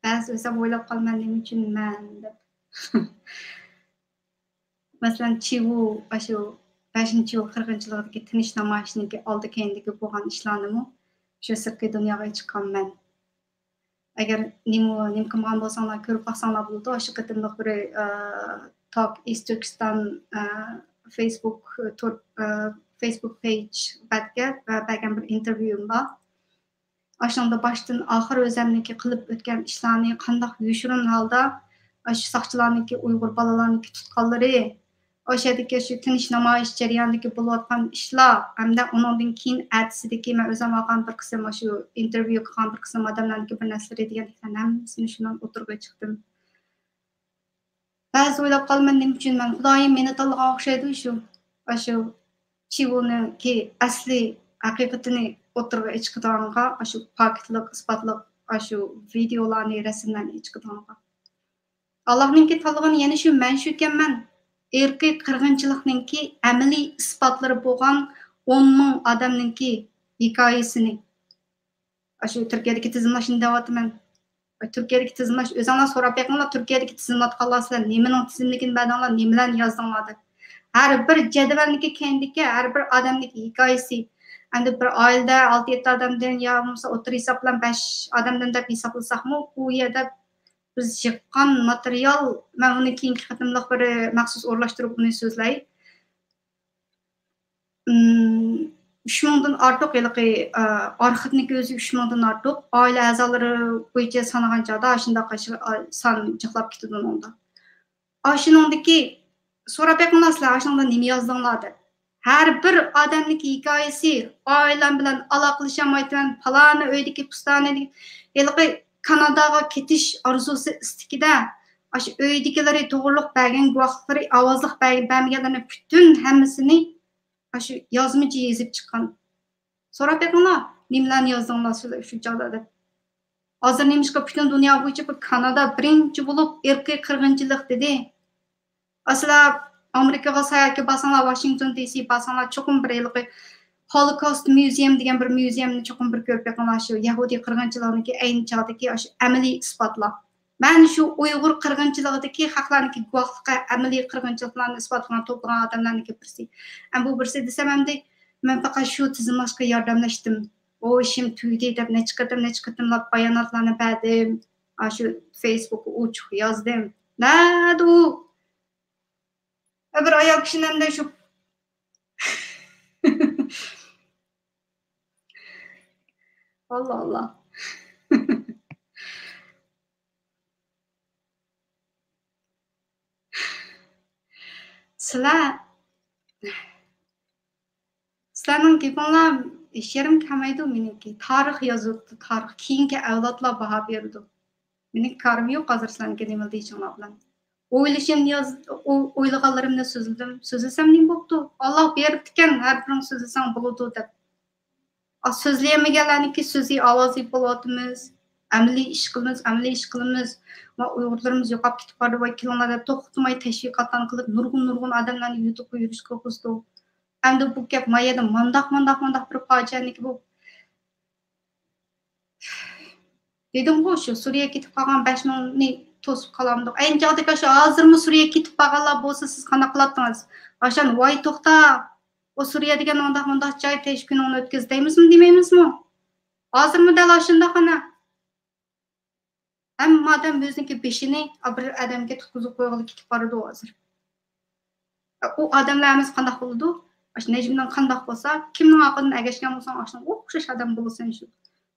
بەزى ئۆزۈم ئويلاپ قالىمەن، نېمە ئۈچۈن مەن دەپ. مەسىلەن، چىۋۇ، ئاشۇ بەشىنچى ئىيۇل قىرغىنچىلىقىدىكى تىنچ نامايىشىنىڭكى ئالدى كەينىدىكى بولغان ئىشلارنىمۇ شۇ سىرتقى دۇنياغا چىققان مەن. ئەگەر نېمە، نېمە قىلمىغان بولساڭلار، كۆرۈپ باقساڭلار بولىدۇ. ئاشۇ قېتىملىق بىر، ئە، تاك ئىست تۈركىستان، ئە، فېيسبۇك تور، ئە، فېيسبۇك پېيج بەتكە، ئە، بەرگەن بىر ئىنتېرۋيۇم بار. ئاشۇنىڭدا باشتىن ئاخىر ئۆزەمنىڭكى قىلىپ ئۆتكەن ئىشلارنى، قانداق يوشۇرۇن ھالدا ئاشۇ ساقچىلارنىڭكى، ئۇيغۇر بالىلارنىڭكى تۇتقانلىرى، ئاشۇ يەردىكى شۇ تىنچ نامايىش جەريانىدىكى بولۇۋاتقان ئىشلار ھەمدە ئۇنىڭدىن كېيىن ئەتىسىدىكى مەن ئۆزۈم ئالغان بىر قىسىم، ئاشۇ ئىنتېرۋيۇ قىلغان بىر قىسىم ئادەملەرنىڭكى بىر نەرسىلىرى دېگەندەكلەرنىڭ ھەممىسىنى شۇنىڭ ئوتتۇرىغا چىقتىم. بەزىدە ئويلاپ قالىمەن، نېمە ئۈچۈن مەن، خۇدايىم مېنى تاللىغان ئوخشايدۇ شۇ. ئاشۇ چىۋۇنىڭكى ئەسلى ھەقىقىتىنى ئوتتۇرىغا چىقىدىغانغا، ئاشۇ پاكىتلىق، ئىسپاتلىق، ئاشۇ ۋىدېئولارنى، رەسىملەرنى چىقىدىغانغا. ئاللاھنىڭكى تاللىغىنى يەنە شۇ، مەن شۇكەنمەن. ئىرقىي قىرغىنچىلىقنىڭكى ئەمەلىي ئىسپاتلىرى بولغان ئون مىڭ ئادەمنىڭكى ھېكايىسىنى، ئاشۇ تۈركىيەدىكى تىزىملاشنى دەۋاتىمەن. تۈركىيەدىكى تىزىملاش، ئۆزۈڭلار سوراپ بېقىڭلار، تۈركىيەدىكى تىزىملاتقانلار سىلەر نېمىنىڭ تىزىملىكىنى بەردىڭلار، نېمىلەرنى يازدىڭلار دەپ. ھەر بىر جەدۋەلنىڭكى كەينىدىكى ھەر بىر ئادەمنىڭكى ھېكايىسى. ئەمدى بىر ئائىلىدە ئالتە يەتتە ئادەمدىن يا بولمىسا ئوتتۇرا ھېساب بىلەن بەش ئادەمدىن دەپ ھېسابلىساقمۇ، ئۇ يەردە بىز يىغقان ماتېرىيال، مەن ئۇنى كېيىنكى قېتىملىق بىر مەخسۇس ئورۇنلاشتۇرۇپ ئۇنى سۆزلەي. ئىم، ئۈچ مىڭدىن ئارتۇق ھېلىقى، ئا، ئارخىپنىڭكى ئۆزى ئۈچ مىڭدىن ئارتۇق. ئائىلە ئەزالىرى بويىچە سانىغان چاغدا ئاشۇنداق ئاشۇ، ئا، سان جىقلاپ كېتىدۇ ئۇنىڭدا. ئاشۇنىڭدىكى، سوراپ بېقىڭلار سىلەر، ئاشۇنىڭدا نېمە يازدىڭلار دەپ. ھەر بىر ئادەمنىڭكى ھېكايىسى، ئائىلەم بىلەن ئالاقىلىشالمايتىمەن، پالانى ئۆيدىكى، پۇستانىدىكى، ھېلىقى كاناداغا كېتىش ئارزۇسى، ئىستىكىدە، ئاشۇ ئۆيدىكىلىرى توغرۇلۇق بەرگەن گۇۋاھلىقلىرى، ئاۋازلىق بەرگەن، بەرمىگەنلىرىنى پۈتۈن ھەممىسىنى ئاشۇ يازمىچە يېزىپ چىققان. سوراپ بېقىڭلار، نېمىلەرنى يازدىڭلار سىلەر شۇ چاغدا دەپ. ھازىر نېمىشقا پۈتۈن دۇنيا بويىچە بۇ كانادا بىرىنچى بولۇپ ئىرقىي قىرغىنچىلىق دېدى؟ ئا، سىلەر ئامېرىكىغا ساياھەتكە بارساڭلار، ۋاشىنگتون دى سى بارساڭلار، چوقۇم بىر ھېلىقى ھولوكوست ميۇزىيۇم دېگەن بىر ميۇزىيۇمنى چوقۇم بىر كۆرۈپ بېقىڭلار، شۇ يەھۇدىي قىرغىنچىلىقىنىڭكى ئەينى چاغدىكى ئاشۇ ئەمەلىي ئىسپاتلار. مەن شۇ ئۇيغۇر قىرغىنچىلىقىدىكى خەقلەرنىڭكى گۇۋاھلىقى، ئەمەلىي قىرغىنچىلىقلارنى ئىسپاتلىغان، توپلىغان ئادەملەرنىڭكى بىرسى. ئەمما بۇ بىرسى دېسەم ئەمدى، مەن پەقەت شۇ تىزىملاشقا ياردەملەشتىم. ئۇ ئىشىم تۈگىدى دەپ نەچچە قېتىم، نەچچە قېتىملاپ باياناتلارنى بەردىم. ئاشۇ فېيسبۇكقا ئوچۇق يازدىم. نەدە ئۇ؟ بىر ئايال كىشىنى ئەمدى شۇ، ئاللا، ئاللا. سىلەر، سىلەرنىڭ گېپىڭلار ھېچ يېرىمگە كەلمەيدۇ مېنىڭكى. تارىخ يازىدۇ، تارىخ. كېيىنكى ئەۋلادلار باھا بېرىدۇ. مېنىڭ كارىم يوق ھازىر سىلەرنىڭكى نېمىلا دېيىشىڭلار بىلەن. ئويلىشىمنى ياز-، ئو-، ئويلىغانلىرىمنى سۆزلىدىم. سۆزلىسەم نېمە بوپتۇ؟ ئاللا بېرىپتىكەن، ھەر بىرىڭ سۆزلىسەڭ بولىدۇ دەپ. ئا، سۆزلىيەلمىگەنلەرنىڭكى سۆزى ئاۋازى بولۇۋاتىمىز. ئەمەلىي ئىش قىلىمىز، ئەمەلىي ئىش قىلىمىز. ۋاي، ئۇيغۇرلىرىمىز يوقاپ كېتىپ بارىدۇ، ۋاي، كېلىڭلار دەپ توختىماي تەشۋىقاتلارنى قىلىپ، نۇرغۇن، نۇرغۇن ئادەملەرنى يۇتۇققا يۈرۈشكە قوزغىدۇ. ئەمدى بۇ گەپ ما يەردە مانداق، مانداق، مانداق بىر پاجىئەنىكى بۇ. دېدىمغۇ، شۇ سۈرىيەگە كېتىپ قالغان بەش مىڭنى توسۇپ قالامدۇق. ئەينى چاغدىكى شۇ ھازىرمۇ سۈرىيەگە كېتىپ بارغانلار بولسا، سىز قانداق قىلاتتىڭىز؟ ئاشان، ۋاي توختا، ئۇ سۈرىيە دېگەن مۇنداق، مۇنداق جاي، تىنچ كۈنۈڭنى ئۆتكۈز دەيمىزمۇ، دېمەيمىزمۇ؟ ھازىرمۇ دەل ئاشۇنداق ئەنە. ھەممە ئادەم ئۆزىنىڭكى بېشىنى بىر ئادەمگە تۇتقۇزۇپ قويغىلى كېتىپ بارىدۇ ھازىر. ئۇ ئادەملەر ھەممىسى قانداق بولىدۇ؟ ئاشۇ نەجمىدىن قانداق بولسا، كىمنىڭ ئارقىدىن ئەگەشكەن بولساڭ، ئاشۇنىڭغا ئوخشاش ئادەم بولىسەن شۇ.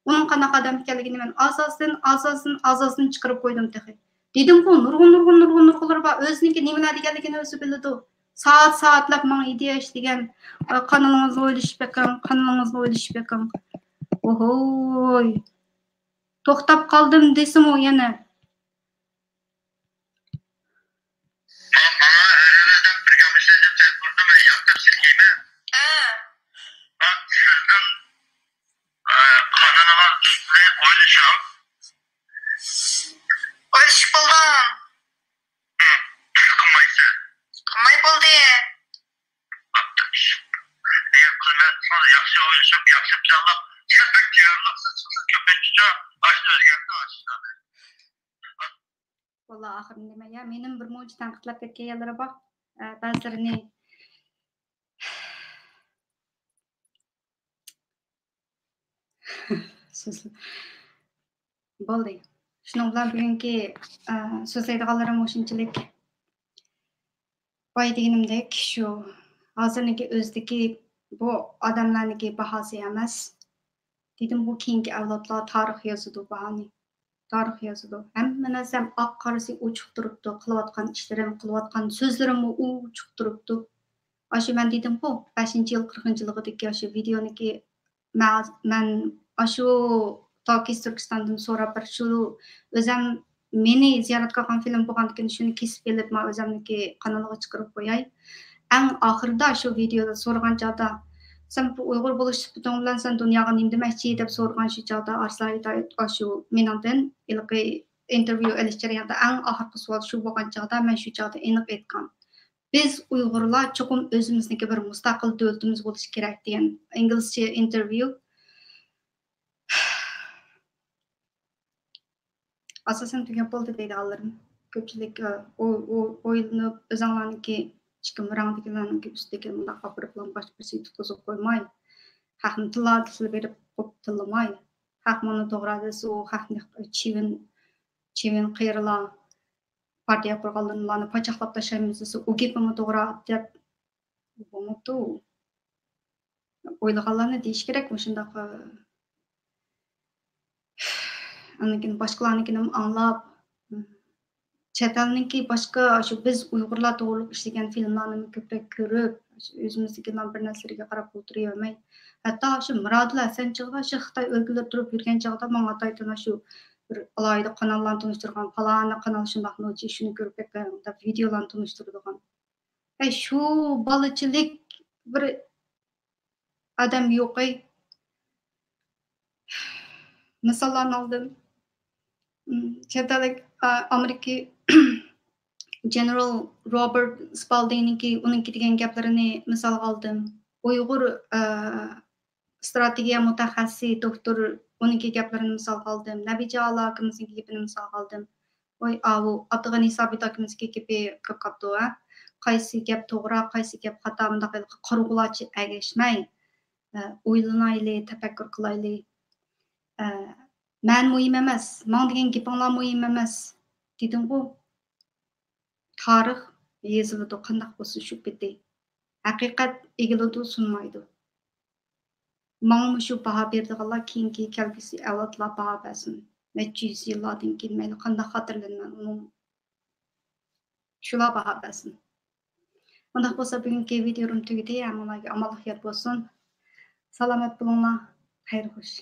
ئۇنىڭ قانداق ئادەم ئىكەنلىكىنى مەن ئاز-ئازدىن، ئاز-ئازدىن، ئاز-ئازدىن چىقىرىپ قويدۇم تېخى. دېدىمغۇ، نۇرغۇن، نۇرغۇن، نۇرغۇن، نۇرغۇنلىرى بار. ئۆزىنىڭكى نېمىلەر دېگەنلىكىنى ئۆزى بىلىدۇ. سائەت، سائەتلەپ ماڭا ئىدىيە ئىشلىگەن. ئا، قانىلىڭىزنى ئويلىشىپ بېقىڭ، قانىلىڭىزنى ئويلىشىپ بېقىڭ. ئوھوي. توختاپ قالدىم دېسىمۇ يەنە. مانا ئەرەنە دەپ بىر گەپ ئىشلەتسەم سەن تۇردۇم، مەن ياق دەپ سېلىشىمەن. ھە. مەن سىزنىڭ، ئە، قانىلىڭىز ئۈستىدە ئويلىشىڭ. ئويلىشىپ بولدۇم. ھە، قىلمايسىز. قىلماي بولدى. ئەگەر قىلمايسىڭىز ياخشى ئويلىشىپ، ياخشى پىلانلاپ، سىز بەك تەييارلىقسىز، سىز كۆپىنچىسى ئاشۇنى ئۆزگەرتىڭ، ئاشۇنى. واللا ئاخىرىنى دېمەي، يا، مېنىمۇ بىر مۇنچە تەنقىدلەپ كەتكەن يەرلىرى بار. ئە، بەزىلىرىنى سۆزلە-، بولدى. شۇنىڭ بىلەن بۈگۈنكى، ئە، سۆزلەيدىغانلىرىم مۇشۇنچىلىك. بايا دېگىنىمدەك، شۇ ھازىرنىڭكى ئۆزىدىكى بۇ ئادەملەرنىڭكى باھاسى ئەمەس. دېدىم، بۇ كېيىنكى ئەۋلادلار تارىخ يازىدۇ باھانى. تارىخ يازىدۇ. ھەممە نەرسەم ئاق-قارىسى ئوچۇق تۇرۇپتۇ. قىلىۋاتقان ئىشلىرىم، قىلىۋاتقان سۆزلىرىممۇ ئوچۇق تۇرۇپتۇ. ئاشۇ مەن دېدىمغۇ، بەشىنچى يىل قىرغىنچىلىقىدىكى ئاشۇ ۋىدېئونىڭكى مە-، مەن ئاشۇ تاكىس تۈركىستاندىن سوراپ بىر شۇ ئۆزەم مېنى زىيارەت قىلغان فىلىم بولغاندىكىن شۇنى كېسىپ ئېلىپ، ما ئۆزەمنىڭكى قانىلىغا چىقىرىپ قوياي. ئەڭ ئاخىرىدا شۇ ۋىدېئودا سورىغان چاغدا، سەن بۇ ئۇيغۇر بولۇش سۈپىتىڭ بىلەن سەن دۇنياغا نېمە دېمەكچى دەپ سورىغان شۇ چاغدا ئارسلاي ھېدايەت ئاشۇ مېنىڭدىن ھېلىقى ئىنتېرۋيۇ ئېلىش جەريانىدا ئەڭ ئاخىرقى سوئال شۇ بولغان چاغدا مەن شۇ چاغدا ئېنىق ئېيتقان. بىز ئۇيغۇرلار چوقۇم ئۆزىمىزنىڭكى بىر مۇستەقىل دۆلىتىمىز بولۇشى كېرەك دېگەن ئىنگلىزچە ئىنتېرۋيۇ. ئاساسەن تۈگەپ بولدى دەيدىغانلىرىم. كۆپچىلىك، ئە، ئو-، ئو-، ئويلىنىپ، ئۆزۈڭلارنىڭكى ئىچكى مىراڭدىكىلەرنىڭكى ئۈستىدىكى مۇنداق ئاپىرىپ بولغان باشقا بىرسىگە تۇتقۇزۇپ قويماي، ھەقنى تىللا تىللا بېرىپ قوپ تىللىماي، ھەق مانا توغرا دېسە، ئۇ ھەقنى چىۋىن، چىۋىن قېرىلار، پارتىيە قۇرغانلارنى پاچاقلاپ تاشلايمىز دېسە، ئۇ گېپىمۇ توغرا دەپ بولماپتۇ. ئويلىغانلارنى دېيىش كېرەك مۇشۇنداق. ئاندىن كېيىن باشقىلارنىڭكىنىمۇ ئاڭلاپ، چەت ئەلنىڭكى باشقا شۇ بىز ئۇيغۇرلار توغرۇلۇق ئىشلىگەن فىلىملارنىمۇ كۆپرەك كۆرۈپ، شۇ ئۆزىمىزدىكىلا بىر نەرسىلەرگە قاراپ ئولتۇرۇۋەرمەي، ھەتتا شۇ مىرادىل ھەسەن چېغىدا شۇ خىتاي ئۆلكىلىرى تۇرۇپ يۈرگەن چاغدا ماڭا ئاتايتىنا شۇ بىر ئالاھىدە قاناللارنى تونۇشتۇرغان، پالانى قانال شۇنداقمۇ، شۇنى كۆرۈپ بەك دەپ ۋىدېئولارنى تونۇشتۇرىدىغان. ھەي، شۇ بالىچىلىك بىر ئادەم يوقى. مىساللارنى ئالدىم. چەت ئەللىك، ئامېرىكا گېنېرال روبېرت سپالدىنىڭكى، ئۇنىڭكى دېگەن گەپلىرىنى مىسالغا ئالدىم. ئۇيغۇر، ئە، ئىستراتېگىيە مۇتەخەسسىسى دوكتور، ئۇنىڭكى گەپلىرىنى مىسالغا ئالدىم. نەبىجان ئاكىمىزنىڭكى گېپىنى مىسالغا ئالدىم. ۋاي ئاۋۇ، ئابدۇغېنى سابىت ئاكىمىزنىڭكى گېپى كۆپ قاپتۇ، ھە؟ قايسى گەپ توغرا، قايسى گەپ خاتا، مۇنداق ھېلىقى قارىغۇلارچە ئەگەشمەي، ئە، ئويلىنايلى، تەپەككۇر قىلايلى. ئە، مەن مۇھىم ئەمەس، ماڭا دېگەن گېپىڭلار مۇھىم ئەمەس، دېدىڭغۇ. تارىخ يېزىلىدۇ، قانداق بولسا شۇ پېتى. ھەقىقەت ئېگىلىدۇ، سۇنمايدۇ. ماڭا مۇشۇ باھا بېرىدىغانلار كېيىنكى كەلگۈسى ئەۋلادلار باھا بەرسۇن. نەچچە يۈز يىللاردىن كېيىن مەيلى قانداق خاتىرىلىنىمەن، ئۇنىڭ شۇلار باھا بەرسۇن. ئۇنداق بولسا بۈگۈنكى ۋىدېيوم تۈگىدى. ھەممىڭلارگە ئامانلىق يار بولسۇن. سالامەت بولۇڭلار. خەير خوش.